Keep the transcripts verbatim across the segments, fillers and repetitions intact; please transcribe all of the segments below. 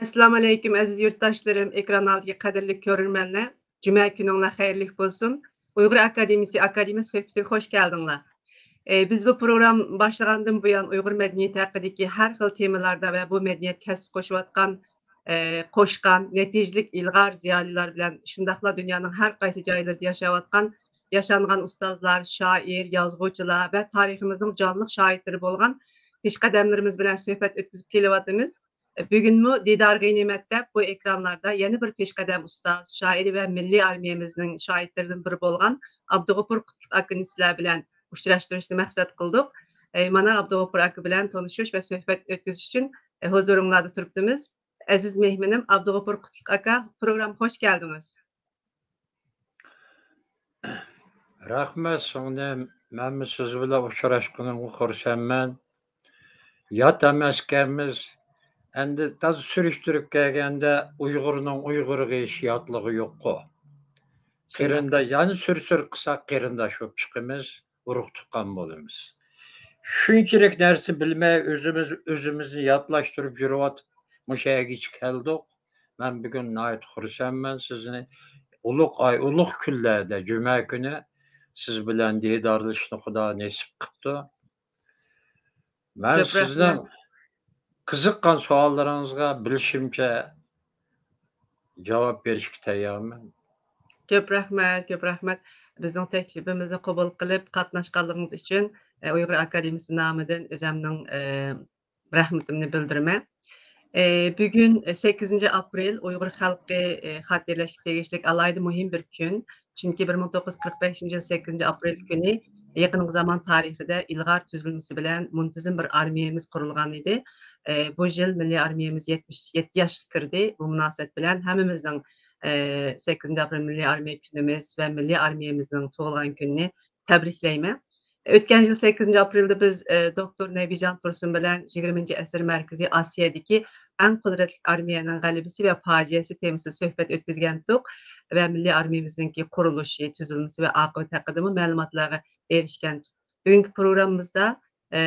ئەسسالامۇئەلەيكۇم، ئەزىز يۇرتداشلىرىم، ئېكران ئالدىدىكى قەدىرلىك كۆرۈرمەنلەر. جۈمە كۈنۈڭلار خەيرلىك بولسۇن. ئۇيغۇر ئاكادېمىيىسى ئاكادېمىيە سۆھبىتىگە خوش كەلدىڭلار. ئى، بىز بۇ پروگرام باشلىغاندىن بۇيان، ئۇيغۇر مەدەنىيىتى ھەققىدىكى ھەر خىل تېمىلاردا ۋە بۇ مەدەنىيەتكە ھەسسە قوشۇۋاتقان، ئى، قوشقان نەتىجىلىك ئىلغار زىيالىيلار بىلەن، شۇنداقلا دۇنيانىڭ ھەر قايسى جايلىرىدا ياشاۋاتقان، ياشانغان ئۇستازلار، شائىر، يازغۇچىلار ۋە تارىخىمىزنىڭ جانلىق شاھىتلىرى بولغان پېشقەدەملىرىمىز بىلەن سۆھبەت ئۆتكۈزۈپ كېلىۋاتىمىز. بۈگۈنمۇ دىدار غېنىيمەت دەپ بۇ ئېكرانلاردا يەنە بىر پېشقەدەم ئۇستاز، شائىر ۋە مىللىي ئارمىيەمىزنىڭ شاھىتلىرىدىن بىرى بولغان ئابدۇغوپۇر قۇتلۇق ئاكىنى سىلەر بىلەن ئۇچراشتۇرۇشنى مەقسەت قىلدۇق. ئەي، مانا ئابدۇغوپۇر ئاكا بىلەن تونۇشۇش ۋە سۆھبەت ئۆتكۈزۈش ئۈچۈن، ئە، ھۇزۇرۇڭلاردا تۇرۇپتىمىز. ئەزىز مېھمىنىم ئابدۇغوپۇر قۇتلۇق ئاكا، پروگراممىغا خوش كەلدىڭىز. رەھمەت، سىڭلىم. مەنمۇ سىز بىلەن ئۇچراشقىنىمغا خۇرسەنمەن. يات ئەمەسكەنمىز. ئەمدى تازا سۈرۈشتۈرۈپ كەلگەندە، ئۇيغۇرنىڭ ئۇيغۇرغا ھېچ ياتلىقى يوققۇ. قېرىنداش، يەنە سۈر-سۈر قىلساق، قېرىنداش بولۇپ چىقىمىز، ئۇرۇق-تۇغقان بولىمىز. شۇنچىلىك نەرسە بىلمەي، ئۆزىمىز ئۆزىمىزنى ياتلاشتۇرۇپ يۈرۈۋاتىپ، مۇشۇ يەرگىچە كەلدۇق. مەن بۈگۈن ناھايىتى خۇرسەنمەن، سىزنى ئۇلۇغ ئاي، ئۇلۇغ كۈنلەردە، جۈمە كۈنى سىز بىلەن دىدارلىشىشنى خۇدا نېسىپ قىپتۇ. مەن سىزنىڭ قىزىققان سوئاللىرىڭىزغا بىلىشىمچە جاۋاب بېرىشكە تەييارمەن. كۆپ رەھمەت، كۆپ رەھمەت. بىزنىڭ تەكلىپىمىزنى قوبۇل قىلىپ قاتناشقانلىقىڭىز ئۈچۈن، ئە، ئۇيغۇر ئاكادېمىيىسى نامىدىن ئۆزەمنىڭ، ئە، رەھمىتىمنى بىلدۈرىمەن. ئە، بۈگۈن، ئە، سەككىزىنچى ئاپرېل ئۇيغۇر خەلقى، ئە، خاتىرىلەشكە تېگىشلىك ئالاھىدە مۇھىم بىر كۈن. چۈنكى بىر مىڭ توققۇز يۈز قىرىق بەشىنچى يىل سەككىزىنچى ئاپرېل كۈنى يېقىنقى زامان تارىخىدا ئىلغار تۈزۈلمىسى بىلەن مۇنتىزىم بىر ئارمىيەمىز قۇرۇلغان ئىدى. ئە، بۇ يىل مىللىي ئارمىيەمىز يەتمىش يەتتە ياشقا كىردى. بۇ مۇناسىۋەت بىلەن ھەممىمىزنىڭ، ئە، سەككىزىنچى ئاپرېل مىللىي ئارمىيە كۈنىمىز ۋە مىللىي ئارمىيەمىزنىڭ تۇغۇلغان كۈنىنى تەبرىكلەيمەن. ئۆتكەن يىل سەككىزىنچى ئاپرېلدا بىز، ئە، دوكتور نەبىجان تۇرسۇن بىلەن يىگىرمىنچى ئەسىر مەركىزى ئاسىيادىكى ئەڭ قۇدرەتلىك ئارمىيەنىڭ غەلىبىسى ۋە پاجىئەسى تېمىسىدا سۆھبەت ئۆتكۈزگەنتۇق ۋە مىللىي ئارمىيەمىزنىڭكى قۇرۇلۇشى، تۈزۈلمىسى ۋە ئاقىۋىتى ھەققىدىمۇ مەلۇماتلارغا ئېرىشكەنتۇق. بۈگۈنكى پروگراممىمىزدا، ئە،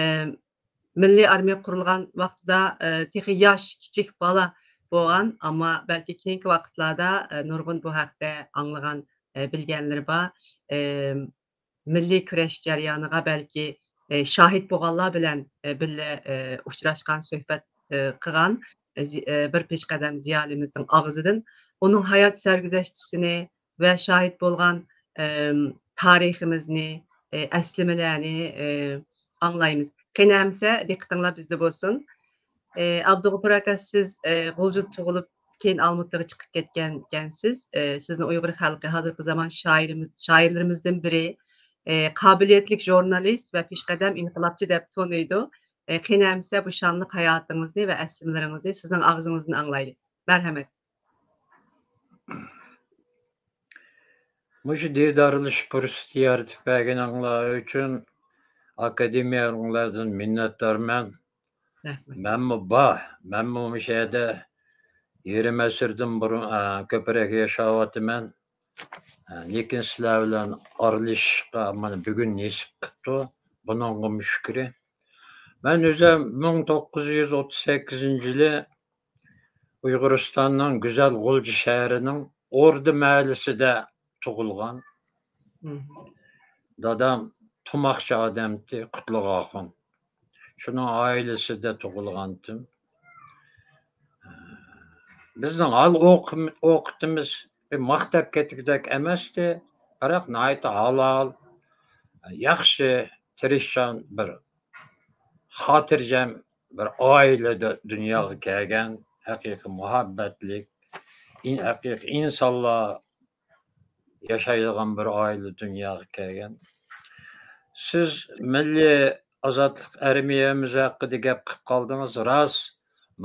مىللىي ئارمىيە قۇرۇلغان ۋاقتىدا، ئە، تېخى ياش، كىچىك بالا بولغان، ئەمما بەلكى كېيىنكى ۋاقىتلاردا، ئە، نۇرغۇن بۇ ھەقتە ئاڭلىغان، ئە، بىلگەنلىرى بار، ئە، مىللىي كۈرەش جەريانىغا بەلكى، ئە، شاھىت بولغانلار بىلەن، ئە، بىللە، ئە، ئۇچراشقان، سۆھبەت، ئە، قىلغان، ئە، زى-، ئە، بىر پېشقەدەم زىيالىيىمىزنىڭ ئاغزىدىن ئۇنىڭ ھايات سەرگۈزەشتىسىنى، ۋە شاھىت بولغان، ئەم، تارىخىمىزنى، ئە، ئەسلىمىلەرنى، ئە، ئاڭلايمىز. قېنى ئەمسە دىققىتىڭلار بىزدە بولسۇن. ئە، ئابدۇغوپۇر ئاكا، سىز، ئە، غۇلجىدا تۇغۇلۇپ، كېيىن ئالمۇتىغا چىقىپ كەتكەنكەنسىز. ئە، سىزنى ئۇيغۇر خەلقى ھازىرقى زامان شائىرىمىز، شائىرلىرىمىزدىن بىرى، ئە، قابىلىيەتلىك ژۇرنالىست ۋە پېشقەدەم ئىنقىلابچى دەپ تونۇيدۇ. ئە، قېنى ئەمسە بۇ شانلىق ھاياتىڭىزنى ۋە ئەسلىمىلىرىڭىزنى سىزنىڭ ئاغزىڭىزدىن ئاڭلايلى. مەرھەمەت. مۇشۇ دىدارلىشىش پۇرسىتى يارىتىپ بەرگىنىڭلار ئۈچۈن ئاكادېمىيەڭلاردىن مىننەتدارمەن. رەھمەت. مەنمۇ بار، مەنمۇ مۇشۇ يەردە يېرىم ئەسىردىن بۇرۇن، ئە، كۆپرەك ياشاۋاتىمەن. ئە، لېكىن سىلەر بىلەن ئارىلىشىشقا مانا بۈگۈن نېسىپ قىپتۇ. بۇنىڭغىمۇ شۈكرى. مەن ئۆزۈم مىڭ توققۇز يۈز ئوتتۇز سەككىزىنچى يىلى ئۇيغۇرىستاننىڭ گۈزەل غۇلجا شەھىرىنىڭ ئوردا مەھەللىسىدە تۇغۇلغان. مم. دادام تۇماقچى ئادەمتى، قۇتلۇق ئاخۇن. شۇنىڭ ئائىلىسىدە تۇغۇلغانتىم. بىزنىڭ ھال ئوقۇم-، ئوقۇتىمىز بىر ماختاپ كەتكۈدەك ئەمەستى، بىراق ناھايىتى ھالال، ياخشى، تىرىشچان بىر خاتىرجەم بىر ئائىلىدە دۇنياغا كەلگەن، ھەقىقىي مۇھەببەتلىك، ئىن-، ھەقىقىي ئىنسانلار ياشايدىغان بىر ئائىلە دۇنياغا كەلگەن. سىز مىللىي ئازادلىق ئارمىيەمىز ھەققىدە گەپ قىلىپ قالدىڭىز، راست،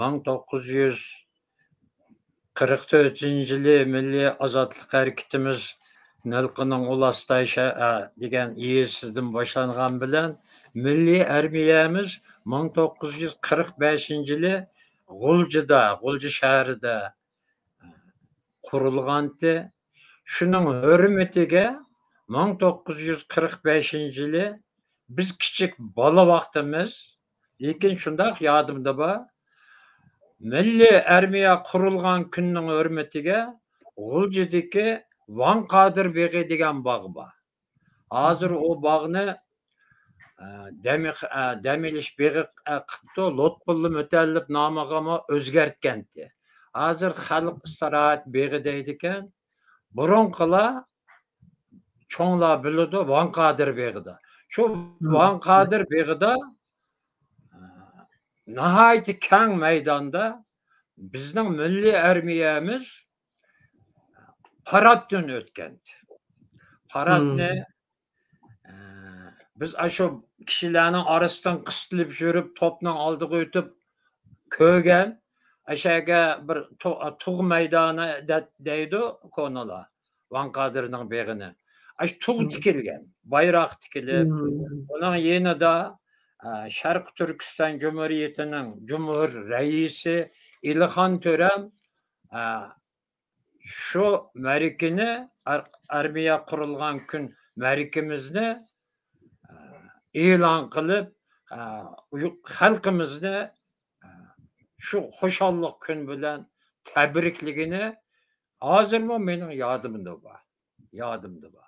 مىڭ توققۇز يۈز قىرىق تۆتىنچى يىلى مىللىي ئازادلىق ھەرىكىتىمىز نىلقىنىڭ ئۇلاستاي شە-، ئە، دېگەن يېزىسىدىن باشلانغان بىلەن، مىللىي ئارمىيەمىز مىڭ توققۇز يۈز قىرىق بەشىنچى يىلى غۇلجىدا، غۇلجا شەھىرىدە قۇرۇلغانتى. شۇنىڭ ھۆرمىتىگە مىڭ توققۇز يۈز قىرىق بەشىنچى يىلى بىز كىچىك بالا ۋاقتىمىز، لېكىن شۇنداق يادىمدا بار، مىللىي ئارمىيە قۇرۇلغان كۈننىڭ ھۆرمىتىگە غۇلجىدىكى ۋاڭ قادىر بېغى دېگەن باغ بار. ھازىر ئۇ باغنى، ئە، دەم، ئە، دەم ئېلىش بېغى، ئە، قىپتۇ، لۇتپۇللا مۇتەللىپ نامىغىمۇ ئۆزگەرتكەنتى. ھازىر خەلق ئىستىراھەت بېغى دەيدىكەن. بۇرۇنقىلار، چوڭلار بىلىدۇ، ۋاڭ قادىر بېغىدا. شۇ ۋاڭ قادىر بېغىدا، ئە، ناھايىتى كەڭ مەيداندا بىزنىڭ مىللىي ئارمىيەمىز پاراتتىن ئۆتكەن. پاراتنى، ئە، بىز ئاشۇ كىشىلەرنىڭ ئارىسىدىن قىستىلىپ يۈرۈپ، توپنىڭ ئالدىغا ئۆتۈپ كۆرگەن. ئەشەگە بىر تو-، تۇغ مەيدانى دە-، دەيدۇ كونىلار. ۋاڭ قادىرنىڭ بېغىنى. ئاشۇ تۇغ تىكىلگەن، بايراق تىكىلىپ، ئۇنىڭ يېنىدا، ئە، شەرقىي تۈركىستان جۇمھۇرىيىتىنىڭ جۇمھۇر رەئىسى ئېلىخان تۆرەم، ئە، شۇ مەرىكىنى، ئار-، ئارمىيە قۇرۇلغان كۈن مەرىكىمىزنى، ئە، ئېلان قىلىپ، ئە، يۇ-، خەلقىمىزنى، ئە، شۇ خۇشاللىق كۈن بىلەن تەبرىكلىگىنى ھازىرمۇ مېنىڭ يادىمدا بار. يادىمدا بار.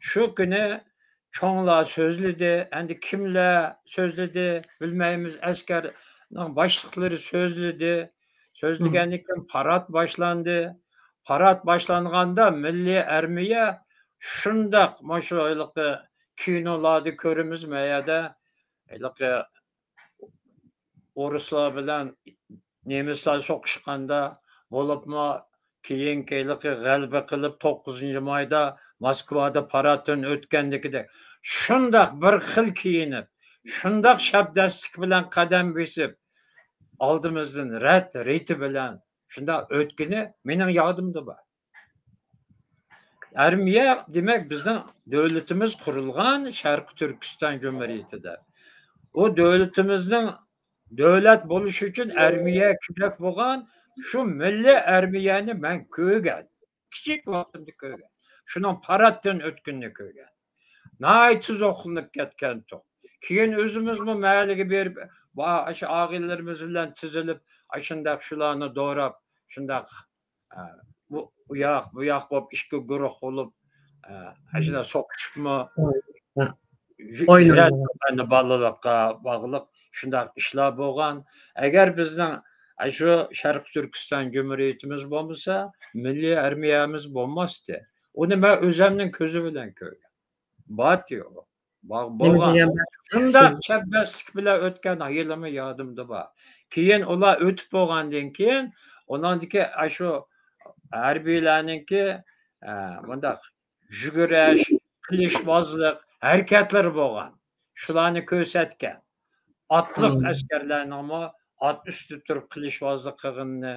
شۇ كۈنى چوڭلار سۆزلىدى، ئەندى كىملەر سۆزلىدى، بىلمەيمىز، ئەسكەرنىڭ باشلىقلىرى سۆزلىدى. سۆزلىگەندىن كېيىن پارات باشلاندى. پارات باشلانغاندا مىللىي ئارمىيە شۇنداق، مۇشۇ ھېلىقى كىنولاردا كۆرىمىز، مەيەدە ھېلىقى ئورۇسلار بىلەن نېمىسلار سوقۇشقاندا، بولۇپمۇ كېيىنكى ھېلىقى غەلىبە قىلىپ، توققۇزىنچى مايدا موسكۋادا پاراتتىن ئۆتكەندىكىدەك، شۇنداق بىر خىل كىيىنىپ، شۇنداق شەپدەسلىك بىلەن قەدەم بېسىپ، ئالدىمىزدىن رەت رېتى بىلەن شۇنداق ئۆتكىنى مېنىڭ يادىمدا بار. ئارمىيە، دېمەك، بىزنىڭ دۆلىتىمىز قۇرۇلغان شەرقىي تۈركىستان جۇمھۇرىيىتىدە. ئۇ دۆلىتىمىزنىڭ دۆلەت بولۇشى ئۈچۈن ئارمىيە كېرەك بولغان، شۇ مىللىي ئارمىيەنى مەن كۆرگەن. كىچىك ۋاقتىمدا كۆرگەن. شۇنىڭ پاراتتىن ئۆتكىنىنى كۆرگەن. ناھايىتى زوقلىنىپ كەتكەنتۇق. كېيىن ئۆزىمىزمۇ مەھەللىگە بېرىپ، ۋا-، ئاشۇ ئاغىنىلىرىمىز بىلەن تىزىلىپ، ئاشۇنداق شۇلارنى دوراپ، شۇنداق ئە، بۇ، ئۇ ياق، بۇ ياق بولۇپ، ئىككى گۇرۇھ بولۇپ، ئە، ئاشۇنداق سوقۇشۇپمۇ، يۈرەك ئەندى بالىلىققا باغلىق شۇنداق ئىشلار بولغان. ئەگەر بىزنىڭ، ئە، شۇ شەرقىي تۈركىستان جۇمھۇرىيىتىمىز بولمىسا، مىللىي ئارمىيەمىز بولماستى. ئۇنى مەن ئۆزۈمنىڭ كۆزى بىلەن كۆرگەن. باتى ئۇ. باغ نېمە بولغان. دېگەن بەختلىك شۇنداق سىز. شەپدەسلىك بىلەن ئۆتكەن ھېلىمۇ يادىمدا بار. كېيىن ئۇلار ئۆتۈپ بولغاندىن كېيىن، ئۇنىڭدىكى ئاشۇ ھەربىيلەرنىڭكى، ئە، مۇنداق يۈگۈرۈش، قىلىچبازلىق ھەرىكەتلىرى بولغان. شۇلارنى كۆرسەتكەن. ئاتلىق ئەسكەرلەرنىڭمۇ ئات ئۈستىدە تۇرۇپ قىلىچبازلىق قىلغىنىنى،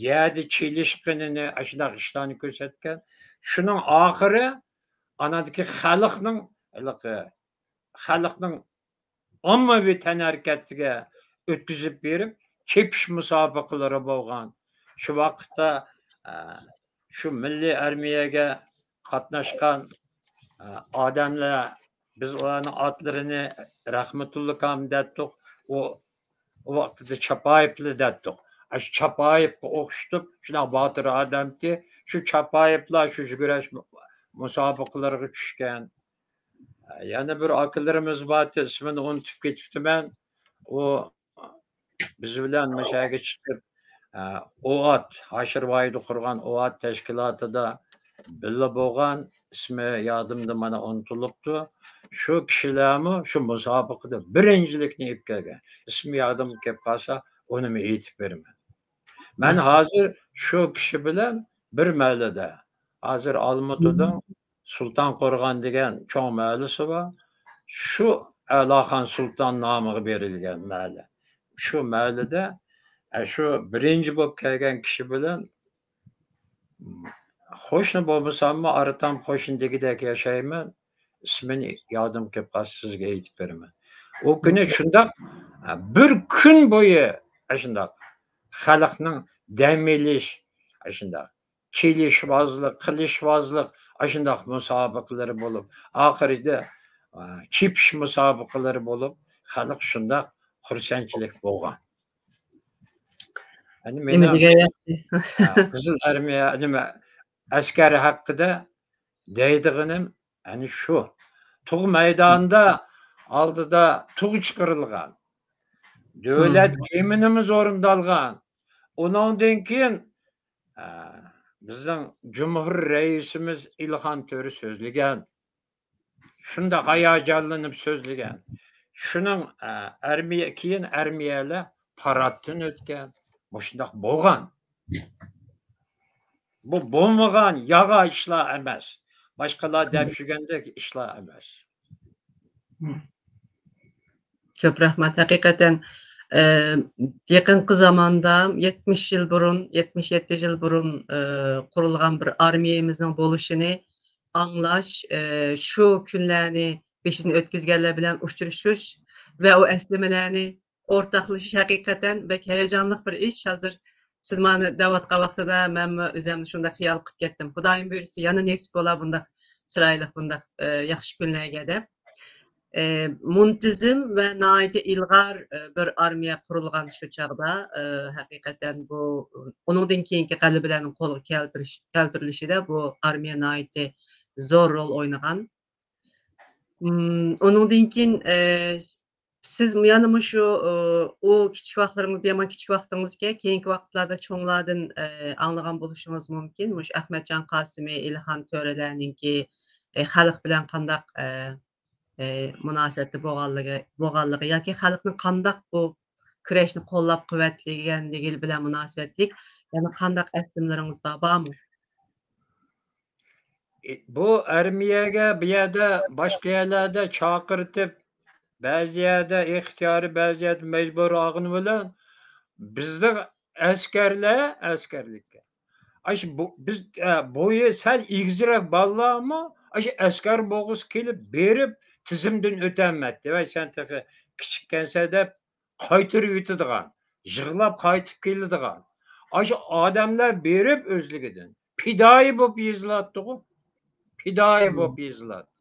يەردە چېلىشقىنىنى، ئاشۇنداق ئىشلارنى كۆرسەتكەن. شۇنىڭ ئاخىرى ئانادىكى خەلقنىڭ، ھېلىقى خەلقنىڭ ئاممىۋى تەنھەرىكەتكە ئۆتكۈزۈپ بېرىپ، چېپىش مۇسابىقىلىرى بولغان. شۇ ۋاقىتتا، ئە، شۇ مىللىي ئارمىيەگە قاتناشقان، ئە، ئادەملەر، بىز ئۇلارنىڭ ئاتلىرىنى رەھمەتۇللا كامىل دەتتۇق. ئۇ، ئۇ ۋاقتىدا چاپايېۋلار دەتتۇق. ئاشۇ چاپايېۋقا ئوخشىتىپ، شۇنداق باتۇر ئادەمتى. شۇ چاپايېۋلار شۇ يۈگۈرۈش مۇسابىقىلىرىغا چۈشكەن. يەنە بىر ئاكىلىرىمىز بارتى، ئىسمىنى ئۇنتۇپ كېتىپتىمەن. ئۇ بىز بىلەن مۇشۇ يەرگە چىقىپ، ئە، ئوئات، ھاشىرۋايىدا قۇرغان ئوئات تەشكىلاتىدا بىللە بولغان، ئىسمى يادىمدا، مانا ئۇنتۇلۇپتۇ. شۇ كىشىلەرمۇ شۇ مۇسابىقىدە بىرىنچىلىكنى ئېلىپ كەلگەن. ئىسمى يادىمغا كېلىپ قالسا، ئۇنىمۇ ئېيتىپ بېرىمەن. مەن ھازىر شۇ كىشى بىلەن بىر مەھەللىدە، ھازىر ئالمۇتىدا سۇلتان قورغان دېگەن چوڭ مەھەللىسى بار. شۇ ئەلاخان سۇلتان نامىغا بېرىلگەن مەھەللە. شۇ مەھەللىدە، ئە، شۇ بىرىنچى بولۇپ كەلگەن كىشى بىلەن قوشنا بولمىساممۇ، ئارىتام قوشنا دېگۈدەك ياشايمەن. ئىسمىنى يادىمغا كېلىپ قالسا، سىزگە ئېيتىپ بېرىمەن. ئۇ كۈنى شۇنداق، بىر كۈن بويى ئاشۇنداق خەلقنىڭ دەم ئېلىش، ئاشۇنداق چېلىشۋازلىق، قىلىشۋازلىق، ئاشۇنداق مۇسابىقىلىرى بولۇپ، ئاخىرىدا، ئا، چېپىش مۇسابىقىلىرى بولۇپ، خەلق شۇنداق خۇرسەنچىلىك بولغان. ئەنە نېمە مېنىڭ دېگەن ياخشى؟ ھە، قىزىل ئارمىيە، نېمە، ئەسكەر ھەققىدە دەيدىغىنىم ئەنە شۇ. تۇغ مەيدانىدا ئالدىدا تۇغ چىقىرىلغان. دۆلەت گىمنىمىز ئورۇندالغان. ئۇنىڭدىن كېيىن، ئە، بىزنىڭ جۇمھۇر رەئىسىمىز ئىلھان تۆرە سۆزلىگەن. شۇنداق ھاياجانلىنىپ سۆزلىگەن. شۇنىڭ، ئە، ئارمىيە، كېيىن ئارمىيەلەر پاراتتىن ئۆتكەن. مۇشۇنداق بولغان. بۇ بولمىغان ياغا ئىشلار ئەمەس. باشقىلار دەپ يۈرگەندەك ئىشلار ئەمەس. كۆپ رەھمەت. ھەقىقەتەن، ئە، يېقىنقى زاماندا يەتمىش يىل بۇرۇن، يەتمىش يەتتە يىل بۇرۇن، ئە، قۇرۇلغان بىر ئارمىيەمىزنىڭ بولۇشىنى ئاڭلاش، ئە، شۇ كۈنلەرنى بېشىدىن ئۆتكۈزگەنلەر بىلەن ئۇچرىشىش ۋە ئۇ ئەسلىمىلەرنى ئورتاقلىشىش ھەقىقەتەن بەك ھاياجانلىق بىر ئىش. ھازىر سىز مانا دەۋاتقان ۋاقتىدا مەنمۇ ئۆزۈمنى شۇنداق خىيال قىلىپ كەتتىم. خۇدايىم بۇيرۇسا يەنە نېسىپ بولا بۇنداق چىرايلىق، بۇنداق، ئە، ياخشى كۈنلەرگە دەپ. ئە، مۇنتىزىم ۋە ناھايىتى ئىلغار، ئە، بىر ئارمىيە قۇرۇلغان شۇ چاغدا، ئە، ھەقىقەتەن بۇ، ئۇنىڭدىن كېيىنكى غەلىبىلەرنىڭ قولغا كەلتۈرۈش-، كەلتۈرۈلۈشىدە بۇ ئارمىيە ناھايىتى زور رول ئوينىغان. ئۇنىڭدىن كېيىن، ئە، سىز يەنە مۇشۇ، ئۇ كىچىك ۋاقىتلىرىڭىزدا، يامان كىچىك ۋاقتىڭىزكەن، كېيىنكى ۋاقىتلاردا چوڭلاردىن، ئاڭلىغان بولۇشىڭىز مۇمكىن. مۇشۇ ئەخمەتجان قاسىمى، ئېلىخان تۆرىلەرنىڭكى، خەلق بىلەن قانداق، مۇناسىۋەتتە بولغانلىقى، بولغانلىقى ياكى خەلقنى قانداق بۇ كۈرەشنى قوللاپ قۇۋۋەتلىگەنلىكى بىلەن مۇناسىۋەتلىك يەنە قانداق ئەسلىمىلىرىڭىز بار، بارمۇ؟ ئى، بۇ ئارمىيەگە بۇ يەردە، باشقا يەرلەردە چاقىرتىپ، بەزى يەردە ئىختىيارىي، بەزى يەردە مەجبۇرىي ئالغىنى بىلەن، بىزنىڭ ئەسكەرلەر ئەسكەرلىككە. ئاشۇ بۇ، بىز، ئە، بويى سەل ئېگىزرەك بالىلارمۇ ئاشۇ ئەسكەر بولغۇسى كېلىپ بېرىپ تىزىمدىن ئۆتەلمەيتتى. ۋەي، سەن تېخى كىچىككەنسەن دەپ قايتۇرۇۋېتىدىغان، يىغلاپ قايتىپ كېلىدىغان. ئاشۇ ئادەملەر بېرىپ ئۆزلۈكىدىن پىدائىي بولۇپ يېزىلاتتىغۇ. پىدائىي بولۇپ يېزىلاتتى.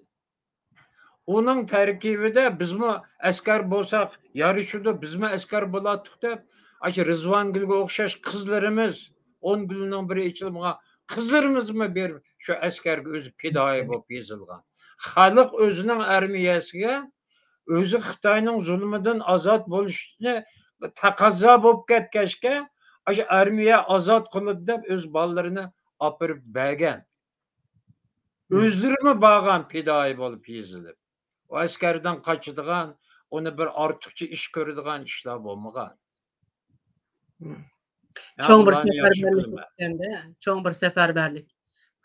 ئۇنىڭ تەركىبىدە بىزمۇ ئەسكەر بولساق يارىشىدۇ، بىزمۇ ئەسكەر بولاتتۇق دەپ، ئاشۇ رىزۋانگۈلگە ئوخشاش قىزلىرىمىز، ئون گۈلنىڭ بىرى ئېچىلمىغان قىزلىرىمىزمۇ بېرىپ شۇ ئەسكەرگە ئۆزى پىدائىي بولۇپ يېزىلغان. خەلق ئۆزىنىڭ ئارمىيەسىگە، ئۆزى خىتاينىڭ زۇلمىدىن ئازاد بولۇشنى تەقەززا بولۇپ كەتكەچكە، ئاشۇ ئارمىيە ئازاد قىلىدۇ دەپ ئۆز بالىلىرىنى ئاپىرىپ بەرگەن. ئۆزلىرىمۇ بارغان پىدائىي بولۇپ يېزىلىپ. ئۇ ئەسكەردىن قاچىدىغان، ئۇنى بىر ئارتۇقچە ئىش كۆرىدىغان ئىشلار بولمىغان. چوڭ بىر سەپەربەرلىك ئۆتكەندە، چوڭ بىر سەپەربەرلىك.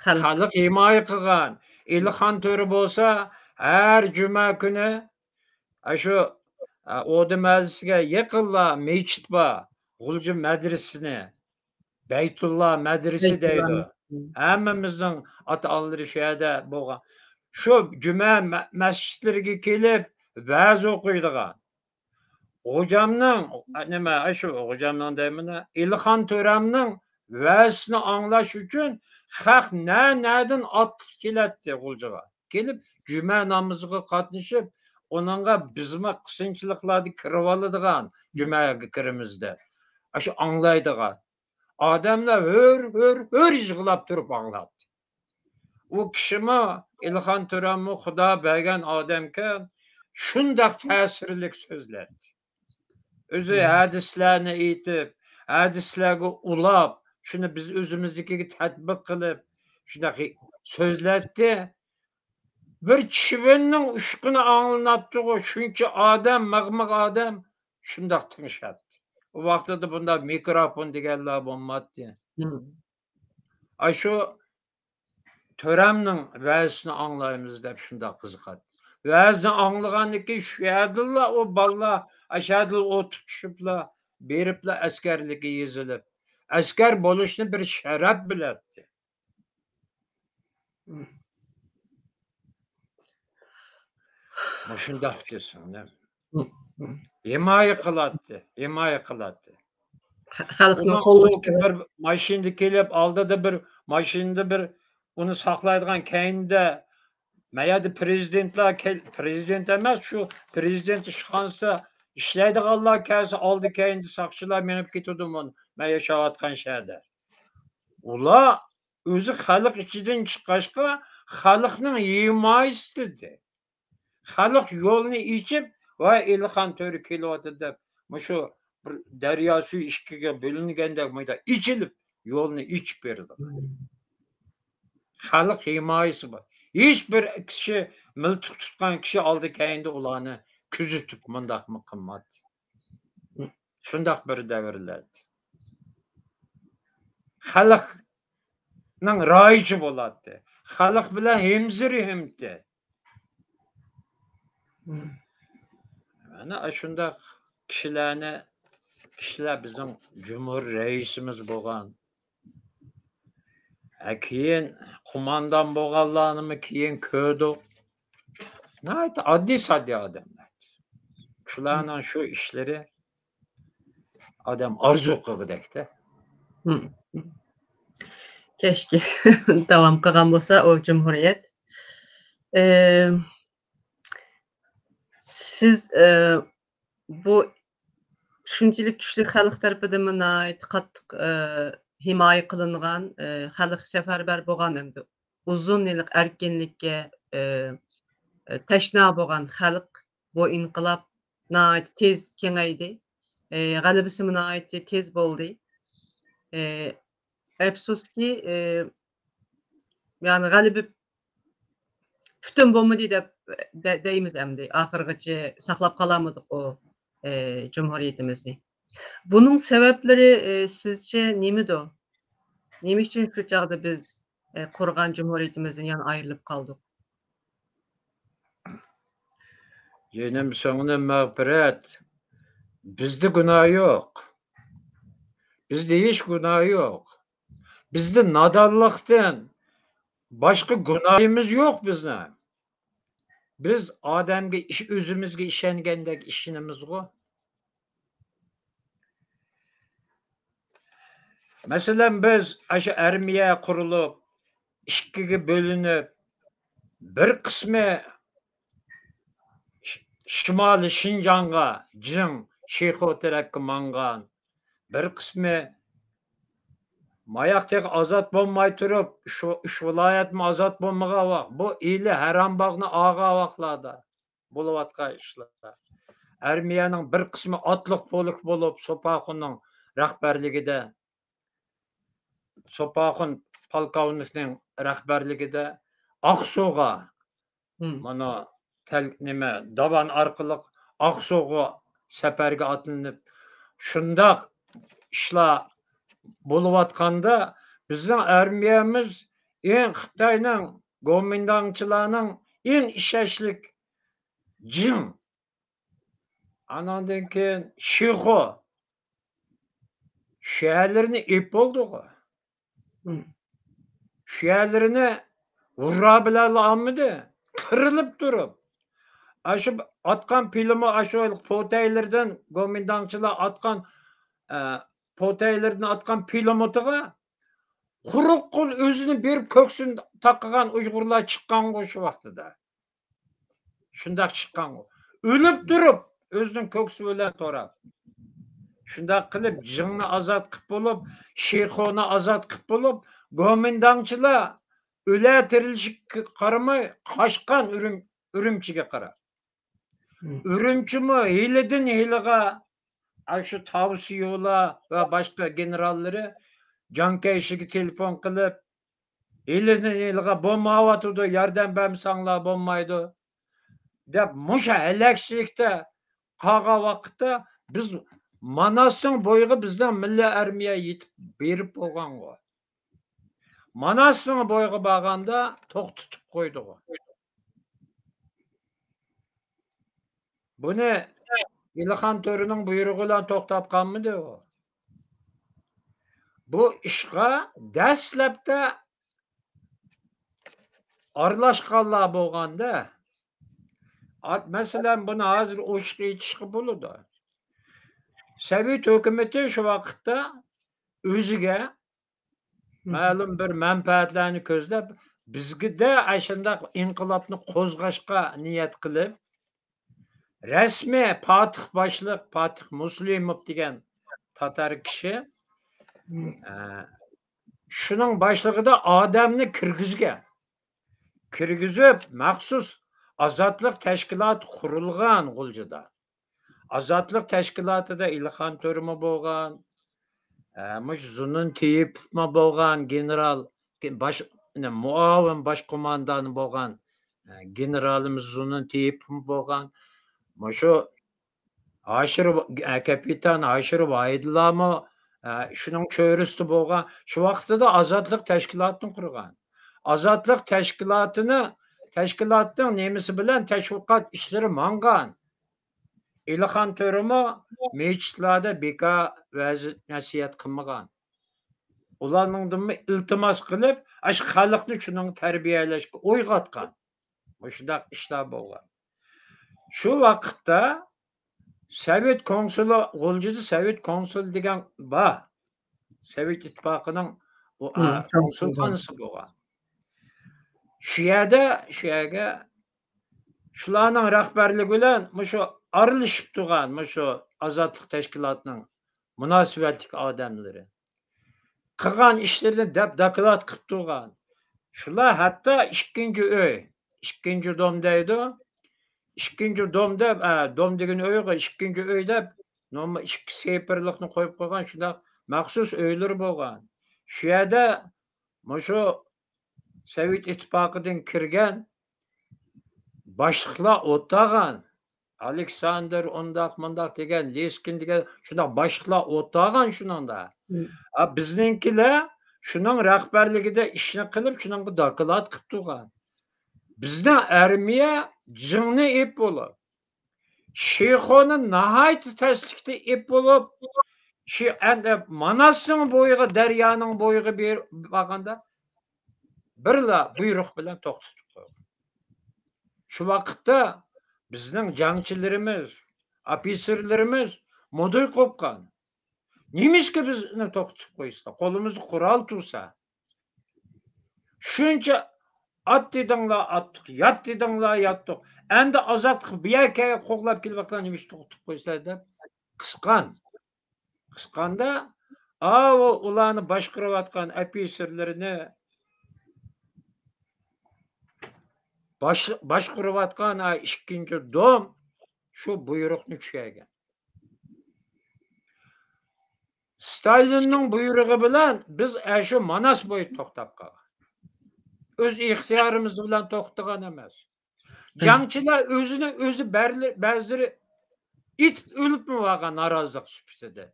خەلق. خەلق ھىمايە قىلغان. ئېلىخان تۆرە بولسا ھەر جۈمە كۈنى ئاشۇ، ئە، ئوردى مەھەللىسىگە يېقىنلا مەسچىت بار، غۇلجا مەدرىسىنى، بەيتۇللا مەدرىسى دەيدۇ. ھەممىمىزنىڭ ئاتا-ئانىلىرى شۇ يەردە بولغان. شۇ جۈمە مە-، مەسچىتلىرىگە كېلىپ ۋەز ئوقۇيدىغان. غوجامنىڭ، نېمە، شۇ غوجامنىڭ دەيمەن، ئېلىخان تۆرەمنىڭ ۋەزىسىنى ئاڭلاش ئۈچۈن خەق نە-نەدىن ئاتلىق كېلەتتى غۇلجىغا. كېلىپ، جۈمە نامىزىغا قاتنىشىپ، ئۇنىڭغا بىزمۇ قىسىنچىلىقلاردا كىرىۋالىدىغان، جۈمەگە كىرىمىز دەپ. ئاشۇ ئاڭلايدىغان. ئادەملەر ھۆر، ھۆر، ھۆر يىغلاپ تۇرۇپ ئاڭلاتتى. ئۇ كىشىمۇ، ئېلىخان تۆرەممۇ خۇدا بەرگەن ئادەمكەن، شۇنداق تەسىرلىك سۆزلەتتى. ئۆزى ھەدىسلەرنى ئېيتىپ، ھەدىسلەرگە ئۇلاپ، شۇنى بىز ئۆزىمىزدىكىگە تەتبىق قىلىپ، شۇنداق سۆزلەتتى. بىر چىۋىننىڭ ئۇچقىنى ئاڭلىناتتىغۇ، شۇنچە ئادەم، مىغ-مىغ ئادەم شۇنداق تىڭشاتتى. ئۇ ۋاقتىدا بۇنداق مىكروفون دېگەنلەر بولماتتى. ئاشۇ تۆرەمنىڭ ۋەزىسىنى ئاڭلايمىز دەپ شۇنداق قىزىقاتتى. ۋەزىنى ئاڭلىغاندىن كېيىن شۇ يەردىلا ئۇ بالىلار، ئاشۇ يەردىلا ئوتتۇرا چۈشۈپلا، بېرىپلا ئەسكەرلىككە يېزىلىپ، ئەسكەر بولۇشنى بىر شەرەپ بىلەتتى. مۇشۇنداق دېسەڭلار. ھىمايە قىلاتتى، ھىمايە قىلاتتى. خەلقنىڭ قوللىشى. بىر ماشىنىدا كېلىپ، ئالدىدا بىر ماشىنىدا بىر ئۇنى ساقلايدىغان، كەينىدە، ما يەردە پرېزىدېنتلار كەل-، پرېزىدېنت ئەمەس، شۇ پرېزىدېنت ئىشخانىسى ئىشلەيدىغانلار كەلسە، ئالدى كەينىدە ساقچىلار مېڭىپ كېتىدۇ مۇن-، مەن ياشاۋاتقان شەھەردە. ئۇلار ئۆزى خەلق ئىچىدىن چىققاچقا، خەلقنىڭ ھىمايىسىدە. خەلق يولنى ئېچىپ، ۋاي، ئېلىخان تۆرە كېلىۋاتىدۇ دەپ، مۇشۇ بىر دەريا سۈيى ئىككىگە بۆلۈنگەندەك مۇنداق ئېچىلىپ، يولنى ئېچىپ بېرىدۇ. خەلق ھىمايىسى بار. ھېچ بىر كىشى، مىلتىق تۇتقان كىشى ئالدى كەينىدە ئۇلارنى كۆزىتىپ مۇنداقمۇ قىلمايتتى. شۇنداق بىر دەۋرلەردە خەلقنىڭ رايىشى بولاتتى. خەلق بىلەن ھەمزىرى ھەمتى. مانا ئاشۇنداق كىشىلەرنى، كىشىلەر بىزنىڭ جۇمھۇر رەئىسىمىز بولغان، ھە، كېيىن قوماندان بولغانلارنىمۇ كېيىن كۆردۇق. ناھايىتى ئاددىي-ساددىي ئادەملەر. شۇلارنىڭ شۇ ئىشلىرى ئادەم ئارزۇ قىلغۇدەكتە. كەشكى داۋام قىلغان بولسا ئۇ جۇمھۇرىيەت. ئى، سىز، ئى، بۇ شۇنچىلىك كۈچلۈك خەلق تەرىپىدىنمۇ ناھايىتى قاتتىق، ئى، ھىمايە قىلىنغان، ئى، خەلق سەپەرۋەر بولغان ھەمدە ئۇزۇن يىللىق ئەركىنلىككە، ئى، ئى، تەشنا بولغان خەلق. بۇ ئىنقىلاب ناھايىتى تېز كېڭەيدى. ئى، غەلىبىسىمۇ ناھايىتى تېز بولدى. ئى، ئەپسۇسكى، ئى، يەنى غەلىبە پۈتۈن بولمىدى دەپ دە-، دەيمىز ئەمدى. ئاخىرغىچە ساقلاپ قالالمىدۇق ئۇ، ئى، جۇمھۇرىيىتىمىزنى. بۇنىڭ سەۋەبلىرى، ئى، سىزچە نېمىدۇ؟ نېمە ئۈچۈن شۇ چاغدا بىز، ئى، قۇرغان جۇمھۇرىيىتىمىزدىن يەنە ئايرىلىپ قالدۇق؟ جېنىم سىڭلىم مەغپىرەت، بىزدە گۇناھ يوق. بىزدە ھېچ گۇناھ يوق. بىزدە نادانلىقتىن باشقا گۇناھىمىز يوق بىزنىڭ. بىز ئادەمگە ئىش-، ئۆزىمىزگە ئىشەنگەندەك ئىشىنىمىزغۇ. مەسىلەن، بىز ئاشۇ ئارمىيە قۇرۇلۇپ، ئىككىگە بۆلۈنۈپ، بىر قىسمى ش-، شىمالىي شىنجاڭغا، جىڭ، شىخۇ تەرەپكە ماڭغان، بىر قىسمى ماياق تېخى ئازاد بولماي تۇرۇپ، شۇ ئۈچ ۋىلايەتمۇ ئازاد بولمىغان ۋاق-، بۇ ئىلى ھەرەمباغنى ئالغان ۋاقلاردا بولۇۋاتقان ئىشلار. ئارمىيەنىڭ بىر قىسمى ئاتلىق پولك بولۇپ، سوپاخۇننىڭ رەھبەرلىكىدە، سوپاخۇن پالكوۋنىكنىڭ رەھبەرلىكىدە ئاقسۇغا، مانا، تەل-، نېمە، داۋان ئارقىلىق ئاقسۇغا سەپەرگە ئاتلىنىپ، شۇنداق ئىشلار بولۇۋاتقاندا، بىزنىڭ ئارمىيەمىز ئەڭ خىتاينىڭ، گومىنداڭچىلارنىڭ ئەڭ ئىشەنچلىك جىڭ، ئانىڭدىن كېيىن شىخۇ شەھەرلىرىنى ئېلىپ بولدىغۇ. شۇ يەرلىرىنى ھۇررا بىلەنلا ئالمىدى. قىرىلىپ تۇرۇپ، ئاشۇ ئاتقان پىلىمۇ، ئاشۇ پوتەيلىرىدىن گومىنداڭچىلار ئاتقان، ئە، پوتەيلىرىدىن ئاتقان پىلىمۇتىغا قۇرۇق قول ئۆزىنى بېرىپ كۆكسىنى تاقىغان ئۇيغۇرلار چىققانغۇ شۇ ۋاقتىدا. شۇنداق چىققانغۇ. ئۆلۈپ تۇرۇپ، ئۆزىنىڭ كۆكسى بىلەن توراپ. شۇنداق قىلىپ، جىڭنى ئازاد قىلىپ بولۇپ، شىخۇنى ئازاد قىلىپ بولۇپ، گومىنداڭچىلار ئۆلە تىرىلىشىگە قارىماي، قاچقان ئۈرۈم-، ئۈرۈمچىگە قاراپ. ئۈرۈمچىمۇ ھېلىدىن ھېلىغا، ئاشۇ تاۋسىيۇلا ۋە باشقا گېنېراللىرى جاڭ كەيشىگە تېلېفون قىلىپ، ھېلىدىن ھېلىغا بولمايۋاتىدۇ، ياردەم بەرمىسەڭلار بولمايدۇ، دەپ مۇشۇ ھەلەكچىلىكتە قالغان ۋاقىتتا، بىز ماناسنىڭ بويىغا بىزنىڭ مىللىي ئارمىيە يېتىپ بېرىپ بولغانغۇ. ماناسنىڭ بويىغا بارغاندا توختىتىپ قويدىغۇ. بۇنى ئېلىخان تۆرىنىڭ بۇيرۇقى بىلەن توختاپ قالمىدى ئۇ. بۇ ئىشقا دەسلەپتە ئارىلاشقانلار بولغاندا، ئات-، مەسىلەن، بۇنى ھازىر ئوچۇق ئېيتىشقا بولىدۇ. سوۋېت ھۆكۈمىتى شۇ ۋاقىتتا ئۆزىگە مەلۇم بىر مەنپەئەتلەرنى كۆزلەپ، بىزگىدە ئاشۇنداق ئىنقىلابنى قوزغاشقا نىيەت قىلىپ، رەسمىي پاتىخ باشلىق، پاتىخ مۇسلىموف دېگەن تاتار كىشى، ئە، شۇنىڭ باشلىقىدا ئادەمنى كىرگۈزگەن. كىرگۈزۈپ، مەخسۇس ئازادلىق تەشكىلاتى قۇرۇلغان غۇلجىدا. ئازادلىق تەشكىلاتىدا ئىلخان تۆرىمۇ بولغان، ئە، مۇشۇ زۇنۇن تېيىپوفمۇ بولغان، گېنېرال، باش، مۇئاۋىن باش قوماندان بولغان، ئە، گېنېرالىمىز زۇنۇن تېيىپوفمۇ بولغان. مۇشۇ ھاشىر، ئە، كاپىتان ھاشىر ۋاھىدلارمۇ، ئە، شۇنىڭ چۆرىسىدە بولغان. شۇ ۋاقتىدا ئازادلىق تەشكىلاتىنى قۇرغان. ئازادلىق تەشكىلاتىنى، تەشكىلاتنىڭ نېمىسى بىلەن تەشۋىقات ئىشلىرى ماڭغان. ئىلخان تۆرىمۇ مەسچىتلەردە بىكار ۋەز نەسىھەت قىلمىغان. ئۇلارنىڭدىنمۇ ئىلتىماس قىلىپ، ئاشۇ خەلقنى شۇنىڭغا تەربىيەلەشكە ئويغاتقان. مۇشۇنداق ئىشلار بولغان. شۇ ۋاقىتتا سوۋېت كونسۇلى، غۇلجىدا سوۋېت كونسۇلى دېگەن بار. سوۋېت ئىتتىپاقىنىڭ ئۇ، ئا، كونسۇلخانىسى بولغان. شۇ يەردە، شۇ يەرگە شۇلارنىڭ رەھبەرلىكى بىلەن مۇشۇ ئارىلىشىپ تۇرغان، مۇشۇ ئازادلىق تەشكىلاتىنىڭ مۇناسىۋەتلىك ئادەملىرى قىلغان ئىشلىرىنى دەپ دوكلات قىلىپ تۇرغان. شۇلار ھەتتا ئىككىنچى ئۆي، ئىككىنچى دوم دەيدۇ. ئىككىنچى دوم دەپ، ئە، دوم دېگىنى ئۆيغۇ، ئىككىنچى ئۆي دەپ، نورمال ئىككى سېپىرلىقنى قويۇپ قويغان شۇنداق مەخسۇس ئۆيلىرى بولغان. شۇ يەردە مۇشۇ سوۋېت ئىتتىپاقىدىن كىرگەن باشلىقلار ئولتۇرغان. ئالېكساندىر ئۇنداق مۇنداق دېگەن، لېسكىن دېگەن شۇنداق باشلىقلار ئولتۇرغان شۇنىڭدا. ئا، بىزنىڭكىلەر شۇنىڭ رەھبەرلىكىدە ئىشنى قىلىپ، شۇنىڭغا دوكلات قىلىپ تۇرغان. بىزنىڭ ئارمىيە جىڭنى ئېپ بولۇپ، شىخۇنى ناھايىتى تەسلىكتە ئېپ بولۇپ، شۇ ئەندى ماناسنىڭ بويىغا، دەريانىڭ بويىغا بېرىپ بارغاندا، بىرلا بۇيرۇق بىلەن توختىتىپ قويغان. شۇ ۋاقىتتا بىزنىڭ جەڭچىلىرىمىز، ئوفىتسېرلىرىمىز مۇدۇي قوپقان. نېمىشقا بىزنى توختىتىپ قويسىلا، قولىمىزدا قورال تۇرسا؟ شۇنچە ئات دېدىڭلار ئاتتۇق، يات دېدىڭلار ياتتۇق. ئەمدى ئازادلىق بۇ يەرگە قوغلاپ كېلىۋاتقان، نېمىشقا توختىتىپ قويسىلا دەپ قىسقان. قىسقاندا، ئاۋۇ ئۇلارنى باشقۇرۇۋاتقان ئوفىتسېرلىرىنى باش-، باشقۇرۇۋاتقان ئا ئىككىنچى دوم شۇ بۇيرۇقنى چۈشۈرگەن. ستالىننىڭ بۇيرۇقى بىلەن بىز ئەشۇ ماناس بويىدا توختاپ قالغان. ئۆز ئىختىيارىمىز بىلەن توختىغان ئەمەس. جەڭچىلەر ئۆزىنى ئۆزى بەرلى-، بەزىلىرى ئېتىپ ئۆلۈپمۇ بارغان نارازىلىق سۈپىتىدە.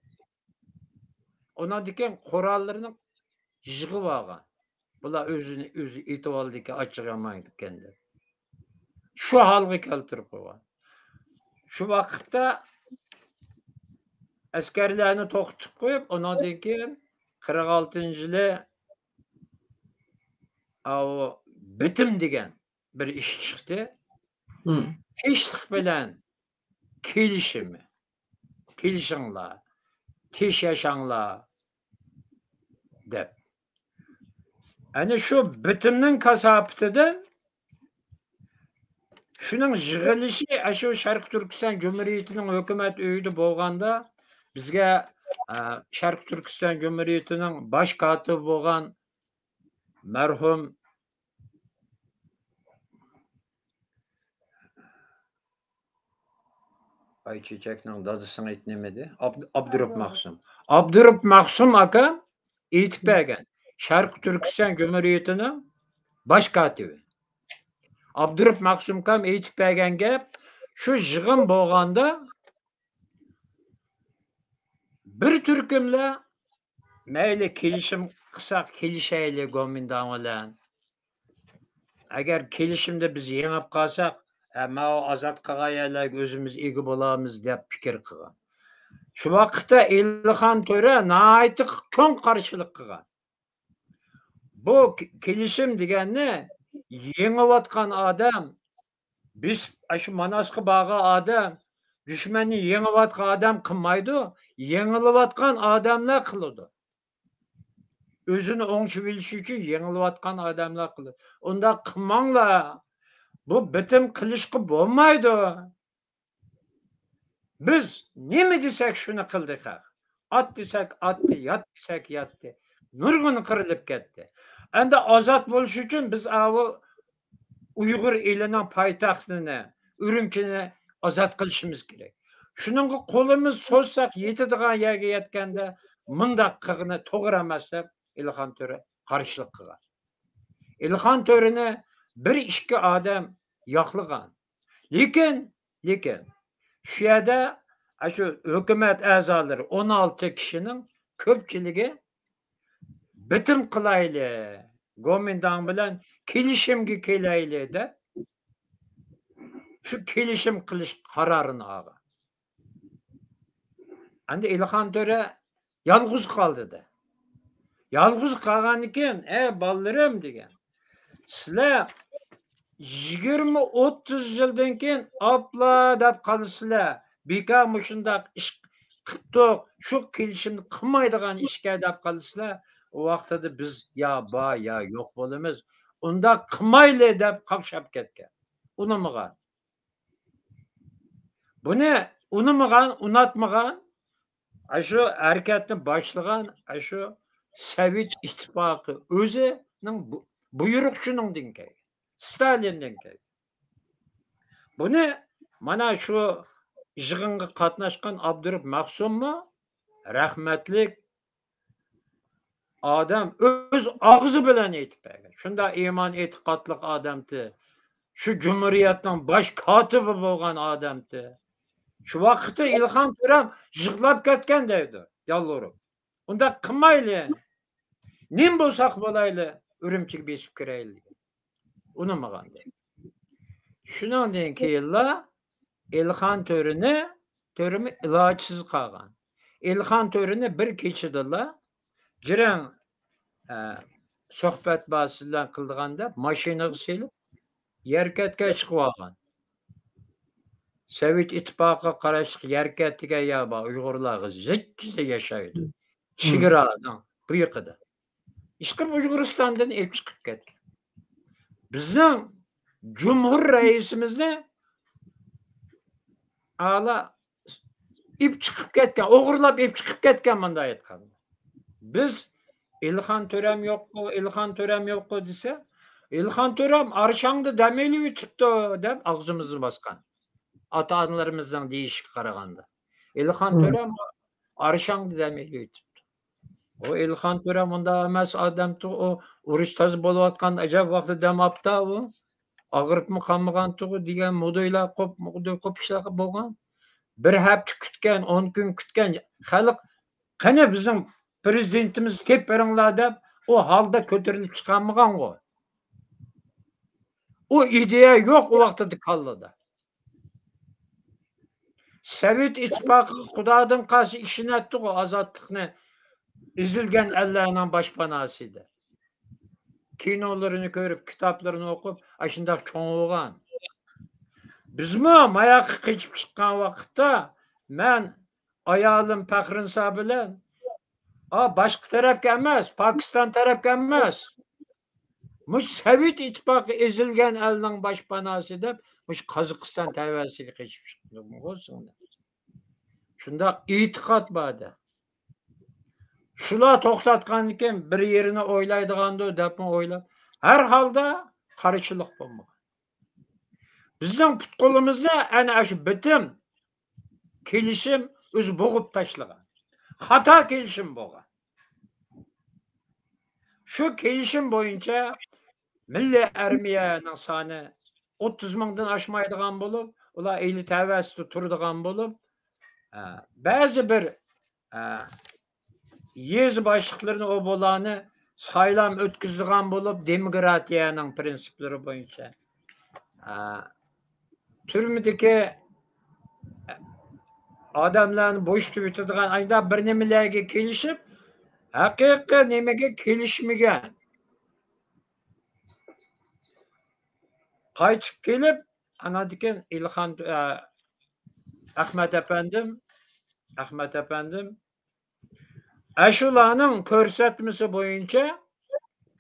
ئۇنىڭدىن كېيىن قوراللىرىنى يىغىۋالغان. بۇلار ئۆزىنى ئۆزى ئېتىۋالدىكەن، ئاچچىقى يامان ئىكەن دەپ. شۇ ھالغا كەلتۈرۈپ قويغان. شۇ ۋاقىتتا ئەسكەرلەرنى توختىتىپ قويۇپ، ئۇنىڭدىن كېيىن قىرىق ئالتىنچى يىلى ئاۋۇ بىتىم دېگەن بىر ئىش چىقتى. تىنچلىق بىلەن كېلىشىمى، كېلىشىڭلار، تىنچ ياشاڭلار دەپ. ئەنە شۇ بىتىمنىڭ كاساپىتىدىن شۇنىڭ يىغىلىشى، ئاشۇ شەرقىي تۈركىستان جۇمھۇرىيىتىنىڭ ھۆكۈمەت ئۆيىدە بولغاندا، بىزگە، ئە، شەرقىي تۈركىستان جۇمھۇرىيىتىنىڭ باش كاتىپى بولغان مەرھۇم ئايچېچەكنىڭ دادىسىنىڭ ئېتى نېمىدى؟ ئاب-، ئابدۇرۇپ مەخسۇم. ئابدۇرۇپ مەخسۇم ئاكام ئېيتىپ بەرگەن. شەرقىي تۈركىستان جۇمھۇرىيىتىنىڭ باش كاتىپى. ئابدۇرۇپ مەخسۇم ئاكام ئېيتىپ بەرگەن گەپ، شۇ يىغىن بولغاندا بىر تۈركۈملەر مەيلى، كېلىشىم قىلساق، كېلىشەيلى گومىنداڭ بىلەن. ئەگەر كېلىشىمدە بىز يېڭىپ قالساق، ئە، ماۋۇ ئازاد قىلغان يەرلەرگە ئۆزىمىز ئىگە بولارمىز دەپ پىكىر قىلغان. شۇ ۋاقىتتا ئېلىخان تۆرە ناھايىتى چوڭ قارشىلىق قىلغان. بۇ ك-، كېلىشىم دېگەننى يېڭىۋاتقان ئادەم، بېسىپ، ئاشۇ ماناسقا بارغان ئادەم، دۈشمەننى يېڭىۋاتقان ئادەم قىلمايدۇ، يېڭىلىۋاتقان ئادەملەر قىلىدۇ. ئۆزىنى ئوڭشىۋېلىش ئۈچۈن يېڭىلىۋاتقان ئادەملەر قىلىدۇ. ئۇنداق قىلماڭلار. بۇ بىتىم قىلىشقا بولمايدۇ. بىز نېمە دېسەك، شۇنى قىلدى خەق. ئات دېسەك، ئاتتى، يات دېسەك، ياتتى. نۇرغۇن قىرىلىپ كەتتى. ئەمدى ئازاد بولۇش ئۈچۈن بىز ئاۋۇ ئۇيغۇر ئېلىنىڭ پايتەختىنى، ئۈرۈمچىنى ئازاد قىلىشىمىز كېرەك. شۇنىڭغا قولىمىز سوزساق، يېتىدىغان يەرگە يەتكەندە، مۇنداق قىلغىنى توغرا ئەمەس دەپ، ئېلىخان تۆرە قارشىلىق قىلغان. ئېلىخان تۆرىنى بىر ئىككى ئادەم ياقلىغان. لېكىن، لېكىن، شۇ يەردە، ئاشۇ ھۆكۈمەت ئەزالىرى ئون ئالتە كىشىنىڭ كۆپچىلىكى بىتىم قىلايلى، گومىنداڭ بىلەن كېلىشىمگە كېلەيلى دەپ، شۇ كېلىشىم قىلىش قارارىنى ئالغان. ئەمدى ئېلىخان تۆرە يالغۇز قالدى دە. يالغۇز قالغاندىكىن، ئەي بالىلىرىم دېگەن، سىلەر يىگىرمە ئوتتۇز يىلدىن كېيىن ئاپلا دەپ قالىسىلەر، بىكار مۇشۇنداق ئىش قىپتۇق، شۇ كېلىشىمنى قىلمايدىغان ئىشكەن دەپ قالىسىلەر. ئۇ ۋاقتىدا بىز يا بار يا يوق بولىمىز. ئۇنداق قىلمايلى دەپ قاقشاپ كەتكەن. ئۇنىمىغان. بۇنى ئۇنىمىغان، ئۇناتمىغان، ئاشۇ ھەرىكەتنى باشلىغان، ئاشۇ سوۋېت ئىتتىپاقى ئۆزىنىڭ بۇ-، بۇيرۇقى شۇنىڭدىن كەلگەن. ستالىندىن كەلگەن. بۇنى مانا شۇ يىغىنغا قاتناشقان ئابدۇرۇپ مەخسۇممۇ رەھمەتلىك ئادەم ئۆز ئاغزى بىلەن ئېيتىپ بەرگەن. شۇنداق ئىمان ئېتىقادلىق ئادەمتى. شۇ جۇمھۇرىيەتنىڭ باش كاتىپى بولغان ئادەمتى. شۇ ۋاقىتتا ئىلھام تۆرەم يىغلاپ كەتكەن دەيدۇ، يالۋۇرۇپ. ئۇنداق قىلمايلى. نېمە بولساق بولايلى، ئۈرۈمچىگە بېسىپ كىرەيلى دېگەن. ئۇنىمىغان دەيدۇ. شۇنىڭدىن كېيىنلا ئېلىخان تۆرىنى، تۆرىمۇ ئىلاجسىز قالغان. ئېلىخان تۆرىنى بىر كېچىدىلا جىرەڭ، ئە، سۆھبەت بار سىز بىلەن قىلىدىغان دەپ ماشىنىغا سېلىپ يەركەنتكە چىقىۋالغان. سوۋېت ئىتتىپاقىغا قاراشلىق يەركەنت دېگەن يەر بار، ئۇيغۇرلارغا زىچ ياشايدۇ. چېگرانىڭ بۇ يېقىدا. ئىشقىلىپ ئۇيغۇرىستاندىن ئېلىپ چىقىپ كەتكەن. بىزنىڭ جۇمھۇر رەئىسىمىزنى ئالا ئېلىپ چىقىپ كەتكەن، ئوغرىلاپ ئېلىپ چىقىپ كەتكەن مۇنداق ئېيتقاندا. بىز ئېلىخان تۆرەم يوققۇ، ئېلىخان تۆرەم يوققۇ دېسە، ئېلىخان تۆرەم ئارشاڭدا دەم ئېلىۋېتىپتۇ دەپ ئاغزىمىزنى باسقان. ئاتا-ئانىلىرىمىزنىڭ دېيىشىگە قارىغاندا. ئېلىخان تۆرەم ئارشاڭدا دەم ئېلىۋېتىپتۇ. ئۇ ئېلىخان تۆرە مۇنداق ئەمەس ئادەمتۇ، ئۇ ئۇرۇش تازا بولۇۋاتقان ئەجەب ۋاقتىدا دەم ئاپتا ئۇ. ئاغرىپمۇ قالمىغانتۇغۇ دېگەن مۇدۇيلار قوپ، مۇدۇي قوپۇشلار بولغان. بىر ھەپتە كۈتكەن، ئون كۈن كۈتكەن خەلق، قېنى بىزنىڭ پىرېزىدېنتىمىزنى تېپىپ بېرىڭلار دەپ، ئۇ ھالدا كۆتۈرۈلۈپ چىقالمىغانغۇ. ئۇ ئىدىيە يوق ئۇ ۋاقتىدا كاللىدا. سوۋېت ئىتتىپاقىغا خۇدادىن قالسا ئىشىنەتتىغۇ، ئازادلىقنى ئېزىلگەن ئەللەرنىڭ باشپاناسى دەپ. كىنولىرىنى كۆرۈپ، كىتابلىرىنى ئوقۇپ، ئاشۇنداق چوڭ بولغان. بىزمۇ ماياققا قېچىپ چىققان ۋاقىتتا مەن ئايالىم پەخرىنسا بىلەن، ئا، باشقا تەرەپكە ئەمەس، پاكىستان تەرەپكە ئەمەس، مۇشۇ سوۋېت ئىتتىپاقى ئېزىلگەن ئەلنىڭ باشپاناسى دەپ، مۇشۇ قازاقىستان تەۋەسىگە قېچىپ چىقتىمغۇ سىڭلىم. شۇنداق ئېتىقاد بار ئىدى. شۇلار توختاتقاندىكىن بىر يېرىنى ئويلايدىغاندۇ دەپمۇ ئويلاپ، ھەر ھالدا قارشىلىق بولمىغان. بىزنىڭ پۇت-قولىمىزدا ئەنە شۇ بىتىم كېلىشىم ئۆزى بوغۇپ تاشلىغان. خاتا كېلىشىم بولغان. شۇ كېلىشىم بويىچە مىللىي ئارمىيەنىڭ سانى ئوتتۇز مىڭدىن ئاشمايدىغان بولۇپ، ئۇلار ئېلى تەۋەسىدە تۇرىدىغان بولۇپ، ئە، بەزى بىر، ئە، يېزا باشلىقلىرىنى، ئوبۇلارنى سايلام ئۆتكۈزىدىغان بولۇپ، دېموكراتىيەنىڭ پىرىنسىپلىرى بويىچە، ئە، تۈرمىدىكى ئادەملەرنى بوشىتىۋېتىدىغان ئاشۇنداق بىر نېمىلەرگە كېلىشىپ، ھەقىقىي نېمىگە كېلىشمىگەن. قايتىپ كېلىپ، ئاناندىن كېيىن ئېلىخان، ئە، ئەخمەت ئەپەندىم، ئەخمەت ئەپەندىم، ئەشۇلارنىڭ كۆرسەتمىسى بويىچە،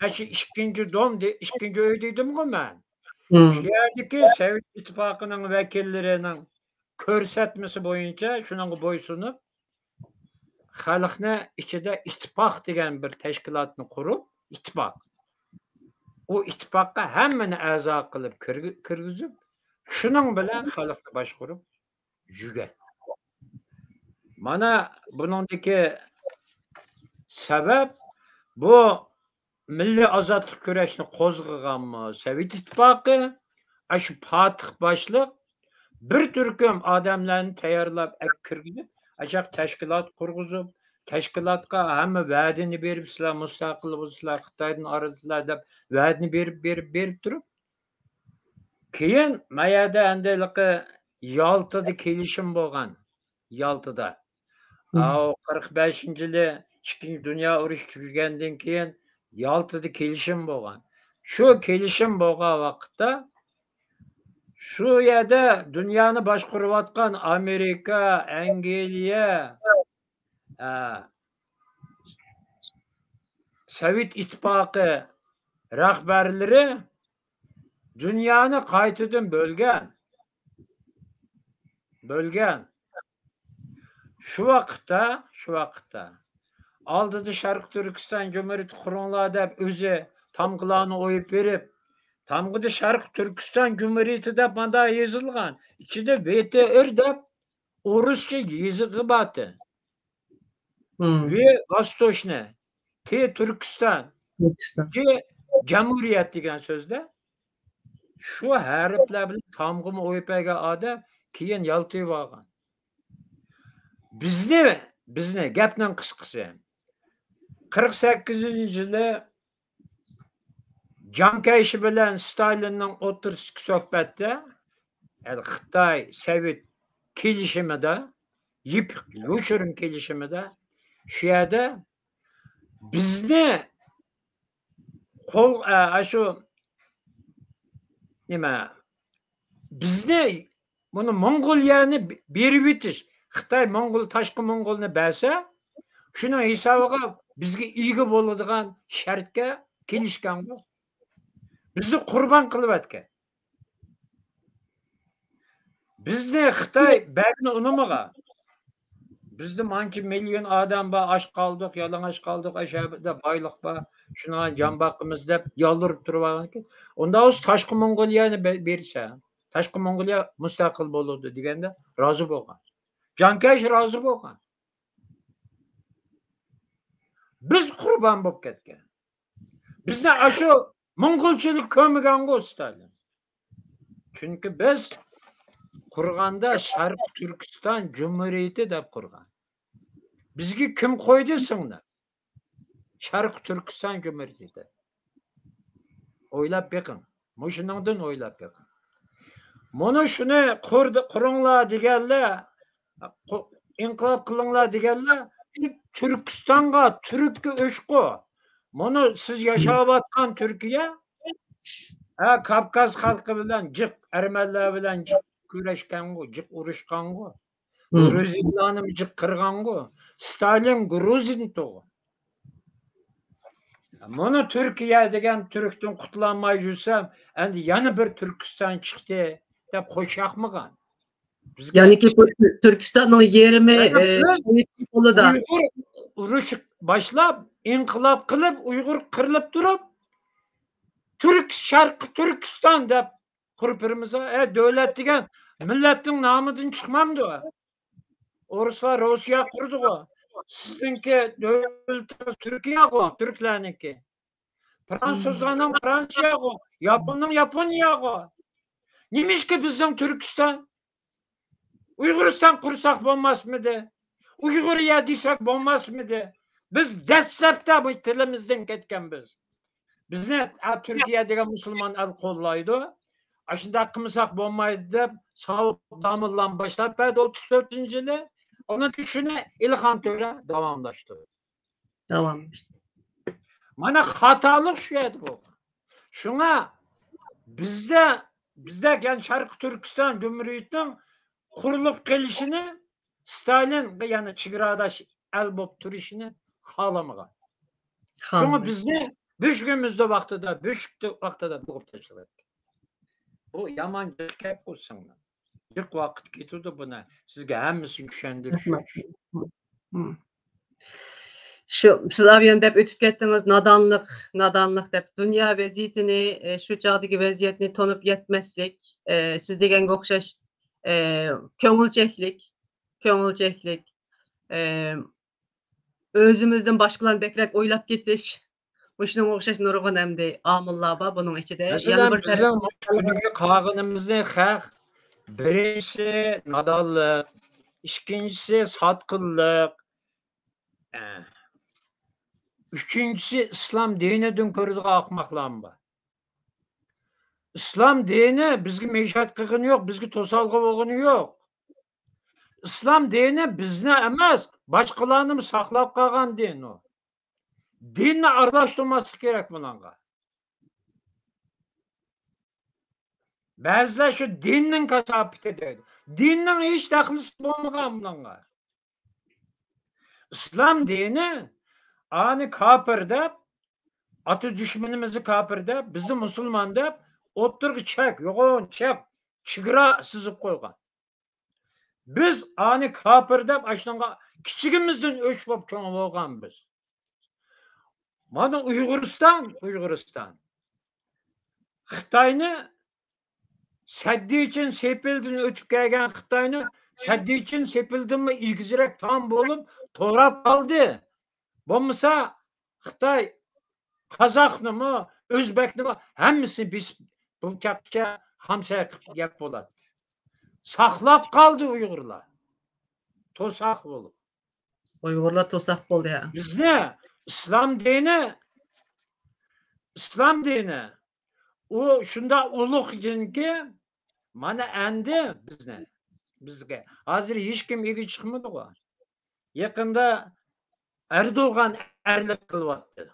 ئەشۇ ئىككىنچى دوم، ئىككىنچى ئۆي دېدىمغۇ مەن. شۇ يەردىكى سوۋېت ئىتتىپاقىنىڭ ۋەكىللىرىنىڭ كۆرسەتمىسى بويىچە شۇنىڭغا بويسۇنۇپ، خەلقنى ئىچىدە ئىتتىپاق دېگەن بىر تەشكىلاتنى قۇرۇپ، ئىتتىپاق. ئۇ ئىتتىپاققا ھەممىنى ئەزا قىلىپ كىرگۈ-، كىرگۈزۈپ، شۇنىڭ بىلەن خەلقنى باشقۇرۇپ يۈرگەن. مانا بۇنىڭدىكى سەۋەب، بۇ مىللىي ئازادلىق كۈرەشنى قوزغىغانمۇ سوۋېت ئىتتىپاقى، ئاشۇ پاتىخ باشلىق بىر تۈركۈم ئادەملەرنى تەييارلاپ ئەكىرگۈزۈپ، ئاشاق تەشكىلات قۇرغۇزۇپ، تەشكىلاتقا ھەممە ۋەدىنى بېرىپ، سىلەر مۇستەقىل بولىسىلەر، خىتايدىن ئايرىلىسىلەر دەپ ۋەدىنى بېرىپ، بېرىپ، بېرىپ تۇرۇپ، كېيىن ما يەردە ئەمدى ھېلىقى يالتىدا كېلىشىم بولغان. يالتىدا. مم. ئاۋۇ قىرىق بەشىنچى يىلى ئىككىنچى دۇنيا ئۇرۇشى تۈگىگەندىن كېيىن يالتىدا كېلىشىم بولغان. شۇ كېلىشىم بولغان ۋاقىتتا شۇ يەردە دۇنيانى باشقۇرۇۋاتقان ئامېرىكا، ئەنگلىيە، ئە، سوۋېت ئىتتىپاقى رەھبەرلىرى دۇنيانى قايتىدىن بۆلگەن. بۆلگەن. شۇ ۋاقىتتا، شۇ ۋاقىتتا ئالدىدا شەرقىي تۈركىستان جۇمھۇرىيىتى قۇرۇڭلار دەپ ئۆزى تامغىلارنى ئويۇپ بېرىپ، تامغىدا شەرقىي تۈركىستان جۇمھۇرىيىتى دەپ مانداق يېزىلغان. ئىچىدە ۋې تې ئېر دەپ ئورۇسچە يېزىقى بارتى. مم. ۋې ۋاستوشنى، تې تۈركىستان، تۈركىستان. جې جەمھۇرىيەت دېگەن سۆزدە شۇ ھەرپلەر بىلەن تامغىمۇ ئويۇپ بەرگەن ئادەم كېيىن يالتىۋالغان. بىزنى، بىزنى، گەپنىڭ قىسقىسى، قىرىق سەككىزىنچى يىلى جاڭ كەيشى بىلەن ستالىننىڭ ئوتتۇرىسىدىكى سۆھبەتتە، يەنى خىتاي، سوۋېت كېلىشىمىدە، يېپىق يوشۇرۇن كېلىشىمىدە، شۇ يەردە بىزنى قول، ئە، ئاشۇ نېمە، بىزنى، بۇنى موڭغۇلىيەنى بېرىۋېتىش، خىتاي موڭغۇل، تاشقى موڭغۇلنى بەرسە، شۇنىڭ ھېسابىغا بىزگە ئىگە بولىدىغان شەرتكە كېلىشكەنغۇ. بىزنى قۇربان قىلىۋەتكەن. بىزنى خىتاي بەرگىنى ئۇنىمىغان. بىزدە مانچە مىليون ئادەم بار، ئاچ قالدۇق، يالىڭاچ قالدۇق، ئەشەدە بايلىق بار، شۇنىڭغا جان باقىمىز دەپ يالۋۇرۇپ تۇرۇۋالغانكەن. ئۇنداق بولسا تاشقى موڭغۇلىيەنى بە-، بېرسە، تاشقى موڭغۇلىيە مۇستەقىل بولىدۇ دېگەندە رازى بولغان. جاڭ كەيشى رازى بولغان. بىز قۇربان بولۇپ كەتكەن. بىزنى ئاشۇ موڭغۇلچىلىك كۆرمىگەنغۇ ستالىن. چۈنكى بىز قۇرغاندا شەرقىي تۈركىستان جۇمھۇرىيىتى دەپ قۇرغان. بىزگە كىم قويدى سىڭنى؟ شەرقىي تۈركىستان جۇمھۇرىيىتى دەپ. ئويلاپ بېقىڭ. مۇشۇنىڭدىن ئويلاپ بېقىڭ. مانا شۇنى قۇرد-، قۇرۇڭلار دېگەنلەر، قۇ-، ئىنقىلاب قىلىڭلار دېگەنلەر شۇ تۈركىستانغا، تۈرككە ئۆچقۇ. مانا سىز ياشاۋاتقان تۈركىيە، ھە، كاۋكاز خەلقى بىلەن جىق، ئەرمەنلەر بىلەن جىق كۈرەشكەنغۇ، جىق ئۇرۇشقانغۇ. مم. گروزىنلارنىمۇ جىق قىرغانغۇ. ستالىن گروزىن تۇغۇ. مانا تۈركىيە دېگەن تۈركتىن قۇتۇلالماي يۈرسەم، ئەمدى يەنە بىر تۈركىستان چىقتى دەپ خوش ياقمىغان. بىزگە يەنىكى تۈركىستاننىڭ يېرىمى، يەنى ئە، بىز شېھىت قولىدا. ئۇيغۇر ئۇرۇش باشلاپ، ئىنقىلاب قىلىپ، ئۇيغۇر قىرىلىپ تۇرۇپ، تۈرك، شەرقىي تۈركىستان دەپ قۇرۇپ بېرىمىز. ئە، دۆلەت دېگەن مىللەتنىڭ نامىدىن چىقمامدۇ؟ ئورۇسلار روسىيە قۇردىغۇ. سىزنىڭكى دۆلىتىڭىز تۈركىيەغۇ، تۈركلەرنىڭكى. فرانسۇزلارنىڭ فرانسىيەغۇ، ياپوننىڭ ياپونىيەغۇ. نېمىشقا بىزنىڭ تۈركىستان؟ ئۇيغۇرىستان قۇرساق بولماسمىدى؟ ئۇيغۇرىيە دېسەك بولماسمىدى؟ بىز دەسلەپتە بۇ تىلىمىزدىن كەتكەنبىز. بىزنى، ئا، تۈركىيە دېگەن مۇسۇلمان ئەل قوللايدۇ. ئاشۇنداق قىلمىساق بولمايدۇ دەپ، ساۋۇت داموللام باشلاپ بەردى ئوتتۇز تۆتىنچى يىلى. ئۇنىڭ كېيىن شۇنى ئىلھام تۆرە داۋاملاشتۇردى. داۋاملاشتۇردى. مانا خاتالىق شۇ يەردە بولغان. شۇڭا بىزدە، بىزدە، يەنى شەرقىي تۈركىستان جۇمھۇرىيىتىنىڭ قۇرۇلۇپ قېلىشىنى، ستالىنغا يەنە چېگراداش ئەل بولۇپ تۇرۇشىنى خالىمىغان. شۇڭا خالىمىغان. بىزنى بۆشۈكىمىزدە ۋاقتىدا، بۆشۈكتە ۋاقتىدا بوغۇپ تاشلىۋەتكەن. بۇ يامان جىق گەپ بۇ سىڭلىم. جىق ۋاقىت كېتىدۇ بۇنى سىزگە ھەممىسىنى چۈشەندۈرۈش رەھمەت. ئۈچۈن. مم. شۇ سىز ئاۋۇ يەنە دەپ ئۆتۈپ كەتتىڭىز، نادانلىق، نادانلىق دەپ. دۇنيا ۋەزىيىتىنى، ئە، شۇ چاغدىكى ۋەزىيەتنى تونۇپ يەتمەسلىك، ئە، سىز دېگەنگە ئوخشاش، ئە، كۆڭۈلچەكلىك، كۆڭۈلچەكلىك، ئە، ئۆزىمىزدىن باشقىلارنى بەكرەك ئويلاپ كېتىش، مۇشۇنىڭغا ئوخشاش نۇرغۇن ئەمدى ئامىللار بار بۇنىڭ ئىچىدە. يەنە مەسىلەن، بىر تەرەپ بىزنىڭ مۇشۇ كۈنگە قالغىنىمىزنى خەق بىرىنچىسى نادانلىق، ئىككىنچىسى ساتقىنلىق، ئە، ئۈچىنچىسى ئىسلام دىنىدىن كۆرىدىغان ئاقماقلارمۇ بار. ئىسلام دىنى بىزگە مەشەقەت قىلغىنى يوق، بىزگە توسالغۇ بولغىنى يوق. ئىسلام دىنى بىزنى ئەمەس، باشقىلارنىمۇ ساقلاپ قالغان دىن ئۇ. دىننى ئارىلاشتۇرماسلىق كېرەك بۇنىڭغا. بەزىلەر شۇ دىننىڭ كاساپىتى دەيدۇ. دىننىڭ ھېچ دەخلىسى بولمىغان بۇنىڭغا. ئىسلام دىنى ئانى كاپىر دەپ، ئاتا دۈشمىنىمىزنى كاپىر دەپ، بىزنى مۇسۇلمان دەپ، ئوتتۇرىغا چەك، يوغان چەك، چېگرا سىزىپ قويغان. بىز ئانى كاپىر دەپ، ئاشۇنىڭغا كىچىكىمىزدىن ئۆچ بولۇپ چوڭ بولغان بىز. مانا ئۇيغۇرىستان، ئۇيغۇرىستان. خىتاينى سەددىچىن سېپىلدىن ئۆتۈپ كەلگەن خىتاينى سەددىچىن سېپىلدىنمۇ ئېگىزرەك تام بولۇپ توراپ قالدى. بولمىسا خىتاي قازاقنىمۇ، ئۆزبەكنىمۇ ھەممىسىنى بېسىپ بۇ چاققىچە خامساي قىلىپ يەپ بولاتتى. ساقلاپ قالدى ئۇيغۇرلار. توساق بولۇپ. ئۇيغۇرلار توساق بولدى ھە. بىزنى ئىسلام دىنى، ئىسلام دىنى ئۇ شۇنداق ئۇلۇغ دىنكى، مانا ئەندى بىزنى، بىزگە ھازىر ھېچكىم ئىگە چىقمىدىغۇ. يېقىندا ئەردوغان ئەرلىك قىلىۋاتتى.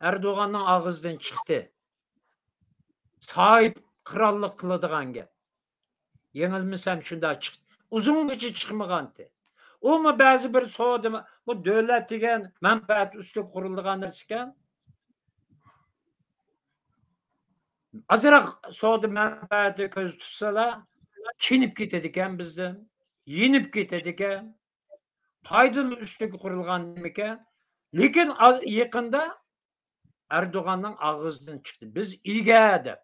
ئەردوغاننىڭ ئاغزىدىن چىقتى. ساھىب قىرانلىق قىلىدىغان گەپ. يېڭىلمىسەم شۇنداق چىقتى. ئۇزۇنغىچە چىقمىغانتى. ئۇمۇ بەزى بىر سودا، بۇ دۆلەت دېگەن مەنپەئەت ئۈستىگە قۇرۇلىدىغان نەرسىكەن. ئازراق سودا مەنپەئەتى كۆز تۇتسىلا، چېنىپ كېتىدىكەن بىزدىن، يېنىپ كېتىدىكەن. پايدىلا ئۈستىگە قۇرۇلغان نېمىكەن؟ لېكىن ئاز-، يېقىندا ئەردوغاننىڭ ئاغزىدىن چىقتى، بىز ئىگە دەپ.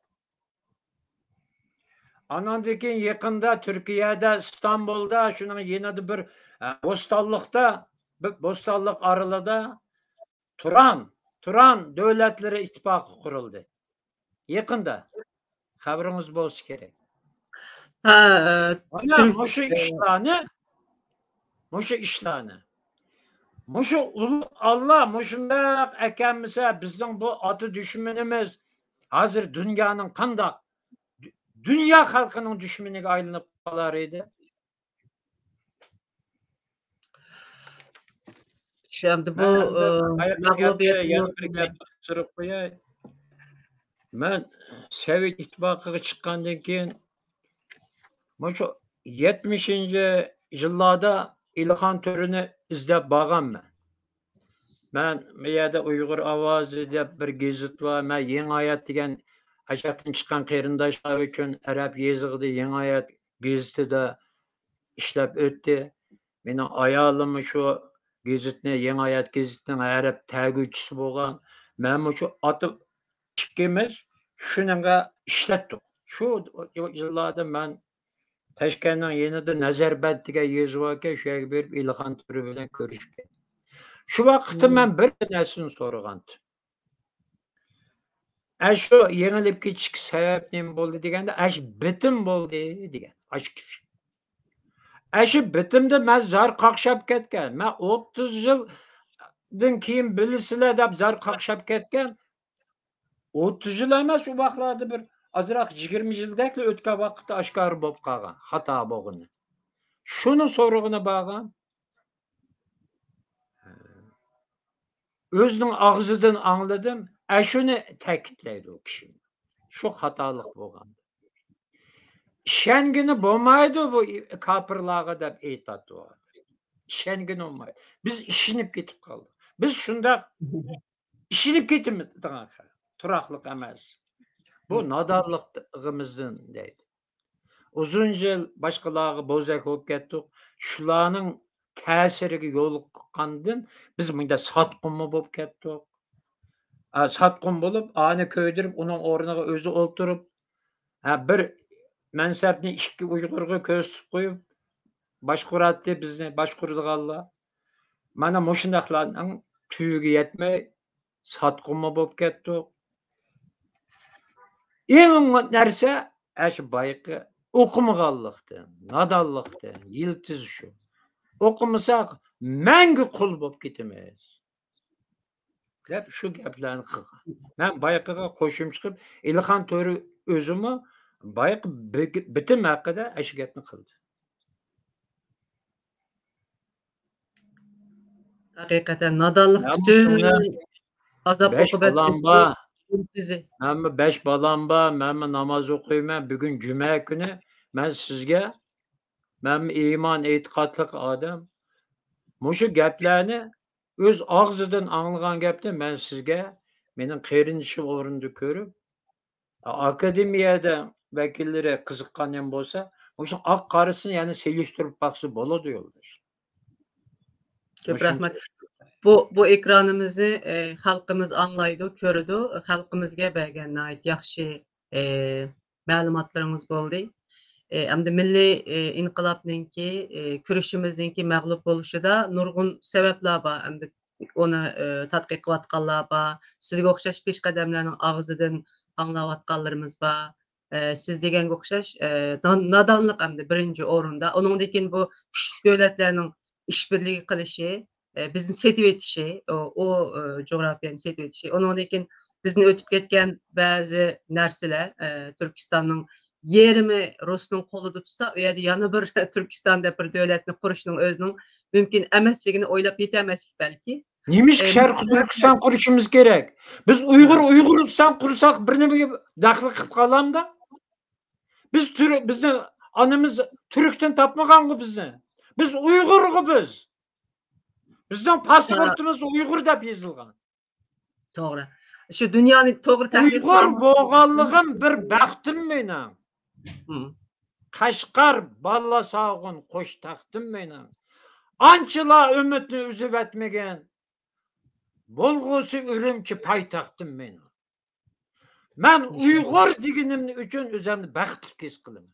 ئاناندىن كېيىن يېقىندا تۈركىيەدە، ئىستانبۇلدا، شۇنىڭ يېنىدا بىر، ئە، بوستانلىقتا، بىر بوستانلىق ئارىلىدا تۇران، تۇران دۆلەتلىرى ئىتتىپاقى قۇرۇلدى. يېقىندا. خەۋىرىڭىز بولسا كېرەك. ھە، مانا مۇشۇ ئىشلارنى، مۇشۇ ئىشلارنى، مۇشۇ ئۇلۇغ ئاللا مۇشۇنداق ئەكەلمىسە، بىزنىڭ بۇ ئاتا دۈشمىنىمىز ھازىر دۇنيانىڭ قانداق، دۇنيا خەلقىنىڭ دۈشمىنىگە ئايلىنىپ قالار ئىدى. شۇ ئەمدى بۇ، مەن ئەمدى ئە، بايىقى گەپنى يەنە بىر گەپ قىستۇرۇپ قوياي. مەن سوۋېت ئىتتىپاقىغا چىققاندىن كېيىن، مۇشۇ يەتمىشىنچى يىللاردا ئېلىخان تۆرىنى ئىزدەپ بارغانمەن. مەن بۇ يەردە ئۇيغۇر ئاۋازى دەپ بىر گېزىت بار، مەن يېڭى ھايات دېگەن ئاشاقتىن چىققان قېرىنداشلار ئۈچۈن ئەرەب يېزىقىدا يېڭى ھايات گېزىتىدە ئىشلەپ ئۆتتى. مېنىڭ ئايالىممۇ شۇ گېزىتنى، يېڭى ھايات گېزىتنىڭ ئەرەب تەرگۈچىسى بولغان. مەنمۇ شۇ ئاتا ئىككىمىز شۇنىڭغا ئىشلەتتۇق. شۇ يىللاردا مەن تاشكەنتنىڭ يېنىدا نەزەربەند دېگەن يېزا باركەن، شۇ يەرگە بېرىپ ئېلىخان تۆرە بىلەن كۆرۈشكەن. شۇ ۋاقىتتا مەن بىر نەرسىنى سورىغانتىم. ئەشۇ يېڭىلىپ كېتىشكە سەۋەب نېمە بولدى دېگەندە، ئەشۇ بىتىم بولدى دېگەن. ئاشۇ كىشى. ئەشۇ بىتىمدە مەن زار قاقشاپ كەتكەن. مەن ئوتتۇز يىلدىن كېيىن بىلىسىلەر دەپ زار قاقشاپ كەتكەن. ئوتتۇز يىل ئەمەس، ئۇ ۋاقىتلاردا بىر ئازراق يىگىرمە يىلدەكلا ئۆتكەن ۋاقىتتا ئاشكارا بولۇپ قالغان، خاتا بولغىنى. شۇنى سورىغىنى بارغان. ئۆزىنىڭ ئاغزىدىن ئاڭلىدىم، ئەشۇنى تەكىتلەيدۇ ئۇ كىشى. شۇ خاتالىق بولغان. ئىشەنگىنى بولمايدۇ بۇ كاپىرلارغا دەپ ئېيتاتتى ئۇ. ئىشەنگىنى بولمايدۇ. بىز ئىشىنىپ كېتىپ قالدۇق. بىز شۇنداق ئىشىنىپ كېتىمىز دېگەن خەق. تۇراقلىق ئەمەس. بۇ نادانلىقىمىزدىن دەيدۇ. ئۇزۇن يىل باشقىلارغا بوزەك بولۇپ كەتتۇق. شۇلارنىڭ تەسىرىگە يولۇققاندىن بىز مۇنداق ساتقۇنمۇ بولۇپ كەتتۇق. ئا، ساتقۇن بولۇپ، ئانى كۆيدۈرۈپ، ئۇنىڭ ئورنىغا ئۆزى ئولتۇرۇپ، ھە، بىر مەنسەپنى ئىككى ئۇيغۇرغا كۆرسىتىپ قويۇپ، باشقۇراتتى بىزنى، باشقۇرىدىغانلار. مانا مۇشۇنداقلارنىڭ تۈۋىگە يەتمەي، ساتقۇنمۇ بولۇپ كەتتۇق. ئەڭ نەرسە، ئاشۇ بايىقى ئوقۇمىغانلىقتىن، نادانلىقتىن، يىلتىزى شۇ. ئوقۇمىساق، مەڭگۈ قۇل بولۇپ كېتىمىز، دەپ شۇ گەپلەرنى قىلغان. مەن بايىقىغا قوشۇم چىقىپ، ئېلىخان تۆرە ئۆزىمۇ بايىقى بىتىم ھەققىدە ئاشۇ گەپنى قىلدى. ھەقىقەتەن نادانلىق پۈتۈن ئازاب ئوقۇبەت. بەش بالام بار. مەنمۇ بەش بالام بار، مەنمۇ ناماز ئوقۇيمەن. بۈگۈن جۈمە كۈنى مەن سىزگە، مەنمۇ ئىمان ئېتىقادلىق ئادەم. مۇشۇ گەپلەرنى ئۆز ئاغزىدىن ئاڭلىغان گەپنى مەن سىزگە، مېنىڭ قېرىندىشىم ئورنىدا كۆرۈپ، ئاكادېمىيەدە ۋەكىللىرى قىزىققان يەم بولسا، مۇشۇ ئاق قارىسىنى يەنە سېلىشتۇرۇپ باقسا بولىدۇ، يولداش. كۆپ رەھمەت. بۇ، بۇ ئېكرانىمىزنى، ئە، خەلقىمىز ئاڭلايدۇ، كۆرىدۇ. خەلقىمىزگە بەرگەن ناھايىتى ياخشى، ئە، مەلۇماتلىرىڭىز بولدى. ئە، ئەمدى مىللىي، ئە، ئىنقىلابنىڭكى، ئە، كۈرىشىمىزنىڭكى مەغلۇپ بولۇشىدا نۇرغۇن سەۋەبلەر بار. ئەمدى ئۇنى، ئە، تەتقىق قىلىۋاتقانلار بار. سىزگە ئوخشاش پېشقەدەملەرنىڭ ئاغزىدىن ئاڭلاۋاتقانلىرىمىز بار. ئە، سىز دېگەنگە ئوخشاش، ئە، نان-، نادانلىق ئەمدى بىرىنچى ئورۇندا. ئۇنىڭدىن كېيىن بۇ كۈچلۈك دۆلەتلەرنىڭ ئىشبىرلىكى قىلىشى، ئە، بىزنى سېتىۋېتىشى، ئۇ، ئۇ، ئە، جۇغراپىيەنى سېتىۋېتىشى. ئۇنىڭدىن كېيىن بىزنى ئۆتۈپ كەتكەن بەزى نەرسىلەر، ئە، تۈركىستاننىڭ يېرىمى رۇسنىڭ قولىدا تۇرسا، ئۇ يەردە يەنە بىر تۈركىستان دەپ بىر دۆلەتنى قۇرۇشنىڭ ئۆزىنىڭ مۇمكىن ئەمەسلىكىنى ئويلاپ يېتەلمەسلىك بەلكى. نېمىشقا ئە، شەرقىي تۈركىستان قۇرۇشىمىز كېرەك؟ بىز ئۇيغۇر، ھە. ئۇيغۇرىستان قۇرساق بىر نېمىگە دەخلى قىلىپ قالامدا؟ بىز تۈر-، بىزنى ئانىمىز تۈركتىن تاپمىغانغۇ بىزنى. بىز ئۇيغۇرغۇ بىز. بىزنىڭ پاسپورتىمىز ئۇيغۇر دەپ يېزىلغان. توغرا. شۇ دۇنيانى توغرا تەھلىل ئۇيغۇر قىلغان بولغانلىقىم بىر بەختىم مېنىڭ. ھىم. قەشقەر، بالاساغۇن، قوش تەختىم مېنىڭ. ئانچىلا ئۈمىدنى ئۈزۈۋەتمىگىن. بولغۇسى ئۈرۈمچى پايتەختىم مېنىڭ. مەن ئۇيغۇر دېگىنىم ئۈچۈن ئۆزۈمنى بەختلىك ھېس قىلىمەن.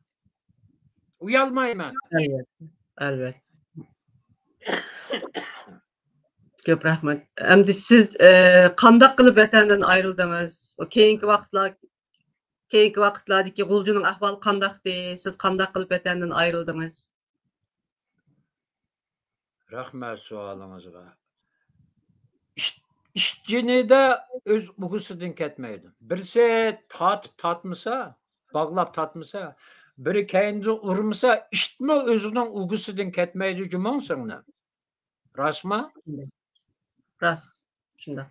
ئۇيالمايمەن. ئەلۋەتتە، ئەلۋەتتە. كۆپ رەھمەت. ئەمدى سىز، ئە، قانداق قىلىپ ۋەتەندىن ئايرىلدىڭىز؟ كېيىنكى ۋاقىتلار، كېيىنكى ۋاقىتلاردىكى غۇلجىنىڭ ئەھۋالى قانداقتى؟ سىز قانداق قىلىپ ۋەتەندىن ئايرىلدىڭىز؟ رەھمەت سوئالىڭىزغا. ئىت، ئىت جېنىدە ئۆز ئۇگىسىدىن كەتمەيدۇ. بىرسى تارتىپ تارتمىسا، باغلاپ تارتمىسا، بىرى كەينىدىن ئۇرمىسا، ئىتمۇ ئۆزىنىڭ ئۇگىسىدىن كەتمەيدۇ جۇمۇڭ سىڭلىم. راستمۇ؟ راست. شۇنداق.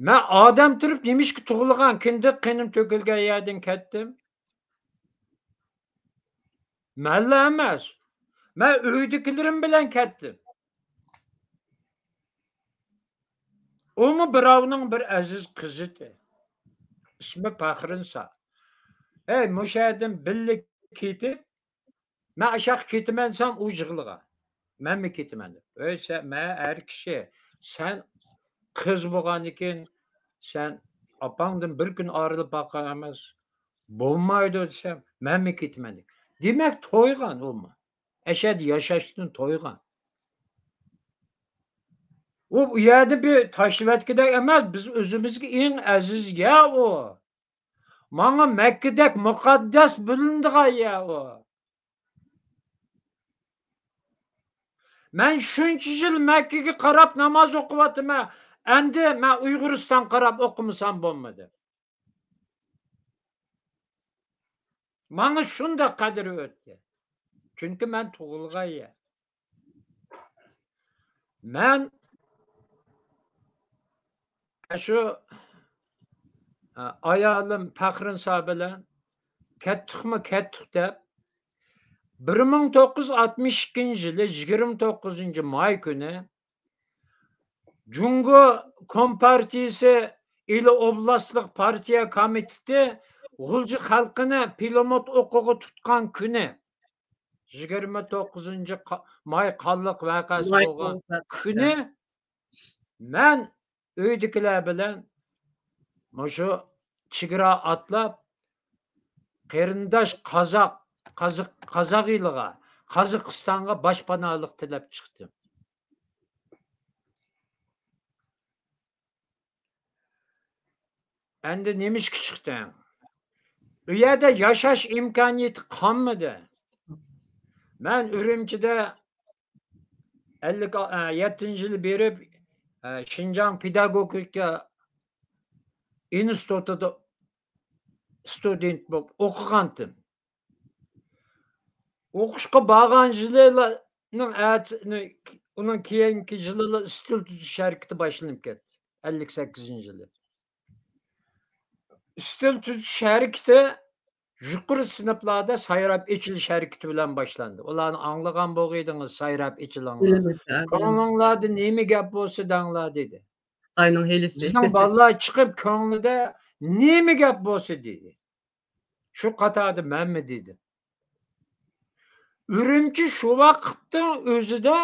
مەن ئادەم تۇرۇپ نېمىشقا تۇغۇلغان، كىندىك قېنىم تۆكۈلگەن يەردىن كەتتىم؟ مەنلا ئەمەس. مەن ئۆيدىكىلىرىم بىلەن كەتتىم. ئۇمۇ بىراۋنىڭ بىر ئەزىز قىزىتى. ئىسمى پەخرىنسا. ئەي، مۇشۇ يەردىن بىللە كېتىپ، مەن ئاشاققا كېتىمەن دېسەم، ئۇ يىغلىغان. مەنمۇ كېتىمەن دەپ. ئۆي، سەن، مەن ئەر كىشى. سەن قىز بولغاندىكىن، سەن ئاپاڭدىن بىر كۈن ئايرىلىپ باققان ئەمەس. بولمايدۇ دېسەم، مەنمۇ كېتىمەن دەپ. دېمەك، تويغان ئۇمۇ. ئەشەدە ياشاشتىن تويغان. ئۇ، ئۇ يەردە بىر تاشلىۋەتكۈدەك ئەمەس، بىز ئۆزىمىزگە ئەڭ ئەزىز يەر ئۇ. ماڭا مەككىدەك مۇقەددەس بىلىنىدىغان يەر ئۇ. مەن شۇنچە يىل مەككىگە قاراپ ناماز ئوقۇۋاتىمەن، ئەمدى مەن ئۇيغۇرىستانغا قاراپ ئوقۇمىسام بولمىدى. ماڭا شۇنداق قەدرى ئۆتتى. چۈنكى مەن تۇغۇلغان يەر. مەن شۇ، ئايالىم پەخرىنسا بىلەن كەتتۇقمۇ كەتتۇق دەپ، بىر مىڭ توققۇز يۈز ئاتمىش ئىككىنچى يىلى يىگىرمە توققۇزىنچى ماي كۈنى جۇڭگو كومپارتىيىسى ئىلى ئوبلاستلىق پارتىيە كومىتېتى غۇلجا خەلقىنى پىلىموت ئوقىغا تۇتقان كۈنى، يىگىرمە توققۇزىنچى قا-، ماي قانلىق ۋەقەسى بولغان كۈنى مەن ئۆيدىكىلەر بىلەن مۇشۇ چېگرا ئاتلاپ، قېرىنداش قازاق، قازاق، قازاق ئېلىغا، قازاقىستانغا باشپاناھلىق تىلەپ چىقتىم. ئەمدى نېمىشقا چىقتىڭ؟ ئۇ يەردە ياشاش ئىمكانىيىتى قالمىدى. مەن ئۈرۈمچىدە ئەللىك يەتتىنچى يىلى بېرىپ، ئە، شىنجاڭ پېداگوگىكا ئىنستىتۇتىدا ستۇدېنت بولۇپ ئوقۇغانتىم. ئوقۇشقا بارغان يىلىنىڭ ئەتىسى، ئۇنىڭ كېيىنكى يىلىلا ئىستىل تۈزۈش ھەرىكىتى باشلىنىپ كەتتى. ئەللىك سەككىزىنچى يىلى. ئىستىل تۈزۈش ھەرىكىتى يۇقىرى سىنىپلاردا سايراپ ئېچىلىش ھەرىكىتى بىلەن باشلاندى. ئۇلارنى ئاڭلىغان بولغىيدىڭىز، سايراپ ئېچىلىڭلار. بىلىمىز، ھە، بىلىمىز. كۆڭلۈڭلاردا نېمە گەپ بولسا دەڭلار، دېدى. خىتاينىڭ ھىيلىسى. بىزنىڭ بالىلار چىقىپ كۆڭلىدە نېمە گەپ بولسا دېدى. شۇ قاتاردا مەنمۇ دېدىم. ئۈرۈمچى شۇ ۋاقىتنىڭ ئۆزىدە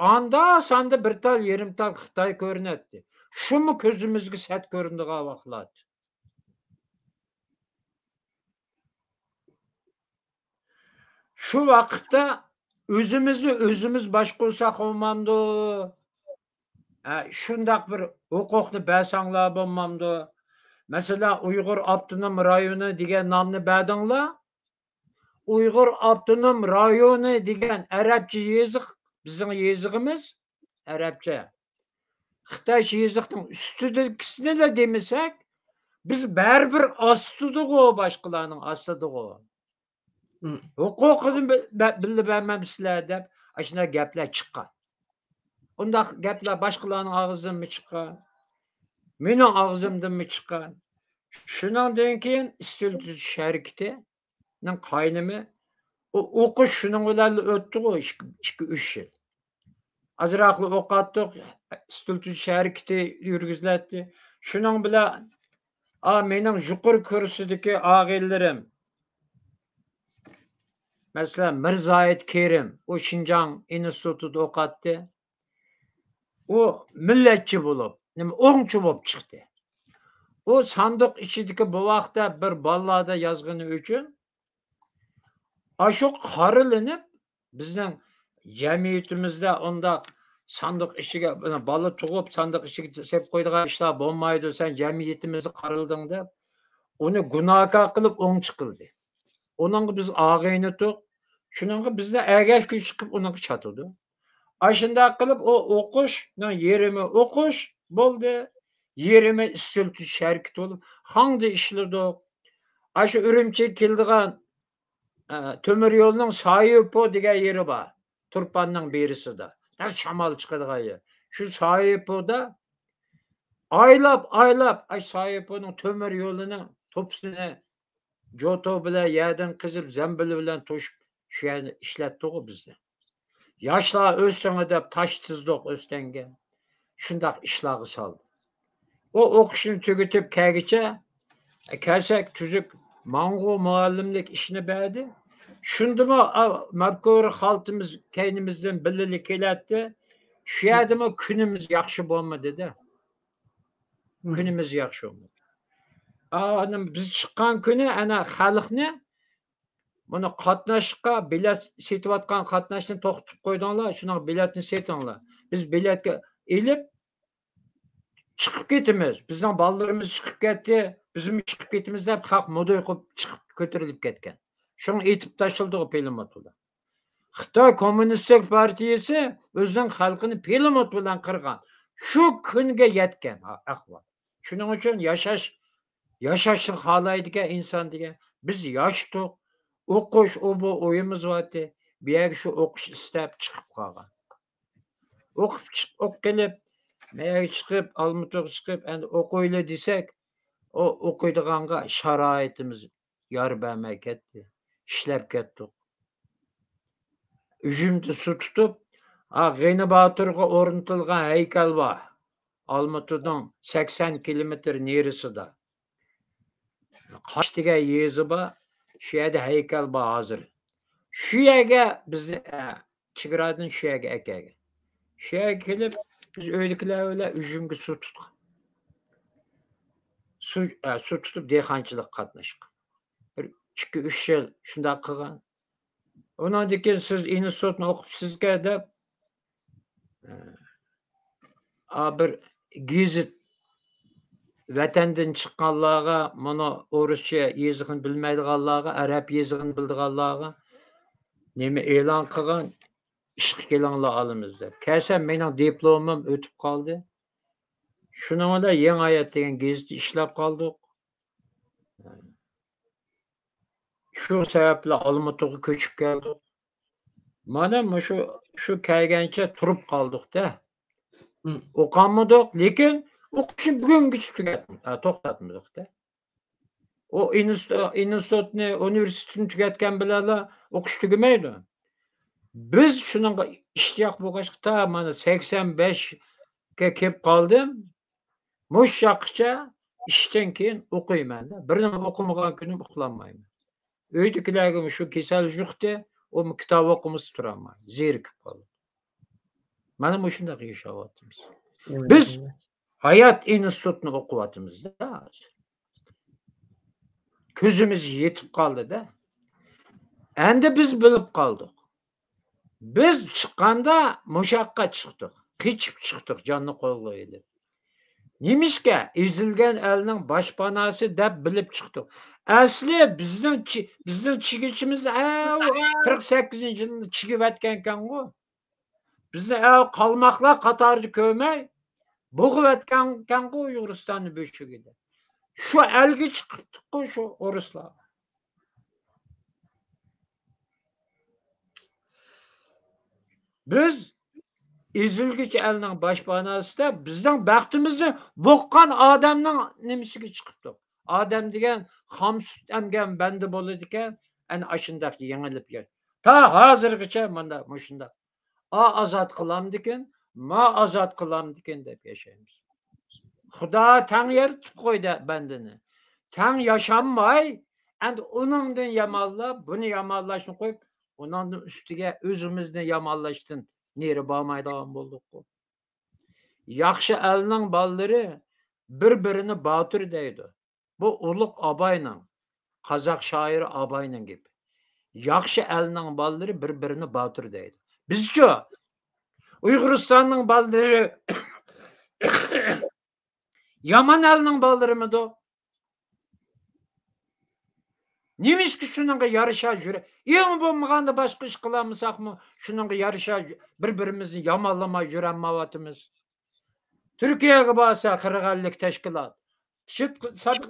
ئاندا ساندا بىر تال، يېرىم تال خىتاي كۆرۈنەتتى. شۇمۇ كۆزىمىزگە سەت كۆرۈنىدىغان ۋاقىتلار. شۇ ۋاقىتتا ئۆزىمىزنى ئۆزىمىز باشقۇرساق بولمامدۇ؟ ھە، شۇنداق بىر ھوقۇقنى بەرسەڭلار بولمامدۇ؟ مەسىلەن، ئۇيغۇر ئاپتونوم رايونى دېگەن نامنى بەردىڭلار. ئۇيغۇر ئاپتونوم رايونى دېگەن ئەرەبچە يېزىق، بىزنىڭ يېزىقىمىز ئەرەبچە. خىتايچە يېزىقنىڭ ئۈستىدىكىسىنىلا دېمىسەك، بىز بەرىبىر ئاستىدىغۇ، باشقىلارنىڭ ئاستىدىغۇ. مم. ھوقۇقىنى بىللە بەرمەمسىلەر دەپ ئاشۇنداق گەپلەر چىققان. ئۇنداق گەپلەر باشقىلارنىڭ ئاغزىدىنمۇ چىققان، مېنىڭ ئاغزىمدىنمۇ چىققان. شۇنىڭدىن كېيىن ئىستىل تۈزۈش ھەرىكىتىنىڭ قاينىمى، ئۇ ئوقۇش شۇنىڭ بىلەنلا ئۆتتىغۇ، ئىككى، ئىككى، ئۈچ يىل. ئازراقلا ئوقۇتتۇق، ئىستىل تۈزۈش ھەرىكىتى يۈرگۈزۈلەتتى. شۇنىڭ بىلەن، ئا، مېنىڭ يۇقىرى كۇرسىدىكى ئاغىنىلىرىم، مەسىلەن، مىرزاھىت كېرىم، ئۇ شىنجاڭ ئىنستىتۇتىدا ئوقۇتتى. ئۇ مىللەتچى بولۇپ، نېمە، ئوڭچى بولۇپ چىقتى. ئۇ ساندۇق ئىچىدىكى بۇ ۋاقىتتا بىر باللادا يازغىنى ئۈچۈن، ئاشۇ قارىلىنىپ، بىزنىڭ جەمئىيىتىمىزدە ئۇنداق ساندۇق ئىچىگە، بالا تۇغۇپ، ساندۇق ئىچىگە سېلىپ قويىدىغان ئىشلار بولمايدۇ، سەن جەمئىيىتىمىزنى قارىلىدىڭ دەپ، ئۇنى گۇناھكار قىلىپ ئوڭچى قىلدى. ئۇنىڭغا بىز ئاغىنە ئىدۇق. شۇنىڭغا بىزنى ئەگەشكۈچى قىلىپ ئۇنىڭغا چاتىدۇ. ئاشۇنداق قىلىپ ئۇ ئوقۇشنىڭ يېرىمى ئوقۇش بولدى، يېرىمى ئىستىل تۈزۈش ھەرىكىتى بولۇپ، خاڭدا ئىشلىدۇق. ئاشۇ ئۈرۈمچىگە كېلىدىغان، ئە، تۆمۈر يولنىڭ سايىپو دېگەن يېرى بار. تۇرپاننىڭ بېرىسىدا. نەق شامال چىقىدىغان يەر. شۇ سايىپودا ئايلاپ، ئايلاپ، ئاشۇ سايىپونىڭ تۆمۈر يولىنىڭ توپىسىنى جوتو بىلەن يەردىن قېزىپ، زەمبىلى بىلەن توشۇپ، شۇ يەرنى ئىشلەتتىغۇ بىزنى. ياشلار ئۆسسىڭە دەپ تاش تىزدۇق ئۆستەڭگە. شۇنداق ئىشلارغا سالدى. ئۇ ئوقۇشنى تۈگىتىپ كەلگىچە، كەلسەك تۈزۈك ماڭغۇ مۇئەللىملىك ئىشنى بەردى. شۇندىمۇ، ئا، مەپكۇرە خالتىمىز كەينىمىزدىن بىللىلىك كېلەتتى. شۇ يەردىمۇ كۈنىمىز ياخشى بولمىدى-دە. مم. كۈنىمىز ياخشى بولمىدى. ئا، ئاندىن بىز چىققان كۈنى ئەنە خەلقنى، مانا قاتناشقا بېلەت سېتىۋاتقان قاتناشنى توختىتىپ قويدۇڭلار، شۇنىڭغا بېلەتنى سېتىڭلار. بىز بېلەتكە ئېلىپ چىقىپ كېتىمىز. بىزنىڭ بالىلىرىمىز چىقىپ كەتتى، بىزمۇ چىقىپ كېتىمىز دەپ خەق موداي قىلىپ چىقىپ كۆتۈرۈلۈپ كەتكەن. شۇڭا ئېتىپ تاشلىدىغۇ پىلىموتلار. خىتاي كوممۇنىستىك پارتىيىسى ئۆزىنىڭ خەلقىنى پىلىموت بىلەن قىرغان. شۇ كۈنگە يەتكەن ئەھۋال. شۇنىڭ ئۈچۈن ياشاش، ياشاشنى خالايدىكەن ئىنسان دېگەن. بىز ياشتۇق. ئوقۇش، ئۇ بۇ ئويىمىز بارتى. بۇ يەرگە شۇ ئوقۇش ئىستەپ چىقىپ قالغان. ئوقۇپ چىق-، ئوقۇپ كېلىپ، مەيەگە چىقىپ، ئالمۇتىغا چىقىپ، ئەمدى ئوقۇيلى دېسەك، ئۇ ئوقۇيدىغانغا شارائىتىمىز يار بەرمەي كەتتى. ئىشلەپ كەتتۇق. ئۈجۈمدە سۇ تۇتۇپ، ئا، غېنى باتۇرغا ئورنىتىلغان ھەيكەل بار. ئالمۇتىنىڭ سەكسەن كىلومېتىر نېرىسىدا. قاش دېگەن يېزا بار، شۇ يەردە ھەيكەل بار ھازىر. شۇ يەرگە بىزنى، ئە، چېگرادىن شۇ يەرگە ئەكەلگەن. شۇ يەرگە كېلىپ، بىز ئۆيدىكىلەر بىلەن ئۈجۈمگە سۇ تۇتقان. سۇ، ئە، سۇ تۇتۇپ دېھقانچىلىققا قاتناشقان. بىر ئىككى، ئۈچ يىل شۇنداق قىلغان. ئۇنىڭدىن كېيىن سىز ئىنستىتۇتنى ئوقۇپسىزكەن دەپ، ئا، بىر گېزىت، ۋەتەندىن چىققانلارغا، مانا ئورۇسچە يېزىقىنى بىلمەيدىغانلارغا، ئەرەب يېزىقىنى بىلىدىغانلارغا نېمە ئېلان قىلغان، ئىشقا كېلىڭلار ئالىمىز دەپ. كەلسەم مېنىڭ دىپلومۇم ئۆتۈپ قالدى. شۇنىڭ بىلەن يېڭى ھايات دېگەن گېزىتتە ئىشلەپ قالدۇق. شۇ سەۋەب بىلەن ئالمۇتىغا كۆچۈپ كەلدۇق. مانا مۇشۇ، شۇ كەلگەنچە تۇرۇپ قالدۇق-دە. مم. ئوقالمىدۇق، لېكىن ئوقۇشنى بۈگۈنگىچە تۈگەت-، ئە، توختاتمىدۇق-دە. ئۇ ئىنستىتۇ-، ئىنستىتۇتنى، ئۇنىۋېرسىتېتنى تۈگەتكەن بىلەنلا ئوقۇش تۈگىمەيدۇ. بىز شۇنىڭغا ئىشتىياق بولغاچقا، تا مانا سەكسەن بەشكە كېلىپ قالدىم. مۇشۇ چاغقىچە ئىشتىن كېيىن ئوقۇيمەن-دە. بىر نېمە ئوقۇمىغان كۈنۈم ئۇخلانمايمەن. ئۆيدىكىلەرگىمۇ شۇ كېسەل يۇقتى، ئۇمۇ كىتاب ئوقۇمىسا تۇرالمايدۇ، زېرىكىپ قالىدۇ. مانا مۇشۇنداق ياشاۋاتىمىز. بىز ھايات ئىنستىتۇتنى ئوقۇۋاتىمىز-دە ھازىر. كۆزىمىز يېتىپ قالدى-دە. ئەمدى بىز بىلىپ قالدۇق. بىز چىققاندا مۇشۇ ياققا چىقتۇق. قېچىپ چىقتۇق، جاننى قولغا ئېلىپ. نېمىشقا؟ ئېزىلگەن ئەلنىڭ باشپاناسى دەپ بىلىپ چىقتۇق. ئەسلى بىزنىڭ چى-، بىزنىڭ چىگىچىمىز ئەۋ قىرىق سەككىزىنچى يىلدا چىگىۋەتكەنكەنغۇ. بىزنى ئەۋ قالماقلار قاتارىدا كۆرمەي، بوغۇۋەتكەنكەنغۇ ئۇيغۇرىستاننى بۆشۈكىدە. شۇ ئەلگە چىقىپتۇققۇ شۇ ئورۇسلار. بىز ئېزىلگۈچى ئەلنىڭ باشپاناسىدا بىزنىڭ بەختىمىزنى بوغقان ئادەمنىڭ نېمىسىگە چىقىپتۇق. ئادەم دېگەن خام سۈت ئەمگەن بەندە بولىدىكەن، ئەنە ئاشۇنداق يېڭىلىپ يۈر. تا ھازىرغىچە مانا مۇشۇنداق. ئا ئازاد قىلامدىكىن، ما ئازاد قىلامدىكىن دەپ ياشايمىز. خۇدا تەڭ يارىتىپ قويدى بەندىنى. تەڭ ياشانماي، ئەمدى ئۇنىڭدىن يامانلاپ، بۇنى يامانلاشنى قويۇپ، ئۇنىڭدىن ئۈستىگە ئۆزىمىزنى يامانلاشتىن نېرى بارمايدىغان بولدۇققۇ. ياخشى ئەلنىڭ بالىلىرى بىر-بىرىنى باتۇر دەيدۇ. بۇ ئۇلۇغ ئاباينىڭ، قازاق شائىرى ئاباينىڭ گېپى. ياخشى ئەلنىڭ بالىلىرى بىر-بىرىنى باتۇر دەيدۇ. بىزچۇ؟ ئۇيغۇرىستاننىڭ بالىلىرى يامان ئەلنىڭ بالىلىرىمىدۇ؟ نېمىشقا شۇنىڭغا يارىشا يۈرە-، ئەڭ بولمىغاندا باشقا ئىش قىلالمىساقمۇ، شۇنىڭغا يارىشا بىر-بىرىمىزنى يامانلىماي يۈرەلمەيۋاتىمىز؟ تۈركىيەگە بارسا قىرىق ئەللىك تەشكىلات. شىت-، ساد-،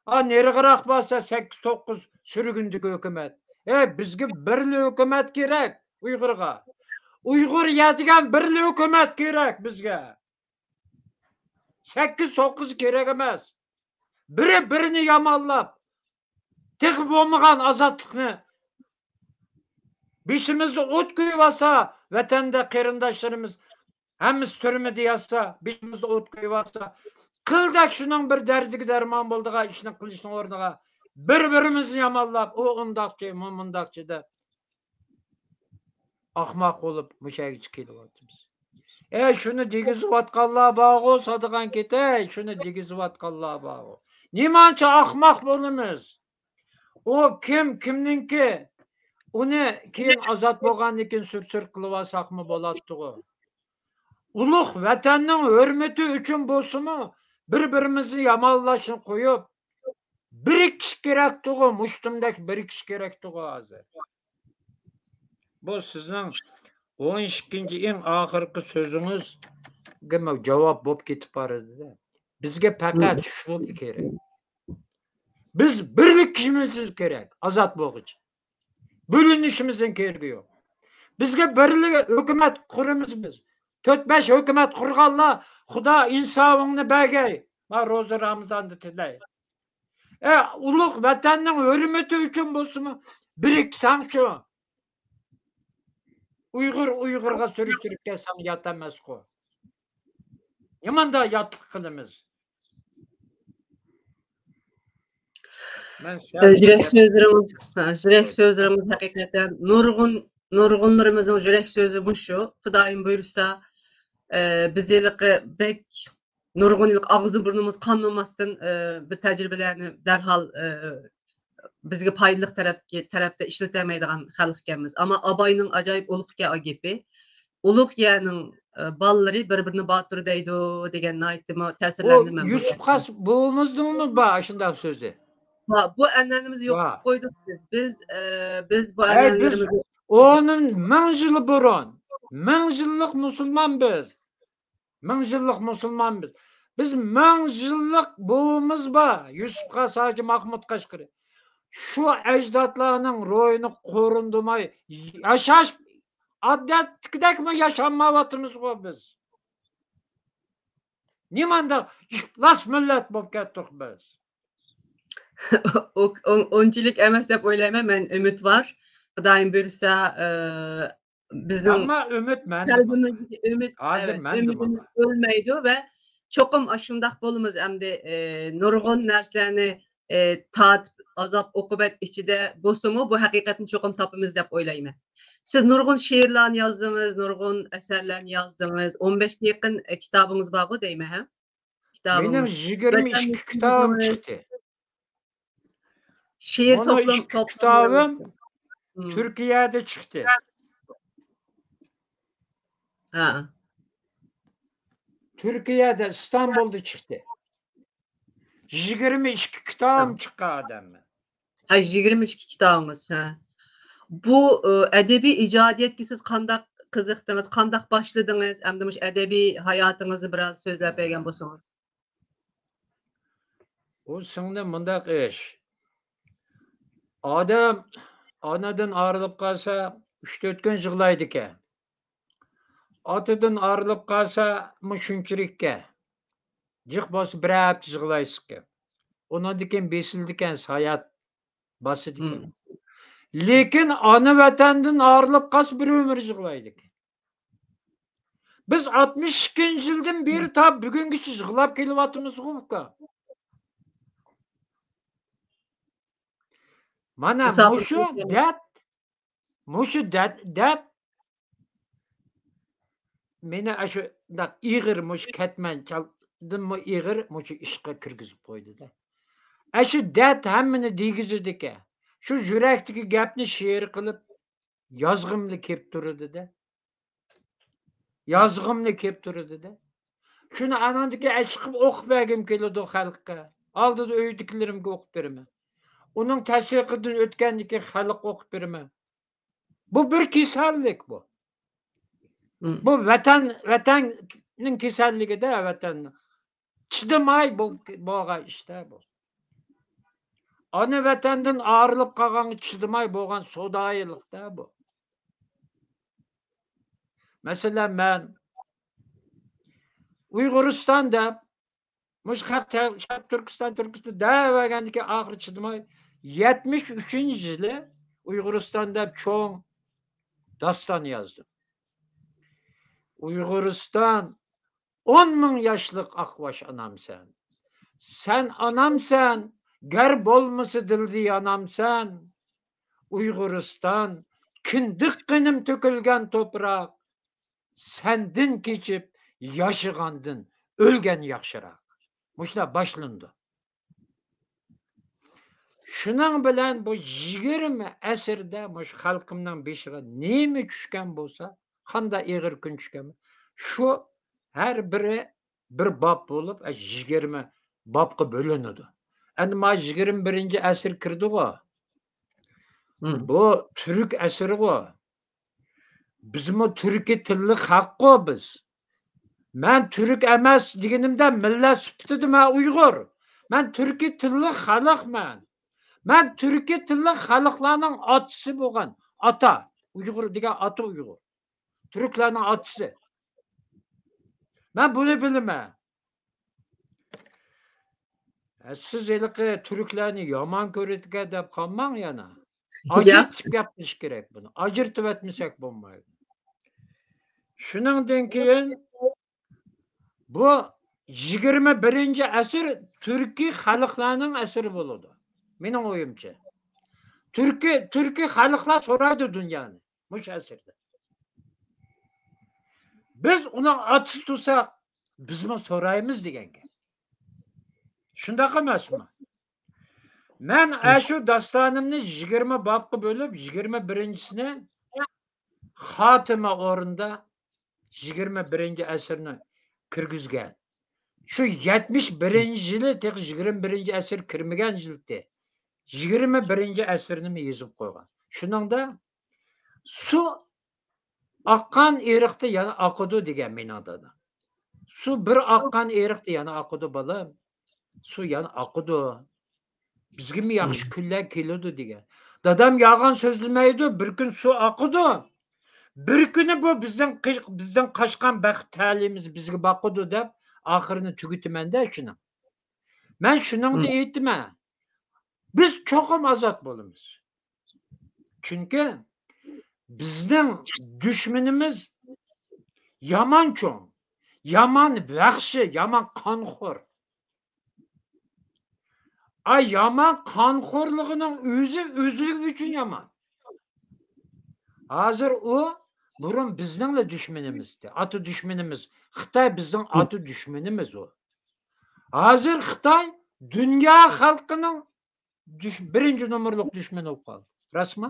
ئا، نېرىغىراق بارسا سەككىز توققۇز سۈرگۈندىكى ھۆكۈمەت. ئەي، بىزگە بىرلا ھۆكۈمەت كېرەك ئۇيغۇرغا. ئۇيغۇر يەتىگەن بىرلا ھۆكۈمەت كېرەك بىزگە. سەككىز توققۇز كېرەك ئەمەس. بىرى بىرىنى يامانلاپ، تېخى بولمىغان ئازادلىقنى بېشىمىزدا ئوت كۆيۈۋالسا، ۋەتەندە قېرىنداشلىرىمىز ھەممىسى تۈرمىدە ياتسا، بېشىمىزدا ئوت كۆيۈۋالسا، قىلدەك شۇنىڭ بىر دەردىگە دەرمان بولىدىغان ئىشنى قىلىشنىڭ ئورنىغا بىر-بىرىمىزنى يامانلاپ، ئۇ ئۇنداقچى، مۇ مۇنداقچى دەپ، ئاخماق بولۇپ مۇشۇ يەرگىچە كېلىۋاتىمىز. ئەي، شۇنى دېگۈزۈۋاتقانلار بارغۇ، سادىغان كېتەي، شۇنى دېگۈزۈۋاتقانلار بارغۇ. نېمانچە ئاخماق بولىمىز؟ ئۇ كىم، كىمنىڭكى؟ ئۇنى كېيىن ئازاد بولغاندىن كېيىن سۈر-سۈر قىلىۋالساقمۇ بولاتتىغۇ. ئۇلۇغ ۋەتەننىڭ ھۆرمىتى ئۈچۈن بولسىمۇ، بىر-بىرىمىزنى يامانلاشنى قويۇپ، بىرىكىش كېرەكتىغۇ، مۇشتۇمدەك بىرىكىش كېرەكتىغۇ ھازىر. بۇ سىزنىڭ ئون ئىككىنچى ئەڭ ئاخىرقى سۆزىڭىزگە جاۋاب بولۇپ كېتىپ بارىدۇ-دە. بىزگە پەقەت شۇ كېرەك. بىز بىرلىكىشىمىز كېرەك، ئازاد بولغۇچە. بۆلۈنۈشىمىزنىڭ كېرىكى يوق. بىزگە بىرلىك ھۆكۈمەت قۇرىمىز بىز. تۆت بەش ھۆكۈمەت قۇرغانلار، خۇدا ئىنسابىڭنى بەرگەي. ما روزا رامىزاندا تىلەي. ئە، ئۇلۇغ ۋەتەننىڭ ھۆرمىتى ئۈچۈن بولسىمۇ بىرىكسەڭچۇ. ئۇيغۇر ئۇيغۇرغا سۈرۈشتۈرۈپ كەلسەڭ يات ئەمەسقۇ. نېمانداق ياتلىق قىلىمىز؟ مەن سەل يۈرەك سۆزلىرىڭىز، ھە، يۈرەك سۆزلىرىڭىز ھەقىقەتەن نۇرغۇن، نۇرغۇنلىرىمىزنىڭ يۈرەك سۆزى مۇشۇ. خۇدايىم بۇيرۇسا، ئە، بىز ھېلىقى بەك نۇرغۇن ھېلىقى ئاغزى بۇرنىمىز قان بولماستىن، ئە، بىر تەجرىبىلەرنى دەرھال، ئە، بىزگە پايدىلىق تەرەپكە، تەرەپتە ئىشلىتەلمەيدىغان خەلق ئىكەنمىز. ئەمما ئاباينىڭ ئاجايىپ ئۇلۇغ ئىكەن گېپى. ئۇلۇغ يەنىڭ، ئە، بالىلىرى بىر-بىرىنى باتۇر دەيدۇ دېگەن ناھايىتىمۇ بۇ تەسىرلەندىم مەن بۇ يۈسۈپ گەپتىن. خاس بوۋىمىزنىڭمۇ بار ئاشۇنداق سۆزى؟ بار، بۇ ئەنئەنىمىزنى بار. يوقىتىپ قويدۇق بىز. بىز، ئە، بىز بۇ ھەي، بىز ئەنئەنىمىزنى ئونىن مىڭ يىل بۇرۇن، مىڭ يىللىق مۇسۇلمان بىز. مىڭ يىللىق مۇسۇلمان بىز. بىز مىڭ يىللىق بوۋىمىز بار، يۈسۈپ خاس ھاجى ماخمۇت قەشقىرى. شۇ ئەجدادلارنىڭ روھىنى قورۇندۇرماي ياشاش، ئادەتتىكىدەكمۇ ياشانمايۋاتىمىزغۇ بىز. نېمانداق ئىپلاس مىللەت بولۇپ كەتتۇق بىز. ئۇ-، ئۇ-، ئۇنچىلىك ئەمەس دەپ ئويلايمەن. مەن ئۈمىد بار. خۇدايىم بۇيرۇسا، ئە، بىزنىڭ ئەمما ئۈمىد مەندە بار. قەلبىمىزدىكى ئۈمىد، ھازىر ئەۋەت، مەندە ئۈمىدىمىز بار. ئۆلمەيدۇ ۋە چوقۇم ئاشۇنداق بولىمىز ئەمدى، ئى، نۇرغۇن نەرسىلەرنى، ئى، تارتىپ، ئازاب-ئوقۇبەت ئىچىدە بولسىمۇ، بۇ ھەقىقەتنى چوقۇم تاپىمىز دەپ ئويلايمەن. سىز نۇرغۇن شېئىرلارنى يازدىڭىز، نۇرغۇن ئەسەرلەرنى يازدىڭىز. ئون بەشكە يېقىن، ئى، كىتابىڭىز بارغۇ دەيمەن، ھە؟ مېنىڭ كىتابىڭىز. يىگىرمە ئىككى ۋەتەن كىتابىم مۇھىتىڭىز. چىقتى. شېئىر مانا توپلام-، ئىككى توپلاملىرى. كىتابىم مم. تۈركىيەدە چىقتى. ھە. تۈركىيەدە، ئىستانبۇلدا چىقتى. يىگىرمە ئىككى كىتابىم ھە. چىققان ئادەممەن. ھە، يىگىرمە ئىككى كىتابىڭىز، ھە. بۇ، ئە، ئەدەبىي ئىجادىيەتكە سىز قانداق قىزىقتىڭىز، قانداق باشلىدىڭىز؟ ئەمدى مۇشۇ ئەدەبىي ھاياتىڭىزنى بىراز سۆزلەپ بەرگەن بولسىڭىز. ئۇ سىڭلىم مۇنداق ئىش. ئادەم ئانىدىن ئايرىلىپ قالسا، ئۈچ تۆت كۈن يىغلايدىكەن. ئاتىدىن ئايرىلىپ قالسا، مۇ شۇنچىلىككەن. جىق بولسا بىر ھەپتە يىغلايسىكەن. ئۇنىڭدىن كېيىن بېسىلىدىكەن، ھايات باسىدىكەن. مم. لېكىن ئانا ۋەتەندىن ئايرىلىپ قالسا، بىر ئۆمۈر يىغلايدىكەن. بىز ئاتمىش ئىككىنچى يىلدىن بېرى تا بۈگۈنگىچە يىغلاپ كېلىۋاتىمىزغۇ، ئۇكا. مانا مۇساپىر مۇشۇ كېلىپ دەرد، مۇشۇ دەرد، دەرد مېنى ئاشۇنداق ئېغىر، مۇشۇ كەتمەنچالدىنمۇ ئېغىر مۇشۇ ئىشقا كىرگۈزۈپ قويدى-دە. ئاشۇ دەرد ھەممىنى دېگۈزىدىكەن. شۇ يۈرەكتىكى گەپنى شېئىر قىلىپ يازغۇملا كېلىپ تۇرىدۇ-دە. يازغۇملا كېلىپ تۇرىدۇ-دە. شۇنى ئاناندىكى ئەچىقىپ ئوقۇپ بەرگۈم كېلىدۇ خەلققە. ئالدىدا ئۆيدىكىلىرىمگە ئوقۇپ بېرىمەن. ئۇنىڭ تەسىرىدىن ئۆتكەندىن كېيىن خەلققە ئوقۇپ بېرىمەن. بۇ بىر كېسەللىك بۇ. مم. بۇ ۋەتەن، ۋەتەننىڭ كېسەللىكىدە، ۋەتەننىڭ. چىدىماي بول-، بولغان ئىشتا بۇ. ئانا ۋەتەندىن ئايرىلىپ قالغانغا چىدىماي بولغان سودايىلىقتا بۇ. مەسىلەن، مەن ئۇيغۇرىستان دەپ، مۇشۇ خەق تە-، شەرق تۈركىستان، تۈركىستان دەۋەرگەندىكىن ئاخىرى چىدىماي، يەتمىش ئۈچىنچى يىلى ئۇيغۇرىستان دەپ چوڭ داستان يازدىم. ئۇيغۇرىستان، ئون مىڭ ياشلىق ئاقباش ئانامسەن. سەن ئانامسەن، گەر بولمىسا دىلدا يانامسەن. ئۇيغۇرىستان، كىندىك قېنىم تۆكۈلگەن توپراق. سەندىن كېچىپ ياشىغاندىن ئۆلگەن ياخشىراق. مۇشۇنداق باشلىنىدۇ. شۇنىڭ بىلەن بۇ يىگىرمە ئەسىردە مۇشۇ خەلقىمنىڭ بېشىغا نېمە چۈشكەن بولسا، قانداق ئېغىر كۈن چۈشكەن بولسا، شۇ ھەر بىرى بىر باب بولۇپ، ئە، يىگىرمە بابقا بۆلۈنىدۇ. ئەمدى ما يىگىرمە بىرىنچى ئەسىر كىردىغۇ. مم. بۇ تۈرك ئەسىرىغۇ. بىزمۇ تۈركىي تىللىق خەققۇ بىز. مەن تۈرك ئەمەس دېگىنىمدە مىللەت سۈپىتىدە مەن ئۇيغۇر. مەن تۈركىي تىللىق خەلقمەن. مەن تۈركىي تىللىق خەلقلەرنىڭ ئاتىسى بولغان. ئاتا. ئۇيغۇر دېگەن ئاتا ئۇيغۇر. تۈركلەرنىڭ ئاتىسى. مەن بۇنى بىلىمەن. ھە، سىز ھېلىقى تۈركلەرنى يامان كۆرىدىكەن دەپ قالماڭ يەنە. ياق. ئاجرىتىپ گەپ قىلىش كېرەك بۇنى. ئاجرىتىۋەتمىسەك بولمايدۇ. شۇنىڭدىن كېيىن بۇ يىگىرمە بىرىنچى ئەسىر تۈركىي خەلقلەرنىڭ ئەسىرى بولىدۇ. مېنىڭ ئويۇمچە. تۈركىي، تۈركىي خەلقلەر سورايدۇ دۇنيانى مۇشۇ ئەسىردە. بىز ئۇنىڭ ئاتىسى تۇرساق، بىزمۇ سورايمىز دېگەن گەپ. شۇنداق ئەمەسمۇ؟ مەن ئاشۇ داستانىمنى يىگىرمە بابقا بۆلۈپ، يىگىرمە بىرىنچىسىنى خاتىمە ئورنىدا يىگىرمە بىرىنچى ئەسىرنى كىرگۈزگەن. شۇ يەتمىش بىرىنچى يىلى تېخى يىگىرمە بىرىنچى ئەسىر كىرمىگەن يىلتى. يىگىرمە بىرىنچى ئەسىرنىمۇ يېزىپ قويغان. شۇنىڭدا سۇ ئاققان ئېرىقتا يەنە ئاقىدۇ دېگەن مېنىڭ دادام. سۇ بىر ئاققان ئېرىقتا يەنە ئاقىدۇ، بالام. سۇ يەنە ئاقىدۇ. بىزگىمۇ ياخشى كۈنلەر كېلىدۇ دېگەن. دادام يالغان سۆزلىمەيدۇ، بىر كۈن سۇ ئاقىدۇ. بىر كۈنى بۇ بىزنىڭ قىش-، بىزدىن قاچقان بەخت تەلىيىمىز بىزگە باقىدۇ دەپ، ئاخىرىنى تۈگىتىمەن-دە شۇنىڭ. مەن شۇنىڭدا ئېيتىمەن. بىز چوقۇم ئازاد بولىمىز. چۈنكى بىزنىڭ دۈشمىنىمىز يامان چوڭ، يامان ۋەھشىي، يامان قانخور. ئا، يامان قانخورلۇقىنىڭ ئۆزى ئۆزى ئۈچۈن يامان. ھازىر ئۇ بۇرۇن بىزنىڭلا دۈشمىنىمىز ئىدى. ئاتا دۈشمىنىمىز. خىتاي بىزنىڭ ئاتا دۈشمىنىمىز ئۇ. ھازىر خىتاي دۇنيا خەلقىنىڭ دۈش-، بىرىنچى نومۇرلۇق دۈشمىنى بولۇپ قالدى. راستمۇ؟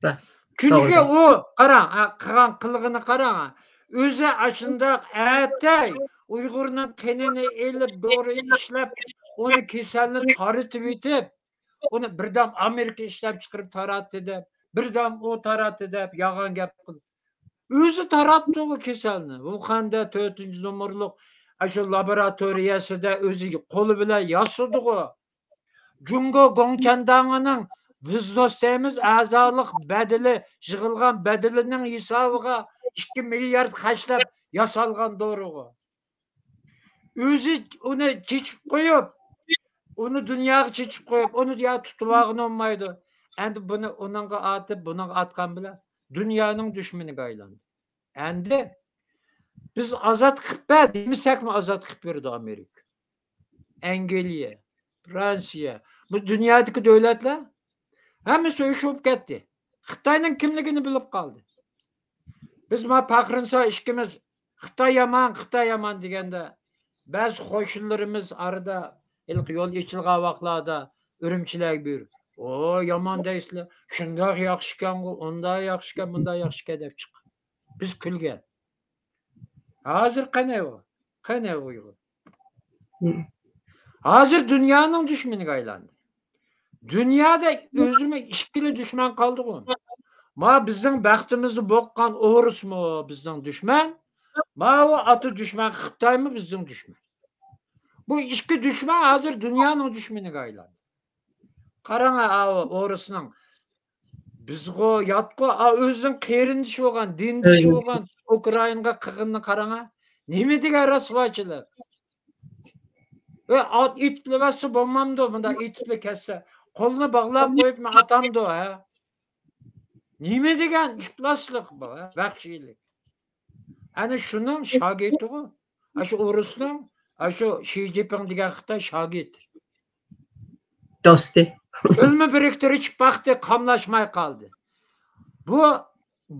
راست. چۈنكى ئۇ، قاراڭ، ھە، قىلغان قىلىقىنى قاراڭ، ھە. ئۆزى ئاشۇنداق ئەتەي ئۇيغۇرنىڭ قېنىنى ئېلىپ، دورا ئىشلەپ، ئۇنى كېسەلنى تارىتىۋېتىپ، ئۇنى بىردەم ئامېرىكا ئىشلەپ چىقىرىپ تاراتتى دەپ، بىردەم ئۇ تاراتتى دەپ يالغان گەپ قىلىپ. ئۆزى تاراتتىغۇ كېسەلنى. ۋۇخەندە تۆتىنچى نومۇرلۇق ئاشۇ لابوراتورىيەسىدە ئۆزى قولى بىلەن ياسىدىغۇ. جۇڭگو گوڭچەنداڭىنىڭ ۋىزنوس دەيمىز، ئەزالىق بەدىلى، يىغىلغان بەدىلىنىڭ ھېسابىغا ئىككى مىليارد خەجلەپ ياسالغان دورىغۇ. ئۆزى ئۇنى چېچىپ قويۇپ، ئۇنى دۇنياغا چېچىپ قويۇپ، ئۇنى يا تۇتۇۋالغىلى بولمايدۇ. ئەمدى بۇنى ئۇنىڭغا ئاتىپ، بۇنىڭغا ئاتقان بىلەن دۇنيانىڭ دۈشمىنىگە ئايلاندى. ئەمدى بىز ئازاد قىلىپ بەر دېمىسەكمۇ ئازاد قىلىپ بېرىدۇ ئامېرىكا. ئەنگلىيە، فرانسىيە، بۇ دۇنيادىكى دۆلەتلەر ھەممىسى ھوش بولۇپ كەتتى. خىتاينىڭ كىملىكىنى بىلىپ قالدى. بىز ما پەخرىنسا ئىككىمىز خىتاي يامان، خىتاي يامان دېگەندە، بەزى قوشنىلىرىمىز ئارىدا ھېلىقى يول ئېچىلغان ۋاقىتلاردا ئۈرۈمچىلەرگە بېرىپ، ئو، يامان دەيسىلەر، شۇنداق ياخشىكەنغۇ، ئۇنداق ياخشىكەن، مۇنداق ياخشىكەن دەپ چىققان. بىز كۈلگەن. ھازىر قېنى ئۇ؟ قېنى ئۇيغۇر؟ ھازىر دۇنيانىڭ دۈشمىنىگە ئايلاندى. دۇنيادا ئۆزىمۇ ئىككىلا دۈشمەن قالدىغۇ. ما بىزنىڭ بەختىمىزنى بوغقان ئورۇسمۇ بىزنىڭ دۈشمەن، ماۋۇ ئاتا دۈشمەن خىتايمۇ بىزنىڭ دۈشمەن. بۇ ئىككى دۈشمەن ھازىر دۇنيانىڭ دۈشمىنىگە ئايلاندى. قاراڭا، ئاۋۇ ئورۇسنىڭ بىزغۇ ياتقۇ، ئا، ئۆزىنىڭ قېرىندىشى بولغان، دىندىشى بولغان ئۇكرائىنغا قىلغىنىنى قاراڭا. نېمە دېگەن رەسۋاچىلىق! ئۆي، ئات ئېتىپلا بەرسە بولمامدۇ؟ مۇنداق ئېتىپلا كەتسە، قولىنى باغلاپ قويۇپمۇ ئاتامدۇ، ھە؟ نېمە دېگەن ئىپلاسلىق بۇ، ھە؟ ۋەھشىيلىك. ئەنە شۇنىڭ شاگىرتىغۇ. ئاشۇ ئورۇسنىڭ، ئاشۇ شى جىنپىڭ دېگەن خىتاي شاگىرتى. دوستى. تىلمۇ بىرىكتۈرۈپ باقتى، قاملاشماي قالدى. بۇ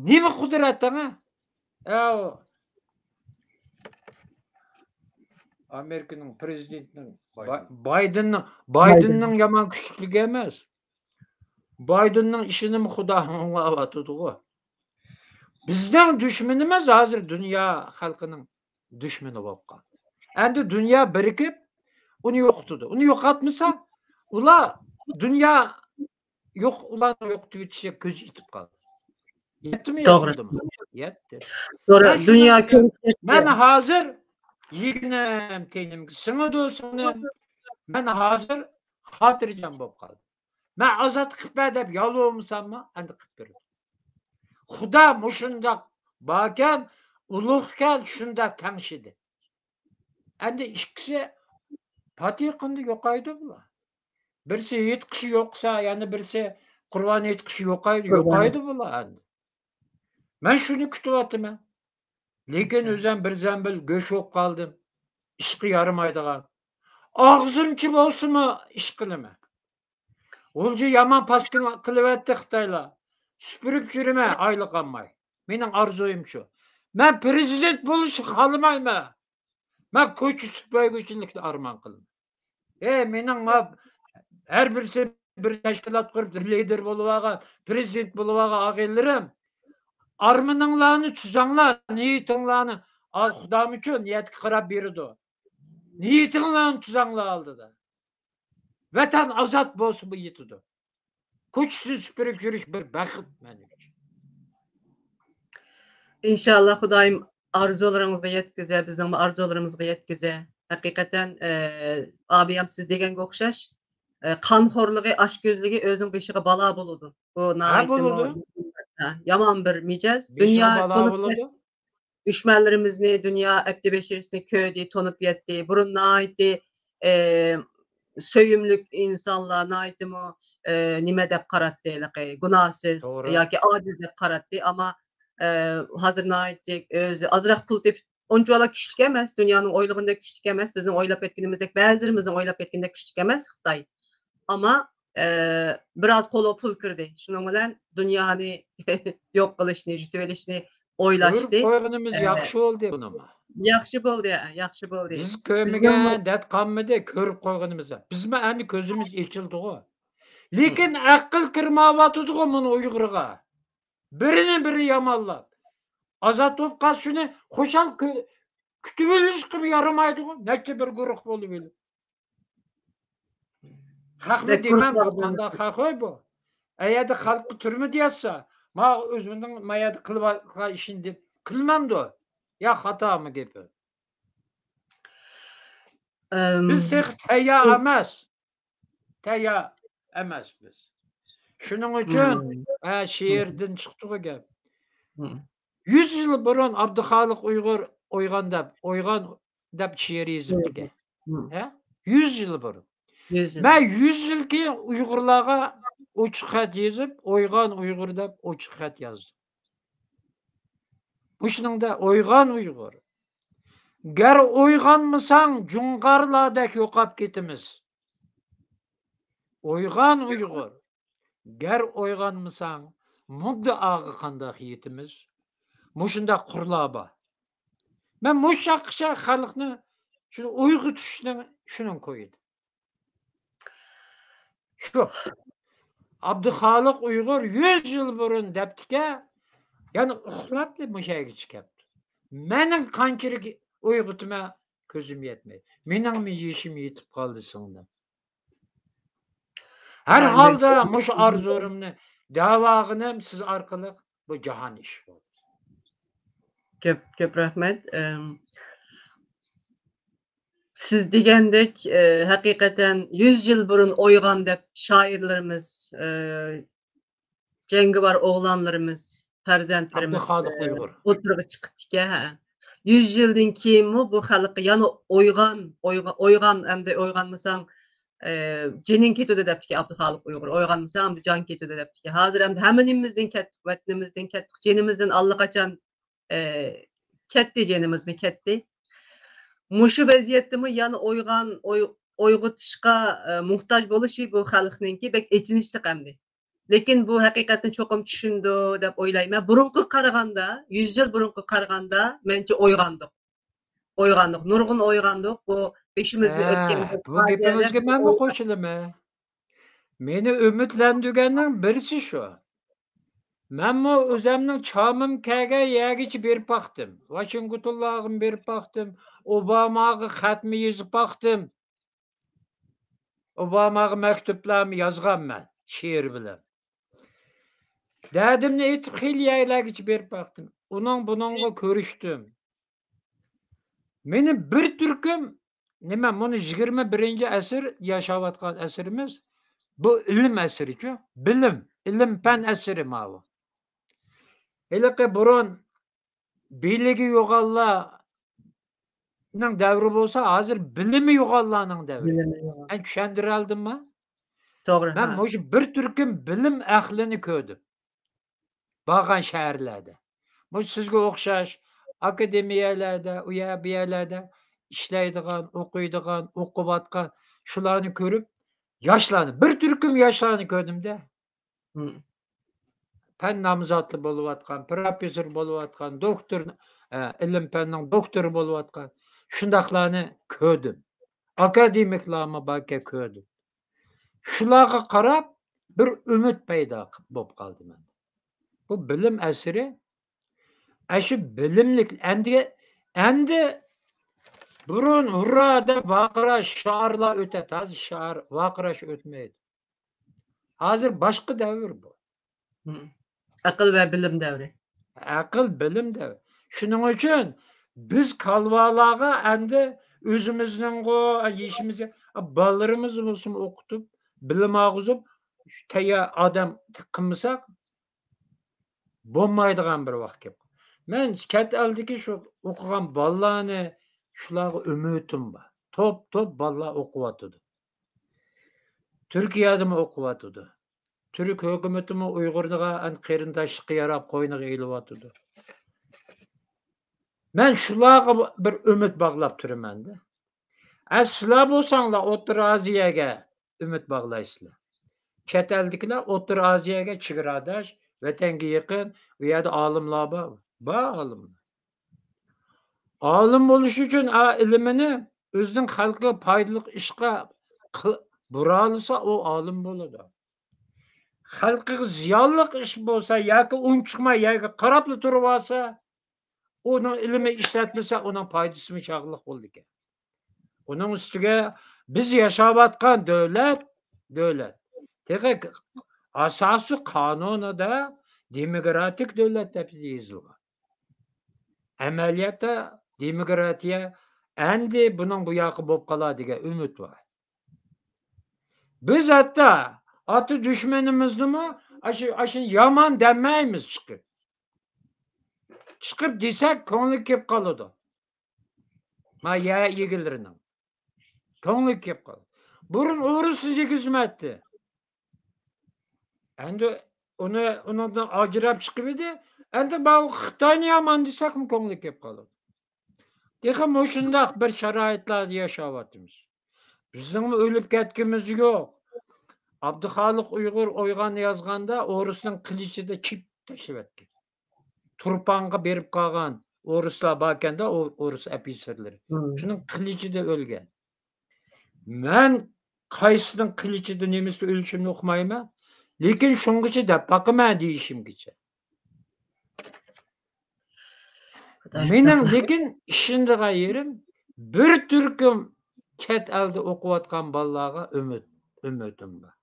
نېمە قۇدرەت، ھە؟ ئەو. ئامېرىكىنىڭ پرېزىدېنتىنىڭ، بايدېن. با-، بايدېننىڭ، بايدېننىڭ يامان كۈچلۈكلۈكى ئەمەس. بايدېننىڭ ئىشىنىمۇ خۇدا ئاڭلاۋاتىدىغۇ. بىزنىڭ دۈشمىنىمىز ھازىر دۇنيا خەلقىنىڭ دۈشمىنى بولۇپ قالدى. ئەمدى دۇنيا بىرىكىپ، ئۇنى يوقىتىدۇ. ئۇنى يوقاتمىسا، ئۇلار دۇنيا يوق، ئۇلارنى يوقىتىۋېتىشكە كۆزى يېتىپ قالدى. يەتتىمۇ، توغرا. يوقىتىلدىمۇ؟ يەتتى. توغرا، مەن دۇنيا شۇنىڭ ئۈچۈن، كۆرۈپ كەتتى. مەن ھازىر يېگىنىم، تېنىم سىڭىدۇ سىڭدىم. مەن ھازىر خاتىرجەم بولۇپ قالدىم. مەن ئازاد قىلىپ بەر دەپ يالۋۇرمىساممۇ، ئەمدى قىلىپ بېرىدۇ. خۇدا مۇشۇنداق باركەن، ئۇلۇغكەن، شۇنداق تەڭشىدى. ئەمدى ئىككىسى پاتىقىندا يوقايدۇ بۇلار. بىرسى ھېيتقىشى يوقىسا، يەنە بىرسى قۇربان ھېيتقىشى يوقايدۇ، قۇربان. يوقايدۇ بۇلار ئەمدى. مەن شۇنى كۈتۈۋاتىمەن. لېكىن ئۆزۈم بىر زەمبىل گۆش بولۇپ قالدىم. ئىشقا يارىمايدىغان. ئاغزىمچە بولسىمۇ ئىش قىلىمەن. غۇلجا يامان پاسكىنا قىلىۋەتتى خىتايلار. سۈپۈرۈپ يۈرىمەن ئايلىق ئالماي. مېنىڭ ئارزۇيۇم شۇ. مەن پرېزىدېنت بولۇشنى خالىمايمەن. مەن كوچا سۈپۈرگۈچىلىكنى ئارمان قىلىمەن. ئەي، مېنىڭ ما-، ھەر بىرسى بىر تەشكىلات قۇرۇپ، لىدېر بولۇۋالغان، پرېزىدېنت بولۇۋالغان ئاغىنىلىرىم، ئارمىنىڭلارنى تۈزەڭلار، نىيىتىڭلارنى، ئا، خۇدام ئۈچۈن نىيەتكە قاراپ بېرىدۇ. نىيىتىڭلارنى تۈزەڭلار ئالدىدا. ۋەتەن ئازاد بولسىمۇ يېتىدۇ. كوچىسىنى سۈپۈرۈپ يۈرۈش بىر بەخت مەن ئۈچۈن. ئىنشاللا خۇدايىم ئارزۇلىرىڭىزغا يەتكۈزە، بىزنىڭمۇ ئارزۇلىرىمىزغا يەتكۈزە. ھەقىقەتەن، ئە، ئابىيام سىز دېگەنگە ئوخشاش، ئە، قانخورلۇقى، ئاچكۆزلۈكى ئۆزىنىڭ بېشىغا بالا بولىدۇ. بۇ ھە، ناھايىتى بولىدۇ. نو-، ھە، يامان بىر مىجەز. بېشىغا دۇنيا بالا تونۇپ بولىدۇ. دۈشمەنلىرىمىزنى، دۇنيا ئەپتى بەشىرىسىنى كۆردى، تونۇپ يەتتى. بۇرۇن ناھايىتى، ئە، سۆيۈملۈك ئىنسانلار، ناھايىتىمۇ، ئە، نېمە دەپ قاراتتى، ھېلىقى گۇناھسىز توغرا. ياكى ئاجىز دەپ قاراتتى. ئەمما، ئە، ھازىر ناھايىتى ئۆزى ئازراق پۇل تېپىپ، ئۇنچىۋالا كۈچلۈك ئەمەس، دۇنيانىڭ ئويلىغىنىدەك كۈچلۈك ئەمەس، بىزنىڭ ئويلاپ كەتكىنىمىزدەك، بەزىلىرىمىزنىڭ ئويلاپ كەتكىنىدەك كۈچلۈك ئەمەس خىتاي. ئەمما، ئە، بىراز قولىغا پۇل كىردى. شۇنىڭ بىلەن دۇنيانى يوق قىلىشنى، يۇتۇۋېلىشنى ئويلاشتى. كۆرۈپ قويغىنىمىز ئە، ياخشى بولدى بۇنىمۇ. ياخشى بولدى، ياخشى بولدى. بىز بىزنىڭمۇ كۆرمىگەن دەرد قالمىدى، كۆرۈپ قويغىنىمىز. بىزمۇ ئەمدى كۆزىمىز ئېچىلدىغۇ. لېكىن ئەقىل كىرمەيۋاتىدىغۇ مۇنۇ ئۇيغۇرغا. بىرىنى بىرى يامانلاپ. ئازاد بولۇپ قالسا شۇنى خۇشال كۆ-، كۈتۈۋېلىشقىمۇ يارىمايدىغۇ. نەچچە بىر گۇرۇھ بولۇۋېلىپ. خەقنى بەك دېمەم، بۇ قۇرۇق قانداق خەق ھوي بۇ؟ ئەگەردە خەلققە تۈرمىدە ياتسا، ما ئۆزىنىڭ ما يەردە قىلىۋاتقان ئىشىنى دەپ قىلمامدۇ؟ يا خاتامۇ گېپى؟ ئەم، بىز تېخى تەييار ئەمەس. تەييار ئەمەس بىز. شۇنىڭ ئۈچۈن، ھە، شېئىردىن چىقتىغۇ گەپ. يۈز يىل بۇرۇن ئابدۇخالىق ئۇيغۇر ئويغان دەپ، ئويغان دەپ شېئىر يېزىپتىكەن. ھە؟ يۈز يىل بۇرۇن. يۈز يىل. مەن يۈز يىل كېيىن ئۇيغۇرلارغا ئوچۇق خەت يېزىپ، ئويغان ئۇيغۇر دەپ ئوچۇق خەت يازدىم. مۇشۇنىڭدا ئويغان ئۇيغۇر. گەر ئويغانمىساڭ، جۇڭغارلاردەك يوقاپ كېتىمىز. ئويغان ئۇيغۇر. گەر ئويغانمىساڭ، مۇددىئاغا قانداق يېتىمىز؟ مۇشۇنداق قۇرلار بار. مەن مۇشۇ چاغقىچە خەلقنى شۇ ئويغىتىشنىڭ شۇنىڭ كويىدا. شۇ. ئابدۇخالىق ئۇيغۇر يۈز يىل بۇرۇن دەپتىكەن، يەنە ئۇخلاپلا مۇشۇ يەرگىچە كەپتۇ. مېنىڭ قانچىلىك ئويغىتىمەن كۆزۈم يەتمەي. مېنىڭمۇ يېشىم يېتىپ قالدى سىڭلىم. ھەر ھالدا مۇشۇ ئارزۇلىرىمنى دەۋالغىنىم سىز ئارقىلىق بۇ جاھان ئىشى بولدى. كۆپ، كۆپ رەھمەت. ئەم، سىز دېگەندەك، ئە، ھەقىقەتەن يۈز يىل بۇرۇن ئويغان دەپ شائىرلىرىمىز، ئە، جەڭگىۋار ئوغلانلىرىمىز، پەرزەنتلىرىمىز، ئابدۇخالىق ئە، ئۇيغۇر. ئوتتۇرىغا چىقىپتىكەن، ھە. يۈز يىلدىن كېيىنمۇ بۇ خەلققە يەنە ئويغان، ئويغا-، ئويغان، ئەمدى ئويغانمىساڭ، ئە، جېنىڭ كېتىدۇ دەپتىكەن ئابدۇخالىق ئۇيغۇر، ئويغانمىساڭ ئەمدى جان كېتىدۇ دەپتىكەن. ھازىر ئەمدى ھەممە نېمىمىزدىن كەتتۇق، ۋەتىنىمىزدىن كەتتۇق، جېنىمىزدىن ئاللىقاچان ئە، كەتتى، جېنىمىزمۇ كەتتى. مۇشۇ ۋەزىيەتتىمۇ يەنە ئويغان-، ئوي-، ئويغىتىشقا، ئە، موھتاج بولۇشى بۇ خەلقنىڭكى بەك ئېچىنىشلىق ئەمدى. لېكىن بۇ ھەقىقەتنى چوقۇم چۈشىنىدۇ دەپ ئويلايمەن. بۇرۇنقىغا قارىغاندا، يۈز يىل بۇرۇنقىغا قارىغاندا مەنچە ئويغاندۇق. ئويغاندۇق، نۇرغۇن ئويغاندۇق. بۇ بېشىمىزنى ھە، ئۆتكەن بۇ گېپىڭىزگە مەنمۇ قوشۇلىمەن. مېنى ئۈمىدلەندۈرگەننىڭ بىرسى شۇ. مەنمۇ ئۆزەمنىڭ چامىم كەلگەن يەرگىچە بېرىپ باقتىم. ۋاشىنگتونلارغىمۇ بېرىپ باقتىم. ئوباماغا خەتمۇ يېزىپ باقتىم. ئوباماغا مەكتۇپلارمۇ يازغانمەن، شېئىر بىلەن. دەردىمنى ئېيتىپ، خېلى يەرلەرگىچە بېرىپ باقتىم. ئۇنىڭ بۇنىڭغا كۆرۈشتۈم. مېنى بىر تۈركۈم، نېمە، مۇنۇ يىگىرمە بىرىنچى ئەسىر ياشاۋاتقان ئەسىرىمىز، بۇ ئىلىم ئەسىرىچۇ، بىلىم، ئىلىم پەن ئەسىرى ماۋۇ. ھېلىقى بۇرۇن بىلىگى يوغانلارنىڭ دەۋرى بولسا، ھازىر بىلىمى يوغانلارنىڭ دەۋرى. بىلىمى يوغان. مەن چۈشەندۈرەلدىممۇ؟ توغرا، مەن ھە. مۇشۇ بىر تۈركۈم بىلىم ئەھلىنى كۆردۈم. بارغان شەھەرلەردە. مۇشۇ سىزگە ئوخشاش ئاكادېمىيەلەردە، ئۇ يەر، بۇ يەرلەردە ئىشلەيدىغان، ئوقۇيدىغان، ئوقۇۋاتقان شۇلارنى كۆرۈپ، ياشلارنى، بىر تۈركۈم ياشلارنى كۆردۈم-دە. مم. پەن نامزاتى بولۇۋاتقان، پروفېسسور بولۇۋاتقان، دوكتور، ئە، ئىلىم پەننىڭ دوكتورى بولۇۋاتقان شۇنداقلارنى كۆردۈم. ئاكادېمىكلارمۇ باركەن، كۆردۈم. شۇلارغا قاراپ بىر ئۈمىد پەيدا بولۇپ قالدى مەندە. بۇ بىلىم ئەسىرى، ئاشۇ بىلىملىك، ئەندى، ئەندى بۇرۇن ھۇررا دەپ ۋارقىراش، شائارلار ئۆتەتتى. ھازىر شائار، ۋارقىراش ئۆتمەيدۇ. ھازىر باشقا دەۋر بۇ. مم. ئەقىل ۋە بىلىم دەۋرى. ئەقىل، بىلىم دەۋرى. شۇنىڭ ئۈچۈن بىز كالۋالارغا ئەندى ئۆزىمىزنىڭغۇ، يېشىمىزگە، بالىلىرىمىز بولسۇن ئوقۇتۇپ، بىلىم ئالغۇزۇپ، تەييار ئادەم قىلمىساق، بولمايدىغان بىر ۋاقىت كېلىپ قالدى. مەن چەت ئەلدىكى شۇ ئوقۇغان بالىلارنى، شۇلارغا ئۈمىدىم بار. توپ، توپ بالىلار ئوقۇۋاتىدۇ. تۈركىيەدىمۇ ئوقۇۋاتىدۇ. تۈرك ھۆكۈمىتىمۇ ئۇيغۇرغا ئەن-، قېرىنداشلىققا ياراپ قوينىغا ئېلىۋاتىدۇ. مەن شۇلارغا بىر ئۈمىد باغلاپ تۇرىمەن-دە. ئە، سىلەر بولساڭلار ئوتتۇرا ئازىيەگە ئۈمىد باغلايسىلەر. چەت ئەلدىكىلەر ئوتتۇرا ئازىيەگە چېگراداش، ۋەتەنگە يېقىن، ئۇ يەردە ئالىملار بار. بار ئالىملار. ئالىم بولۇش ئۈچۈن ئا، ئىلمىنى ئۆزىنىڭ خەلقىگە پايدىلىق ئىشقا قىل-، بۇرالىسا، ئۇ ئالىم بولىدۇ. خەلقىگە زىيانلىق ئىش بولسا ياكى ئۇنچۇقماي يەرگە قاراپلا تۇرۇۋالسا، ئۇنىڭ ئىلمى ئىشلەتمىسە، ئۇنىڭ پايدىسىمۇ چاغلىق بولىدىكەن. ئۇنىڭ ئۈستىگە بىز ياشاۋاتقان دۆلەت، دۆلەت تېخى ئاساسىي قانۇنىدا دېموكراتىك دۆلەت دەپ يېزىلغان. ئەمەلىيەتتە دېموكراتىيە ئەندى بۇنىڭ بۇ ياقى بولۇپ قالار دېگەن ئۈمىد بار. بىز ھەتتا ئاتا دۈشمىنىمىزنىمۇ ئاشۇ، ئاشۇ يامان دەمەيمىز چىقىپ. چىقىپ دېسەك، كۆڭلى كېلىپ قالىدۇ. ما يەر ئىگىلىرىنىڭ كۆڭلى كېلىپ قالىدۇ. بۇرۇن ئورۇسنى دېگۈزمەيتتى. ئەمدى ئۇنى، ئۇنىڭدىن ئاجراپ چىقىپ ئىدى. ئەمدى ماۋۇ خىتاينى يامان دېسەكمۇ كۆڭلى كېلىپ قالىدۇ. تېخى مۇشۇنداق بىر شارائىتلاردا ياشاۋاتىمىز. بىزنىڭمۇ ئۆلۈپ كەتكىنىمىز يوق. ئابدۇخالىق ئۇيغۇر ئويغان يازغاندا ئورۇسنىڭ قىلىچىدا چىپ تاشلىۋەتكەن. تۇرپانغا بېرىپ قالغان ئورۇسلار باركەندە، ئو-، ئورۇس ئوفىتسېرلىرى. مم. شۇنىڭ قىلىچىدا ئۆلگەن. مەن قايسىنىڭ قىلىچىدا، نېمىسىدە ئۆلۈشۈمنى ئۇقمايمەن. لېكىن شۇڭغىچە دەپ باقىمەن دېيىشىمگىچە. خۇدايىم مېنىڭ ساقلىسۇن. لېكىن ئىشىنىدىغان يېرىم، بىر تۈركۈم چەت ئەلدە ئوقۇۋاتقان بالىلارغا ئۈمىد، ئۈمىدىم بار.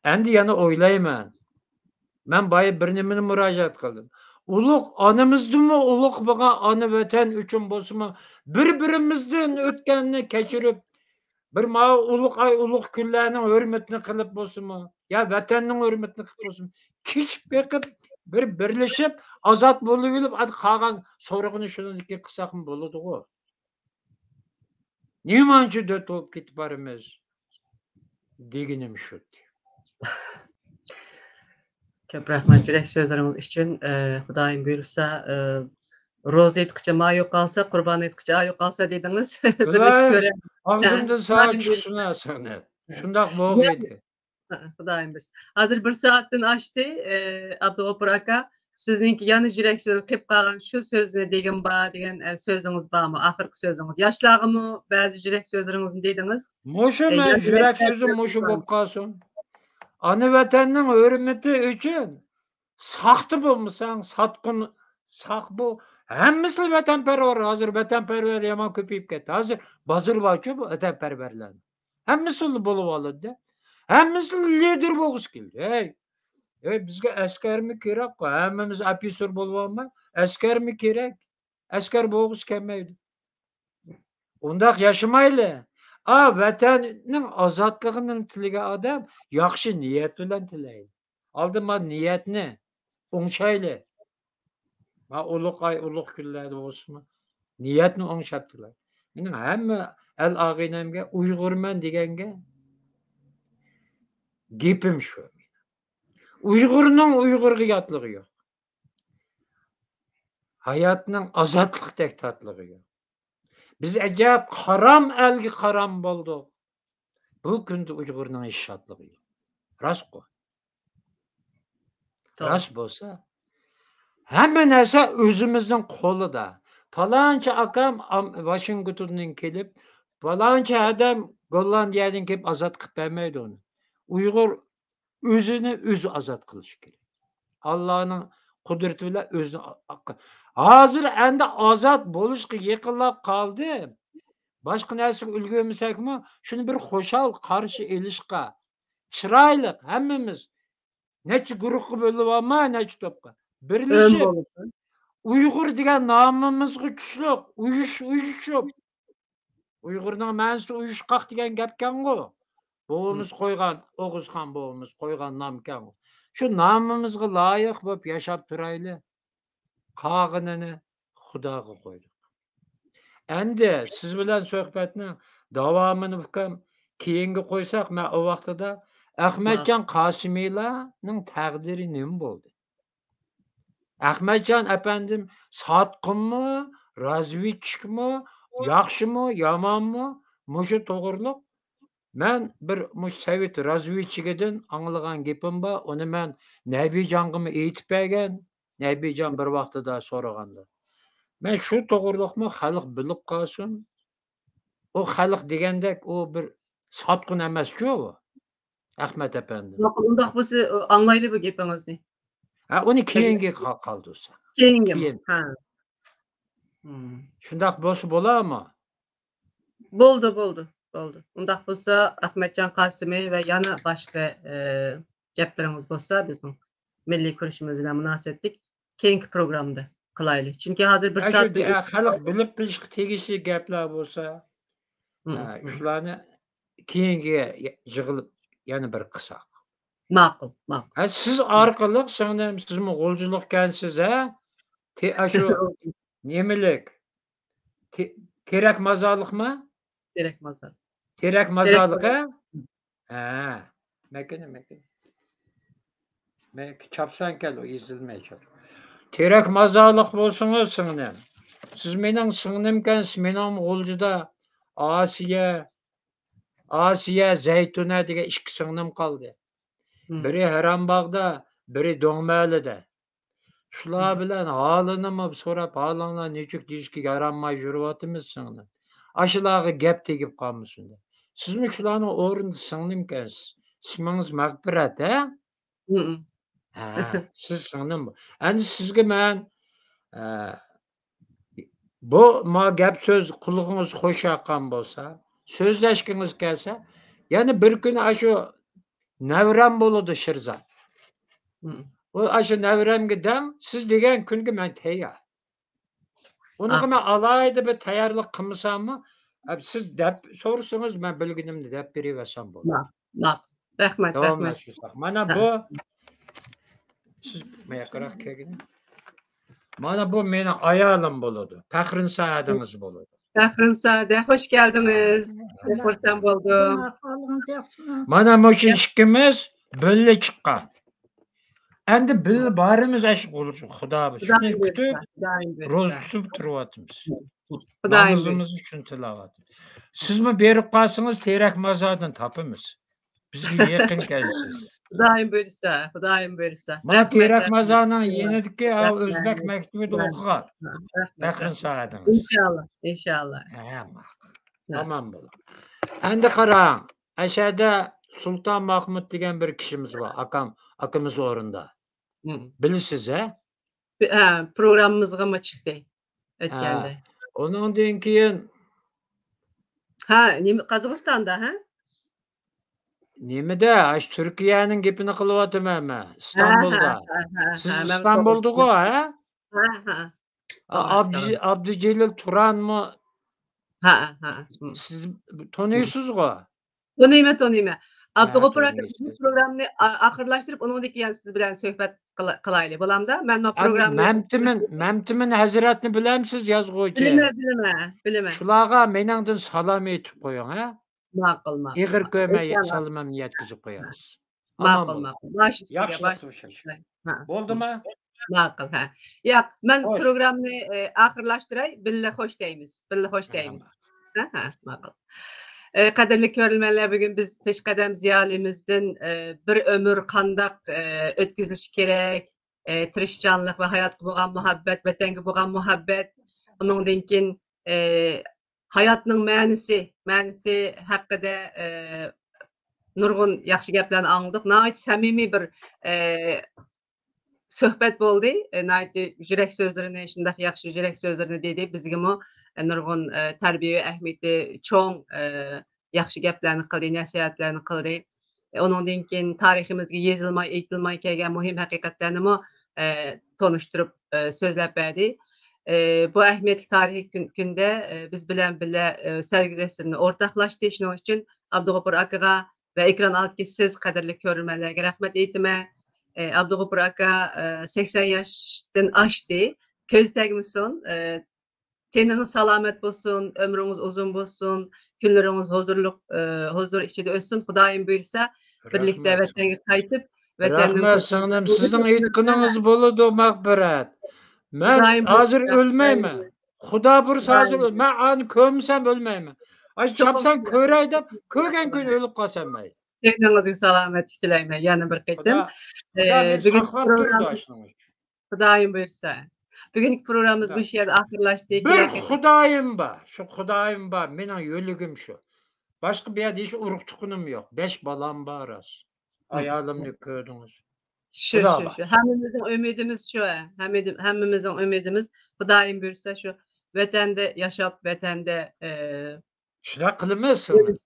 ئەمدى يەنە ئويلايمەن. مەن بايا بىر نېمىنى مۇراجىئەت قىلدىم. ئۇلۇغ ئانىمىزدىنمۇ ئۇلۇغ بولغان ئانا ۋەتەن ئۈچۈن بولسىمۇ، بىر-بىرىمىزدىن ئۆتكەننى كەچۈرۈپ، بىر ماۋۇ ئۇلۇغ ئاي، ئۇلۇغ كۈنلەرنىڭ ھۆرمىتىنى قىلىپ بولسىمۇ، يا ۋەتەننىڭ ھۆرمىتىنى قىلىپ بولسىمۇ، كېچىپ بېقىپ، بىر بىرلىشىپ، ئازاد بولۇۋېلىپ، قالغان سورىقىنى شۇنىڭدىن كېيىن قىلساقمۇ بولىدىغۇ. نېمانچە دۆت بولۇپ كېتىپ بارىمىز دېگىنىم شۇ. كۆپ رەھمەت يۈرەك سۆزلىرىڭىز ئۈچۈن. ئە، خۇدايىم بۇيرۇسا، ئە، روزا ئېيتقىچە ما يوقالسا، قۇربان ئېيتقىچە ئا يوقالسا دېدىڭىز. بىرلىكتە كۆرەيلى. ئاغزىمدىن ساڭا چىقسۇن ھە سېنى. شۇنداق بولغىيدى. خۇدايىم بۇيرۇسا. ھازىر بىر سائەتتىن ئاشتى. ئە، ئابدۇغوپۇر ئاكا، سىزنىڭكى يەنە يۈرەك سۆزى قېلىپ قالغان شۇ سۆزنى دېگىم بار دېگەن، ئە، سۆزىڭىز بارمۇ؟ ئاخىرقى سۆزىڭىز. ياشلارغىمۇ بەزى يۈرەك سۆزلىرىڭىزنى دېدىڭىز. مۇشۇ ئە، مەن يەنە يۈرەك سۆزۈم مۇشۇ بولۇپ قالسۇن. ئانا ۋەتەننىڭ ھۆرمىتى ئۈچۈن ساختا بولمىساڭ، ساتقۇن، ساق بو-، ھەممىسى ۋەتەنپەرۋەر. ھازىر ۋەتەنپەرۋەر يامان كۆپىيىپ كەتتى. ھازىر بازىرى بارچۇ بۇ ۋەتەنپەرۋەرلەرنىڭ. ھەممىسى بولۇۋالىدۇ. ھەممىسى لىدېر بولغۇسى كېلىدۇ. ھەي، ھەي، بىزگە ئەسكەرمۇ كېرەكقۇ؟ ھەممىمىز ئوفىتسېر بولۇۋالماي، ئەسكەرمۇ كېرەك؟ ئەسكەر بولغۇسى كەلمەيدۇ. ئۇنداق ياشىمايلى. ئا، ۋەتەننىڭ ئازادلىقىنىڭ تىلىگەن ئادەم ياخشى نىيەت بىلەن تىلەيلى. ئالدى ما نىيەتنى ئوڭشايلى. ما ئۇلۇغ ئاي، ئۇلۇغ كۈنلەردە بولسىمۇ، نىيەتنى ئوڭشاپ تىلەيلى. مېنىڭ ھەممە ئەل ئاغىنەمگە ئۇيغۇرمەن دېگەنگە گېپىم شۇ. ئۇيغۇرنىڭ ئۇيغۇرغا ياتلىقى يوق. ھاياتنىڭ ئازادلىقتەك تاتلىقى يوق. بىز ئەجەب قارام ئەلگە قارام بولدۇق. بۇ كۈندە ئۇيغۇرنىڭ ھېچ شادلىقى يوق. راستقۇ؟ توغرا. راست بولسا، ھەممە نەرسە ئۆزىمىزنىڭ قولىدا. پالانچى ئاكام ئام-، ۋاشىنگتوندىن كېلىپ، پالانچى ئادەم گوللاندىيەدىن كېلىپ ئازاد قىلىپ بەرمەيدۇ ئۇنى. ئۇيغۇر ئۆزىنى ئۆزى ئازاد قىلىشى كېرەك. ئاللانىڭ قۇدرىتى بىلەن ئۆزىنى ئا-، ئا-، ھازىر ئەمدى ئازاد بولۇشقا يېقىنلاپ قالدى. باشقا نەرسىگە ئۈلگۈرمىسەكمۇ، شۇنى بىر خۇشال قارشى ئېلىشقا، چىرايلىق ھەممىمىز نەچچە گۇرۇھقا بۆلۈۋالماي، نەچچە توپقا بىرلىشىپ، ئۇيغۇر دېگەن نامىمىزغا چۈشلۈق، ئۇيۇش-، ئۇيۇشۇپ، ئۇيغۇرنىڭ مەنىسى ئۇيۇشقاق دېگەن گەپكەنغۇ. بوۋىمىز قويغان، ئوغۇزخان بوۋىمىز قويغان نامكەنغۇ. شۇ نامىمىزغا لايىق بولۇپ ياشاپ تۇرايلى. قالغىنىنى خۇداغا قويدۇق. ئەمدى سىز بىلەن سۆھبەتنىڭ داۋامىنى ئۇكام كېيىنگە قويساق، مەن ئۇ ۋاقتىدا ئەخمەتجان قاسىمىلارنىڭ تەقدىرى نېمە بولدى؟ ئەخمەتجان ئەپەندىم ساتقۇنمۇ، رازۋېدچىكمۇ، ياخشىمۇ، يامانمۇ؟ مۇشۇ توغرۇلۇق مەن بىر مۇشۇ سوۋېت رازۋېدچىكىدىن ئاڭلىغان گېپىم بار، ئۇنى مەن نەبىجانغىمۇ ئېيتىپ بەرگەن، نەبىجان بىر ۋاقتىدا سورىغاندا. مەن شۇ توغرۇلۇقمۇ خەلق بىلىپ قالسۇن، ئۇ خەلق دېگەندەك ئۇ بىر ساتقۇن ئەمەسچۇ ئۇ، ئەخمەت ئەپەندى. ياق، ئۇنداق بولسا، ئاڭلايلى بۇ گېپىڭىزنى. ھە، ئۇنى كېيىنگە قا-، قالدۇرساق. كېيىنگىمۇ؟ كېيىن. ھە. مم. شۇنداق بولسا بولارمۇ؟ بولدى، بولدى، بولدى. ئۇنداق بولسا، ئەخمەتجان قاسىمى ۋە يەنە باشقا، ئى، گەپلىرىڭىز بولسا، بىزنىڭ مىللىي كۈرىشىمىز بىلەن مۇناسىۋەتلىك كېيىنكى پروگراممىدا قىلايلى. چۈنكى ھازىر بىر ئە، شۇ سائەت دە-، ئە، خەلق بىلىپ قېلىشقا تېگىشلىك گەپلەر بولسا، مم، ئە، مم. شۇلارنى كېيىنگە يە-، يىغىلىپ يەنە بىر قىلساق. ماقۇل، ماقۇل. ھە، سىز ئارقىلىق سىڭلىم، سىزمۇ غۇلجىلىقكەنسىز، ھە؟ تې-، ئاشۇ نېمىلىك؟ تې-، تېرەك مازارلىقمۇ؟ تېرەك مازار. تېرەك تېرەك مازارلىق، مازار. ھە؟ ھە. مەكىنە، مەكىنە. مەكە چاپسان كەل، ئۇ ئېزىلمەي چاپ. تېرەك مازارلىق بولسىڭىز، سىڭلىم. سىز مېنىڭ سىڭلىمكەنسىز، مېنىڭ غۇلجىدا ئاسىيە، ئاسىيە، زەيتۇنە دېگەن ئىككى سىڭلىم قالدى. مم. بىرى ھەرەمباغدا، بىرى دۆڭمەلىدە. شۇلار مم. بىلەن ھالىنىمۇ سوراپ، ھالىڭلار نېچۈك دېيىشكە يارانماي يۈرۈۋاتىمىز سىڭلىم. ئاشۇلارغا گەپ تېگىپ قالمىسۇن دەپ. سىزمۇ شۇلارنىڭ ئورنىدا سىڭلىمكەنسىز. ئىسمىڭىز مەغپىرەت، ھە؟ مم. ھە، سىز سىڭلىم. ئەمدى سىزگە مەن، ئە، بۇ ما گەپ سۆز قۇلىقىڭىز خۇش ياققان بولسا، سۆزلەشكىڭىز كەلسە، يەنە بىر كۈنى ئاشۇ نەۋرەم بولىدۇ شىرزات. مم. ئۇ ئاشۇ نەۋرەمگە دەڭ، سىز دېگەن كۈنگە مەن تەييار. ئۇنىڭغا مەن ئالاھىدە بىر تەييارلىق قىلمىساممۇ، ئە، سىز دەپ سورىسىڭىز، مەن بىلگىنىمنى دەپ بېرىۋەرسەم بولىدۇ. ماقۇل، ماقۇل. رەھمەت، رەھمەت. داۋاملاشتۇرساق. مانا ھە. بۇ، سىز ماياقراق كەلگىنى. مانا بۇ مېنىڭ ئايالىم بولىدۇ. پەخرىنسا ھەدىڭىز بولىدۇ. پەخرىنسا ھەدە، خوش كەلدىڭىز. ھە. خۇرسەن بولدۇم. ئەھۋالىڭىز ياخشىمۇ؟ مانا مۇشۇ ئىككىمىز بىللە چىققان. ئەمدى بىللە بارىمىز، ئاشۇ خۇدا بىر. شۇنى كۈتۈپ، روزا تۇتۇپ تۇرۇۋاتىمىز. خۇدايىم بۇيرۇسا. نامىزىمىز ئۈچۈن تىلاۋەت. سىزمۇ بېرىپ قالسىڭىز، تېرەك مازاردىن تاپىمىز. بىزگە يېقىن كەلسىز. خۇدايىم بۇيرۇسا، خۇدايىم بۇيرۇسا. مانا رەھمەت، تېرەك رەھمەت. مازارنىڭ يېنىدىكى ئاۋۇ رەھمەت. ئۆزبەك مەكتىپىدە ئوقۇغان. رەھمەت، رەھمەت. پەخرىنسا ھەدىڭىز. ئىنشاللا، ئىنشاللا. ھە، ماقۇل. ئامان بولۇڭ. ئەمدى قاراڭ، ئەشەدە سۇلتان ماخمۇت دېگەن بىر كىشىمىز بار، ئاكام، ئاكىمىز ئورنىدا. مم. بىلىسىز، ھە؟ ھە، پروگراممىمىزغىمۇ چىقتى ئۆتكەندە. ھە. ئۇنىڭدىن كېيىن ھە، نېمە، قازاقىستاندا، ھە؟ نېمىدە؟ ئاشۇ تۈركىيەنىڭ گېپىنى قىلىۋاتىمەن مەن. ھە، ئىستانبۇلدا. ھە، ھە، ھە، سىز ھە، مەن ئىستانبۇلدىغۇ، ھە؟ ھە، ھە. ئا-، توغرا، ئابدۇ-، توغرا. ئابدۇجېلىل تۇرانمۇ؟ ھە، ھە، ھە. مم. سىز تونۇيسىزغۇ؟ تونۇيمەن، تونۇيمەن. ھە، ئابدۇغوپۇر ئاكا، تونۇيسىز. بۇ پروگراممىنى ئا-، ئاخىرلاشتۇرۇپ، ئۇنىڭدىن كېيىن سىز بىلەن سۆھبەت قىلا-، قىلايلى. بولامدا؟ مەن ما ئەمدى پروگراممىنى مەمتىمىن، مەمتىمىن ھەزرەتنى بىلەمسىز، يازغۇچى؟ بىلىمەن، بىلىمەن، بىلىمەن. شۇلارغا مېنىڭدىن سالام ئېيتىپ قويۇڭ، ھە؟ ماقۇل، ماقۇل، ئېغىر ماقۇل. كۆرمەي ئىنشاللا. سالىمىمنى يەتكۈزۈپ قويارسىز. ئامان ماقۇل، بولۇڭ. ماقۇل. باش ئۈستىگە، ياخشىلىق باش تىلەپ. ئۈستىگە. ھە. بولدىما؟ ماقۇل، ھە. ياق، مەن خوش. پروگرامنى، ئى، ئاخىرلاشتۇراي، بىللە خوش دەيمىز. بىللە خوش ھە، دەيمىز. ماقۇل. ھە، ھە، ماقۇل. ئە، قەدىرلىك كۆرۈرمەنلەر، بۈگۈن بىز پېشقەدەم زىيالىيىمىزدىن، ئە، بىر ئۆمۈر قانداق، ئە، ئۆتكۈزۈش كېرەك، ئە، تىرىشچانلىق ۋە ھاياتقا بولغان مۇھەببەت، ۋەتەنگە بولغان مۇھەببەت، ئۇنىڭدىن كېيىن، ئە، ھاياتنىڭ مەنىسى، مەنىسى ھەققىدە، ئە، نۇرغۇن ياخشى گەپلەرنى ئاڭلىدۇق. ناھايىتى سەمىمىي بىر، ئە، سۆھبەت بولدى. ئە، ناھايىتى يۈرەك سۆزلىرىنى، شۇنداق ياخشى يۈرەك سۆزلىرىنى دېدى. بىزگىمۇ، ئە، نۇرغۇن، ئە، تەربىيەۋى ئەھمىيىتى چوڭ، ئە، ياخشى گەپلەرنى قىلدى، نەسىھەتلەرنى قىلدى. ئە، ئۇنىڭدىن كېيىن تارىخىمىزغا يېزىلماي، ئېيتىلماي كەلگەن مۇھىم ھەقىقەتلەرنىمۇ، ئە، تونۇشتۇرۇپ، ئە، سۆزلەپ بەردى. ئە، بۇ ئەھمىيەتلىك تارىخىي كۈن، كۈندە، ئە، بىز بىلەن بىللە، ئە، سەرگۈزەشتلىرىنى ئورتاقلاشتى. شۇنىڭ ئۈچۈن ئابدۇغوپۇر ئاكىغا ۋە ئېكران ئالدىدىكى سىز قەدىرلىك كۆرۈرمەنلەرگە رەھمەت ئېيتىمەن. ئە، ئابدۇغوپۇر ئاكا، ئە، سەكسەن ياشتىن ئاشتى. كۆز تەگمىسۇن. ئە، تېنىڭىز سالامەت بولسۇن، ئۆمرىڭىز ئۇزۇن بولسۇن، كۈنلىرىڭىز ھۇزۇرلۇق، ئە، ھۇزۇر ئىچىدە ئۆتسۇن. خۇدايىم بۇيرۇسا، بىرلىكتە رەھمەت. ۋەتەنگە قايتىپ، ۋەتەننىڭ رەھمەت سىڭلىم، سىزنىڭ ئېيتقىنىڭىز بولىدۇ، مەغپىرەت. مەن خۇدايىم ھازىر بۇيرۇسا، ئۆلمەيمەن. خۇدايىم خۇدا بۇيرۇسا ھازىر ئۆل-، مەن ئانى كۆرمىسەم ئۆلمەيمەن. ئاش چاپسان كۆرەي دەپ، كۆرگەن كۈنى ئۆلۈپ قالسام مەيلى. تېنىڭىزگە سالامەتلىك تىلەيمەن يەنە بىر قېتىم. خۇدا، خۇدا ئە، بىزنى بۈگۈنكى ساقلاپ تۇرىدۇ پروگراممىمىز، ئاشۇنىڭ ئۈچۈن. خۇدايىم بۇيرۇسا. بۈگۈنكى پروگراممىز خۇدا. مۇشۇ يەردە ئاخىرلاشتى. بىر كېلەر قېتىم خۇدايىم بار، شۇ خۇدايىم بار، مېنىڭ يۆلىگىم شۇ. باشقا بۇ يەردە ھېچ ئۇرۇق-تۇغقىنىم يوق. بەش بالام بار راست. ئايالىمنى كۆردىڭىز. شۇ، خۇدا شۇ، بار. شۇ. ھەممىمىزنىڭ ئۈمىدىمىز شۇ، ھە. ھەممىدىن-، ھەممىمىزنىڭ ئۈمىدىمىز خۇدايىم بۇيرۇسا شۇ ۋەتەندە ياشاپ، ۋەتەندە، ئە، شۇنداق قىلىمىز، سىڭلىم.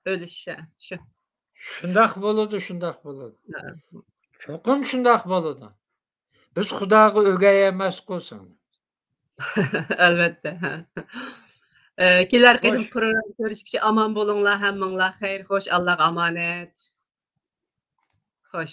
ئۆلۈش، ھە، شۇ. شۇنداق بولىدۇ، شۇنداق بولىدۇ. ھە. چوقۇم شۇنداق بولىدۇ. بىز خۇداغا ئۆگەي ئەمەسقۇ، سىڭلىم. ئەلۋەتتە، ھە. ئە، كېلەر قېتىم خوش. پروگرامما كۆرۈشكىچە ئامان بولۇڭلار، ھەممىڭلار خەير، خوش، ئاللاغا ئامانەت. خوش.